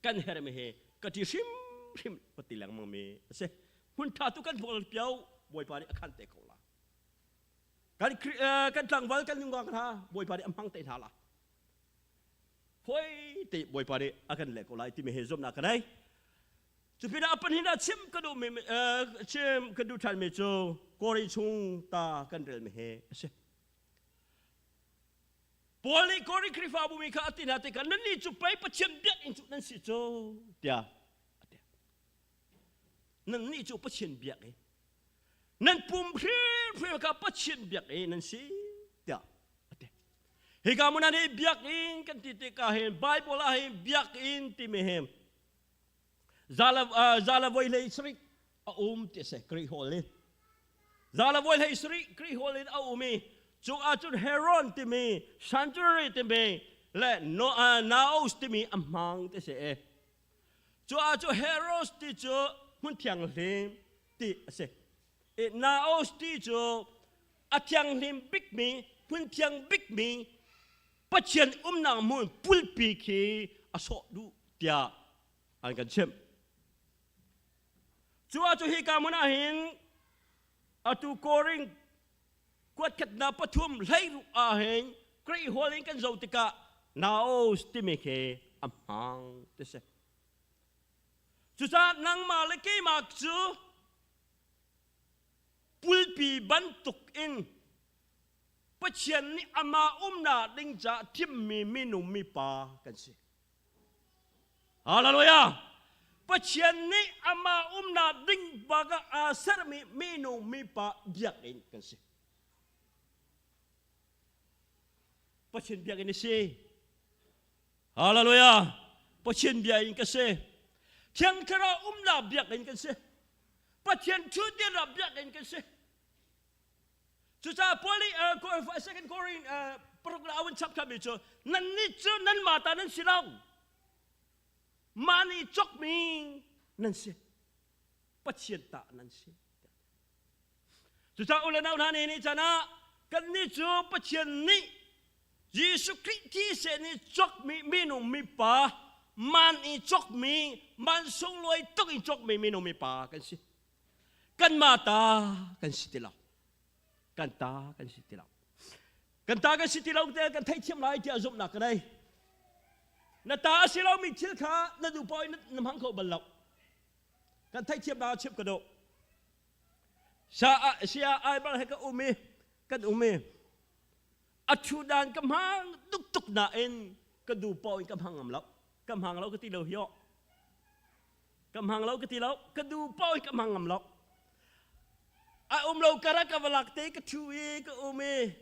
Kan hermi hi ka ṭi hrimhrim ka ti lengmang mi a si. Hmun ṭha tu kan hmuh pio Bawipa nih a khan te ko la. Kan kan tlangval kan nungak hna Bawipa nih a hmang te hna la. Hoi te Bawipa nih a kan leh ko lai timi he zumhnak ka nei. Cu pinah a pahnih ah chim ka duh mi chim ka duh ṭhan mi cu Kori chung ta kan rel mi hi a si. Paul nih Kori Khrihfabu mi kha a ti hna tikah nannih cu pei Pathian biakinn cu nan si cu tiah a ti. Nannih cu Pathian biakinn nan pum hrimhrim kha Pathian biakinn nan si tiah a ti. Hika hmun ah nih biakinn kan ti tikah hin Bible ah hin biakinn timi hi zala zala voi hlei sarih a um ti a si Greek holh in. Zala voi hlei sarih Greek holh in a um i cu ahcun Heron timi sanctuary timi le Naos timi a hmang ti si i cu ahcun Heros ti cu hmun thianghlim ti a si. I Naos ti cu a thianghlim bikmi hmun thiang bikmi Pathian umnak hmun pulpi khi a sawh duh tiah an kan chimh. Cu ahcun hika hmun ah hin atu Korin kuatkhatnak pathum hleiruk ah hin Greek holh in kan zoh tikah naos timi khi a hmang ti si. Cucaah nangmah le keimah cu pulpi bantuk in Pathian nih amah umnak ding caah thimmi minung mipa kan si. Hallelujah! Pathian nih amah umnak ding bak ah aa sermi minung mipa biakinn kan si. Pathian biakinn a si. Hallelujah! Pathian biakinn ka si. Thiang Thlarau umnak biakinn kan si. Pathian ṭhutdirnak biakinn kan si. Cucaah Paul nih Second Korin paruk le a chap thlami cu nannih cu nanmah ta nan si lo. Mah nih cawkmi nan si. Pathian ta nan si. Cucaah u le nau hna nih ni caan ah kannih cu Pathian nih Jesuh Khrih thisen i cawkmi minung mipa man i cawkmi man sunglawi tuk i cawkmi minung mipa kan si. Kanmah ta kan si ti lo. Kan ta kan si ti lo. Kan ta kan si ti lo te kan theihthiam lai tiah zumhnak ka nei. Na ta a si lomi thil kha na duh paoh in na hmang kho bal lo. Kan theihthiam nak chimh ka duh. Sa sia ai bal he ka um i kan um i a thudan ka hmang tuk tuk nain ka duh paoh in ka hmang ngam lo. Ka hmang lo ka ti lo hi Ka hmang lo ka ti lo. Ka duh paoh in ka hmang ngam lo. A um lo kara ka va lak te ka thu i ka um i.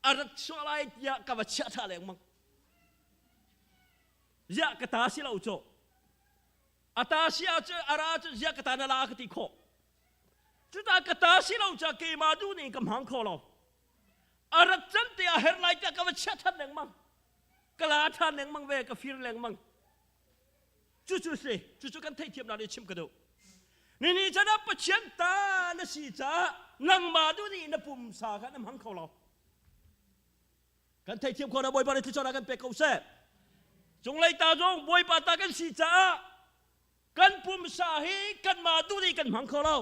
A rat suah lai tiah ka va chiah ṭha lengmang. Ziah ka ta si lo cu. A ta si ahcun a ra ahcun ziah ka ta na la ka ti khawh. Cuta ka ta si lo ca keimah duh ning ka hmang kho lo. A rat can te a her lai tiah ka va chiah ṭhan lengmang. Ka la ṭhan lengmang ve, ka fir lengmang. Cucu si, cucu kan theihthiamnak nih chim ka duh. Nini chan ah Pathian ta na si caah nangmah duh nih na pumsa kha na hmang kho lo. Kan theihthiam khawh na Bawipa nih thluachuah kan pek ko seh. Cunglei ta zong Bawipa ta kan si caah kan pumsa hi kanmah duh nih kan hmang kho lo.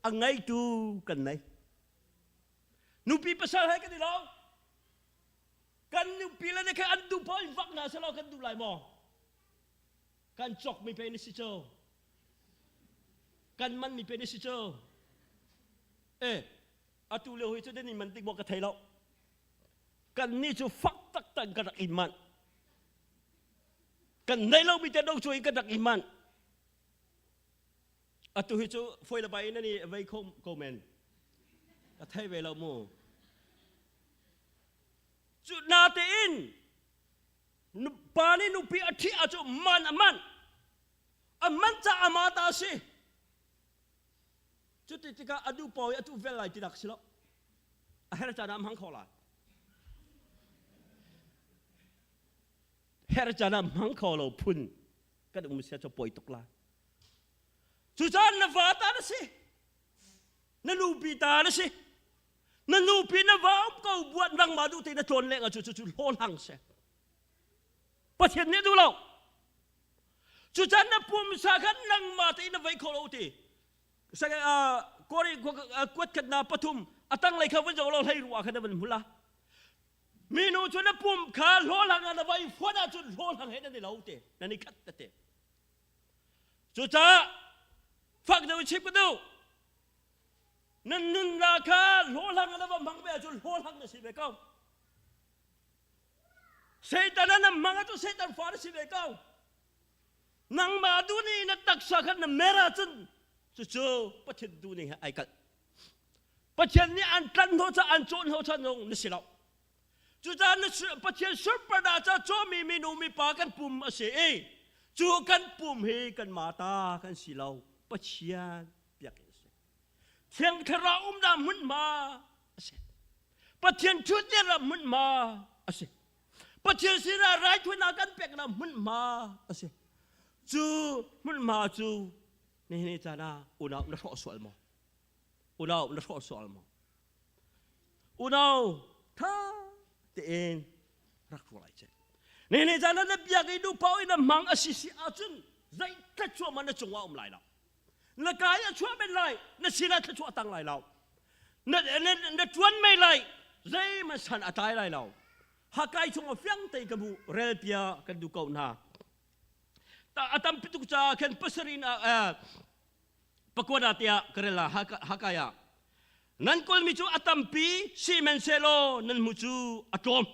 A ngeitu kan nei. Nupi pasal he kan i lo. Kan nupi le ne khe an duh paoh in vak hna selaw kan duh lai maw? Kan cawkmi pe na si cu. Kan manmi pe na si cu. Eh, atu lio hi cu nan in man tik maw ka thei lo. Kan nih cu fak taktak kan rak in manh. Kan nei lomi te do cu in kan rak in manh. Atu hi cu foi le bai in ani vei kho ko men. Ka thei ve lo mu. Cu natein pa nih nupi a ṭhih ahcun man a manh. A man caah ama ta a si. Cuti tikah a duh paoh i a tuh vel lai tinak si lo. A her caan ah a hmang kho lai. Her caan ah hmang kho lo phun kan um sia cu poi tuk lai. Cucaah na va ta na si. Na nupi ta na si. Na nupi na va um ko buat nangmah duh te na tlawn leng ah cu cu hlawhhlang si. Pathian nih duh lo. Cucan na pumsa khan nangmah tein na vei kho lo ti. Kori kuat khat na pathum a tanglei kha vun zoh lo hlei ruah kha na van hmula. Minu cu na pum kha hlawhhlang ah na vai fuan ahcun hlawhhlang he nan i lo te nan i khat tete. Cucaah fak deuh chim ka duh. Nan nunnak kha hlawhhlang na va hmang ve ahcun hlawhhlang na si ve ko. Satan na hmang ahcun Satan fa na si ve ko. Nangmah duh nih na taksa kha na mer ahcun cucu Pathian duh ning he ai kalh. Pathian nih an tlanh hnawh ca an cawn hnawh ca nung na si lo. Cucaah na Pathian surparnak ca cawmi minu mipa kan pum a si i cu kan pum hi kan mata kan si lo. Pathian biakinn a si. Thiang Thlarau umnak hmunhma a si. Pathian ṭhutdirnak hmunhma a si. Pathian sinah raithawinak kan peknak hmunhma a si. Cu hmunhma cu nihin caan ah unau na hrawh sual maw? Unau na hrawh sual maw? Unau tha tein rak ruah lai che. Nihin caan ah na biak i duh paoh in na hmang a si si ahcun zei thluachuah man na cungah um lai lo. Na kai a chuah men lai, na sinah thluachuah a tang lai lo. Na, na, na ṭuan mei lai, zeihmanh san a tlai lai lo. Hakai chung a fiang te ka bu rel pia kan duh ko hna. Ta a tampi tuk caah khan pasarin ah pakuat ah tiah ka rel Hakai ah nan kawlmi cu a tampi sihmanhsehlaw nan hmu cu a tlawm.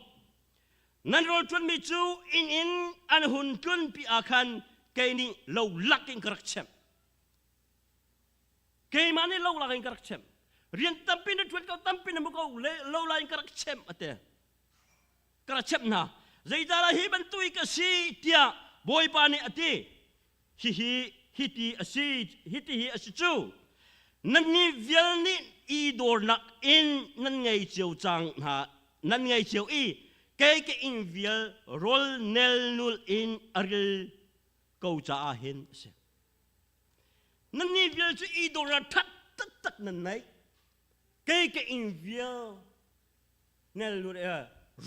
Nan rawl ṭuanmi cu inn in an hun tlunpi ah khan kei nih lo lak in ka rak chemh. Keimah nih lo lak in ka rak chemh. Rian tampi na ṭuan ko, tampi na mu ko, lo la in ka rak chemh a ti. Ka rak chemh hna. Zeicahdah hi bantuk i ka si tiah Bawipa nih a ti. Hihi hiti a si, hiti hi a si cu. Nannih vial nih i dawrnak in nan ngei cio cang hna, nan ngei cio i kei ka inn vial rawl nelnul in a ril ko caah hin a si. Nannih vial cu i dawr ah ṭhat taktak nan nei. Kei ka inn vial nelnul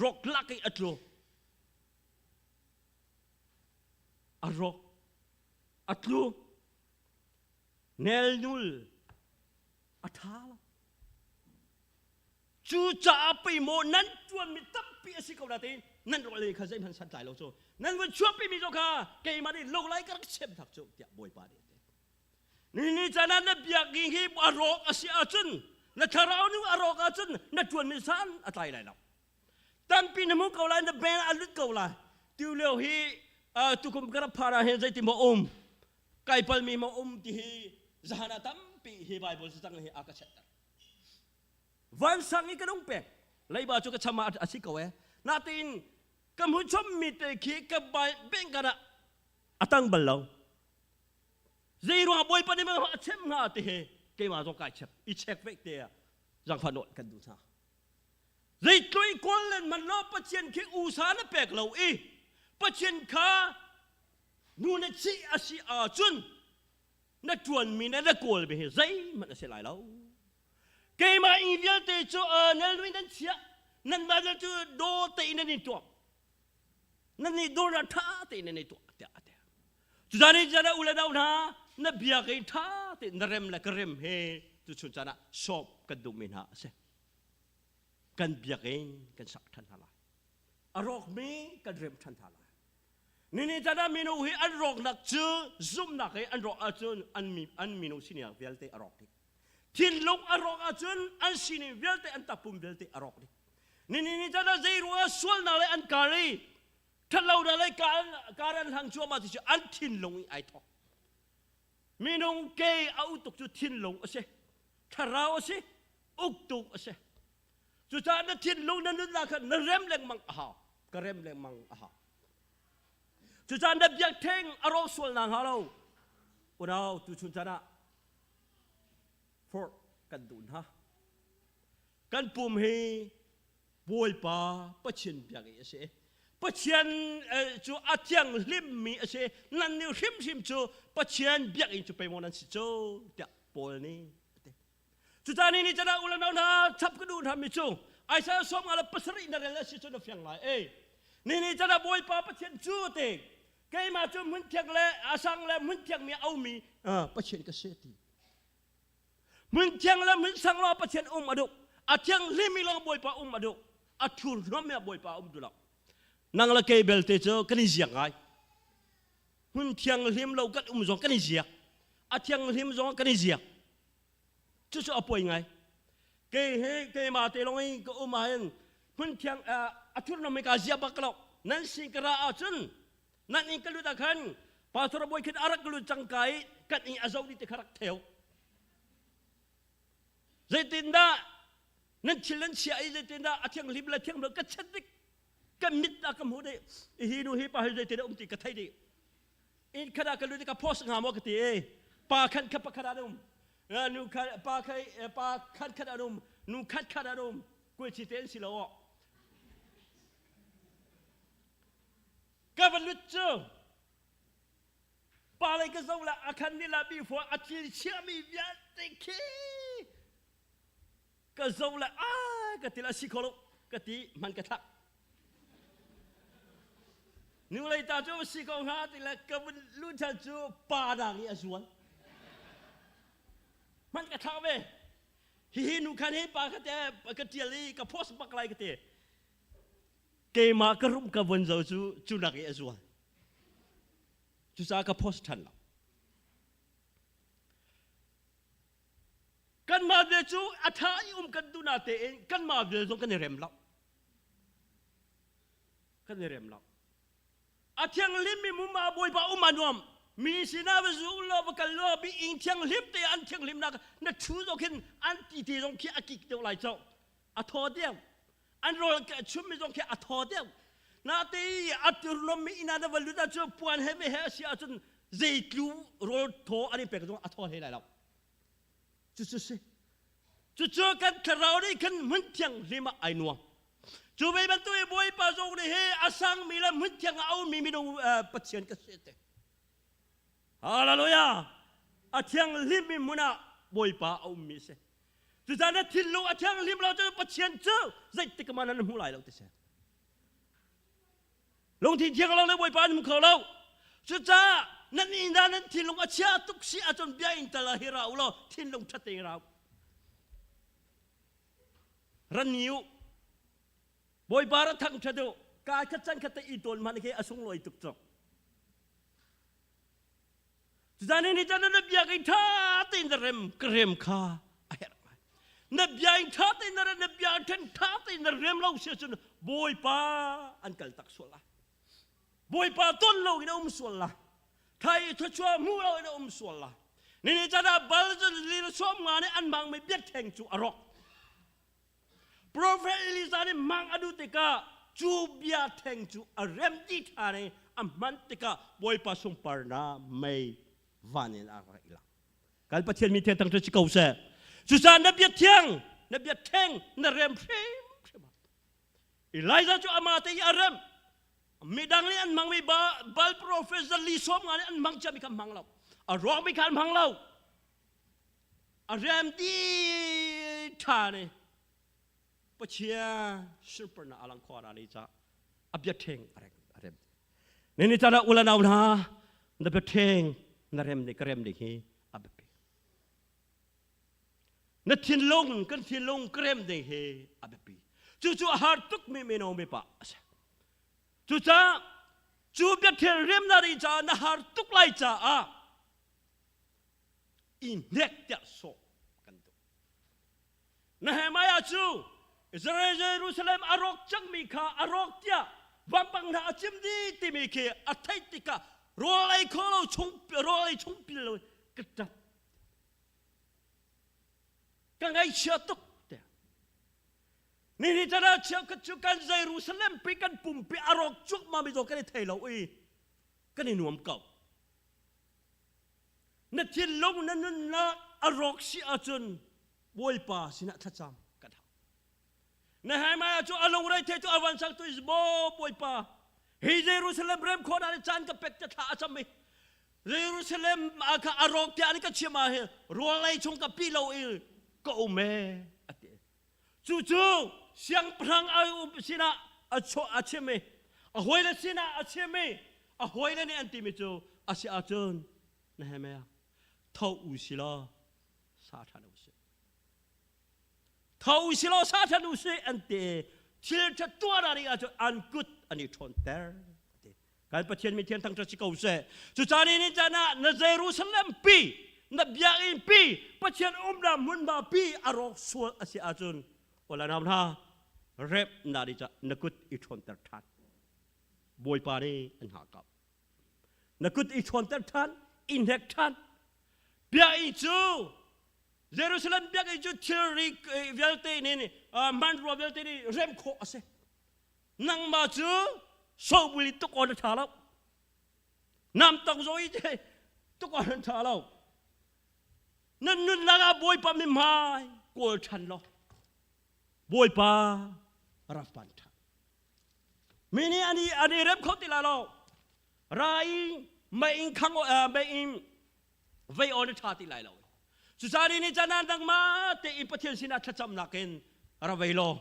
rawk lak i a tlu. A rawk a tlu. Nelnul a ṭha lo. Cucaah pei maw nan ṭuanmi tampi a si ko natein nan rawl ei kha zeihmanh santlai lo cu nan vun chuahpimi zong kha keimah nih lo lai ka rak chem tak cu tiah Bawipa nih a ti. Ni caan ah na biakinn hi a rawk a si ahcun na thlarau nu a rawk ahcun na ṭuanmi san a tlai lai lo. Tampi na hmu ko lai na beng a lut ko lai. Tu lio hi tukum ka rak phar ah hin zeitin maw um kai palmi maw um ti hi zahan ah tampi hi Bible cacang hi a ka chetter. Vansang i ka nung pek. Leiba cu ka cham ah a si ko e. Natin ka hmu chom mi te khi ka bank ah a tang bal lo. Zei ruang Bawipa nih a chem hnga ti hi keimah zong kai chep i check ve te ah zangfah nawl kan duh hna. Zeitluk i kawl len man law Pathian khi usa na pek lo i Pathian kha nu na chih a si ahcun na ṭuanmi le na kawlmi hi zeihmanh a si lai lo. Keimah inn vialte cu nan lu in nan chiah, nanmah vialte cu daw tein nan in tuah. Nan nih dawr ṭha tein nan i tuah tiah a ti. Cuzan i zan u le nau hna, na bia kei ṭha tein na rem le ka rem he tuchun caan ah sawm kan duhmi hna a si. Kan biakinn kan sak ṭhan hna lai. A rawkmi kan rem ṭhan hna lai. Nini caan ah mino hi an rawknak cu zumhnak he an rawk ahcun an mi an mino sining vialte a rawk dih. Thinlung a rawk ahcun an sining vialte an takpum vialte a rawk dih. Nini ni caan ah zei ruangah sualnak le an kar i ṭhatlonak le kar an hlang cuahmah ti cu an thinlung i ai thawk. Minung ke a utuk cu thinlung a si. Thlarau a si, uktuk a si. Cucaah na thinlung na nunnak kha na rem lengmang a hau. Ka rem lengmang a hau. Cucaah na biakṭheng a rawk sual na hnga lo. Unau tuchun caan ah forh kan duh hna. Kan pum hi Bawipa Pathian biakinn a si. Pathian cu a thianghlimmi a si. Nan nih hrimhrim cu Pathian biakinn cu pei maw nan si cu tiah Paul nih a ti. Cucaah ni nih u le nau hna chap ka duh hna mi cu Isaiah 57 na rel a si cu na fiang lai ei. Ni nih cana Bawipa Pathian cu te keimah cu hmunthiang le a sang le hmunthiang mi a aumi Pathian ka si ti. Hmunthiang le hmunsang lawng Pathian um a duh. A thianghlimi lawng Bawipa um a duh. A thurhnawmmi ah Bawipa um duh lo. Nang le kei belte cu kan i ziak ngai. Hmun thianghlim lo kan um zong kan i ziak. A thianghlim zong kan i ziak. Cucu a poi ngai. Kei hi keimah te lawng in ka um ahhin hmun thiang a thurhnawmmi kaa ziak bak lo. Nan sin ka ra ahcun nan inn ka lut ah khan pastor bawi khin a rak lut cangka i kan inn a zoh dih ti kha rak theu. Zeitindah nan thil nan chia i zeitindah a thianghlim le thianghlim ka chet dik ka mit ah ka hmuh dih hi nu hi pa hi zeitindah um ti ka thei dih inn khat ah ka lut i ka post hnga maw ka ti i pa khan kha pakhat ah um nu kha pa kha pa khat khat an um nu khat khat an um kuichi te an si lo aw Ka va lut cu pa lei ka zoh la a khan ni la bi fua a thil chiami vialte khi ka zoh la a ka ti la si kho lo ka ti man ka thlak nu lei ta cu si ko hnga ti le ka vun lut than cu pa dang i a zuan man ka thlak ve hihi nu khan hi pa ka te ka tial i ka post bak lai ka ti Keimah ka rum ka von zo cu cu nak i a zual. Cucaah ka post ṭhan lo. Kanmah ve cu a ṭha i um kan duh natein kanmah vial zong kan i rem lo. Kan i rem lo. A thianghlimmi muma Bawipa um a nuam. Mi sinah va zu law va kal law bi ing thianghlim te an thianghlimnak na ṭhu zong khin an ti te zong khi a kik deuh lai cho. A thaw deuh. An rawl chummi zong khi a thaw deuh. Nate i a turlommi inn ah na va lut ahcun puan he he a si ahcun zeitlu rawl thaw an i pek zong a thaw hlei lai lo. Cucu si. Cucu kan thlarau nih khan hmun thianghlim ah ai nuam. Cu ve bantuk i Bawipa zong nih hi a sangmi le hmun thiang ah a ummi minung Pathian ka si te. Hallelujah! A thianghlimmi hmun ah Bawipa a ummi a si. Cucaah na thinlung a thianghlim lo cu Pathian cu zeitik man an hmu lai lo ti si. Lungthin thiang lo le Bawipa an hmu kho lo. Cucaah nan inn ah nan thinlung a chia tuk si ahcun bia in tal ah hi ra u law thinlung ṭhat tein ra u. Ran ni u. Bawipa ra thangṭhat u. Ka khat can khat te i tawn hmanh khi a sunglawi tuk cang. Cucaah ni chan na biakinn ṭha tein na rem ka rem kha a herh ngai. Na biakinn ṭha tein na rem na biakinn ṭha tein na rem lo si ahcun Bawipa an kal tak sual lai. Bawipa ton lo in a um sual lai. Thai thluachuah hmu lo in a um sual lai. Nini chan ah bal lil sawm nga nih an hmangmi biakṭheng cu a rawk. Prophet Elijah nih mang a duh tikah cu bia theng cu a rem dih ṭhan i a hman tikah Bawipa sunparnak mei van in a rak i lang. Kan Pathian mi thiang thang si ko seh. Cucaah na bia thiang, na bia theng, na rem hrimhrim. Elijah cu amah te i a rem. Midang nih an hmangmi Baal prophet zali sawm nga nih an hmang ciami kha hmang lo. A ruangmi kha an hmang lo. A rem dih ṭhan i Pathian sunparnak a lang khawh ni ca a bia ṭheng a rem a rem. Ni ni caan ah ula nau hna na bia ṭheng na rem nih ka rem ding hi a biapi. Na thinlung kan thinlung ka rem ding hi a biapi. Cucu a har tuk mi mino mi pa a si. Cucaah cu biathil rem na ri caah na har tuk lai caah i hnek tiah sawh kan duh. Nehemiah cu Jerusalem a rawk cangmi kha a rawk tiah vampang hna a cim dih timi khi a theih tikah rawl ei kho lo chung rawl ei chung pil lo ka ṭap ka ngaihchia tuk tiah Nihin chan ah cheukhat cu kan Jerusalem pi kan pumpi a rawk cuahmah mi zaw kan i thei lo i kan i nuam ko. Na thinlung na nunnak a rawk si ahcun Bawipa sinah thlacam kan hau. Nehemiah cu a lungre thei tu a van sang tu is maw Bawipa hi Jerusalem rem khawh na caan ka pek te thla a cam i Jerusalem a kha a rawk tiah an ka chim ah hi rawl ei chung ka pi lo i ka um e a ti. Cucu siangpahrang a um sinah a chuah a chim i a hawile sinah a chim i a hawile nih an timi cu a si ahcun Nehemiah tho u si law sa ṭhan u sih. Tho u si law sa ṭhan u sih an ti i thil ṭha tuah dah ding ahcun an kut an i ṭhawnter. Kan Pathian mi thian thangṭhat si ko seh. Cucaah ni caan ah na Jerusalem pi, na biakinn pi, Pathian umnak hmunhma pi a rawk sual a si ahcun ola nam hna rep na ri na kut i ṭhawnter ṭhan. Bawipa nih an hngah ko. Na kut i ṭhawnter ṭhan, i hnek ṭhan. Biakinn cu Jerusalem biakinn cu thilri vialte nih hmanrua vialte nih rem khawh a si. Nangmah cu sobuli tuk aw na ṭha lo. Nam tong zong i tuk aw na ṭha lo. Na nunnak ah Bawipa mithmai kawl ṭhan law Bawipa rak pan ṭhan. Mi nih an i rem kho ti lai lo. Ra i mei in khang mei in vei aw na ṭha ti lai lo. Cucaah ni caan ah nangmah tein Pathian sinah thlacamnak in ra vei law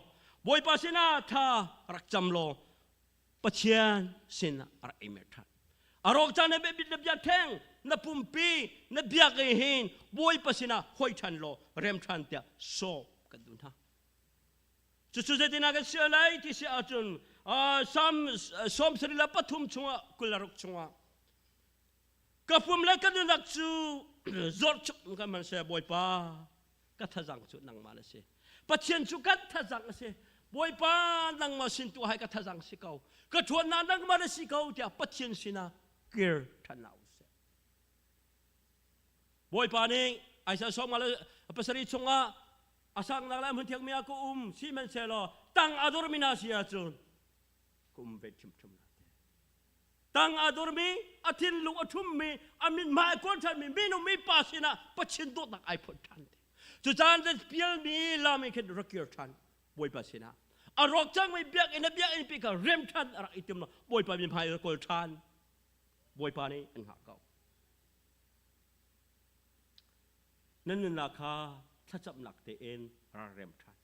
Bawipa sinah tha rak cam law Pathian sin rak i mer ṭhan. A rawk caan na na bia theng na pumpi na biak hin Bawipa sinah hoi ṭhan law rem ṭhan tiah sawm kan duh hna. Cucu zeitinah kan si lai ti si ahcun Salm 73 chungah 26 chungah Ka pum le ka nunnak cu zorchuk kan man seh Bawipa ka thazang cu nangmah na si. Pathian cu kan thazang a si. Bawipa nangmah sin tu hai ka thazang si ko. Ka ṭhawnnak nangmah na si ko tiah Pathian sinah kir ṭhan hna usih. Bawipa nih Isaiah sawm nga le pasarih chungah a sangnak le a hmun thiangmi ah ka um sihmanhsehlaw tang a dormi hna si ahcun ka um ve ṭhimṭhim lai. Tang a dormi, a thinlung a ṭhummi, a mithmai a kawl ṭhanmi minung mipa sinah Pathian dawtnak ai phuan ṭhan te. Cucaan le pialmi lam in khin rak kir ṭhan Bawipa sinah. A rawk cangmi biakinn a biakinn pi kha rem ṭhan a rak i tim lo. Bawipa mithmai a kawl ṭhan. Bawipa nih an hngah ko. Nan nunnak kha thlacamnak tein rak rem ṭhan.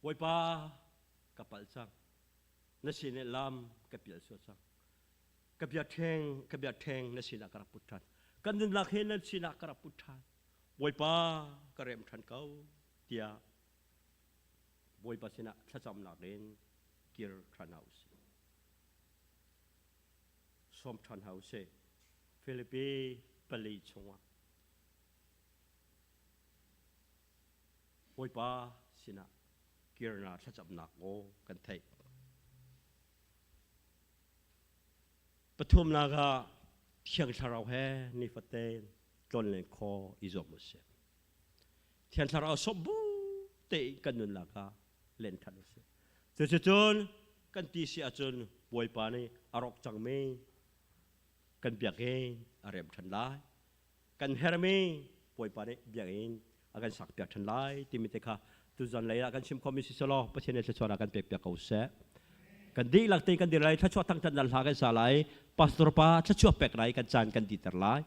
Bawipa ka palh cang na sin i lam ka pial sual cang ka bia ṭheng ka bia ṭheng na sinah ka rak put ṭhan kan nunnak he nan sinah ka rak put ṭhan Bawipa ka rem ṭhan ko tiah Bawipa sinah thlacamnak in kir ṭhan hna usih sawm ṭhan hna usih Filipi 4 chungah Bawipa sinah kirnak thlacamnak aw kan theih. Pathumnak ah Thiang Thlarau he nifate tlonlen khaw i zuam usih. Thiang Thlarau sawm bu tein kan nunnak ah len ṭhan usih. Cuticun kan ti si ahcun Bawipa nih a rawk cangmi kan biakinn a rem ṭhan lai. Kan hermi Bawipa nih biakinn a kan sakpiak ṭhan lai timi te kha tuzan lei ah kan chim khomi si selaw Pathian nih thluachuah kan pekpiak ko seh. Kan dihlak tein kan dir lai thluachuah thangṭhat nan hla kan sa lai. Pastor pa thluachuah pek lai kan caan kan diter lai.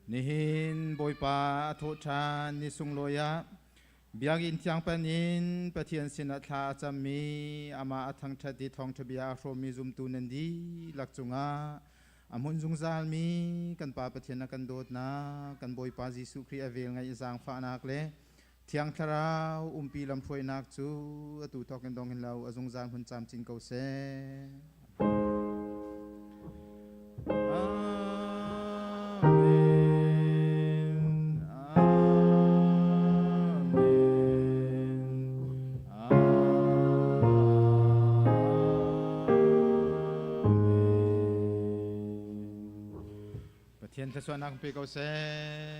Nihin Bawipa a thawhṭhan ni sunglawi ah Biakinn thiang pan in Pathian sinah thla a cammi amah a thangṭhat i thawngṭha bia a hrawmmi zumtu nan dihlak cungah a hmun zungzalmi kan Pa Pathian a kan dawtnak, kan Bawipa Jesuh Khrih a vel ngaih zaangfahnak le Thiang Thlarau umpi lamhruainak cu atu thawk in dong hin lo a zungzal hmun camcin ko seh. Amen. Amen. Amen. Pathian thluachuahnak pe ko seh.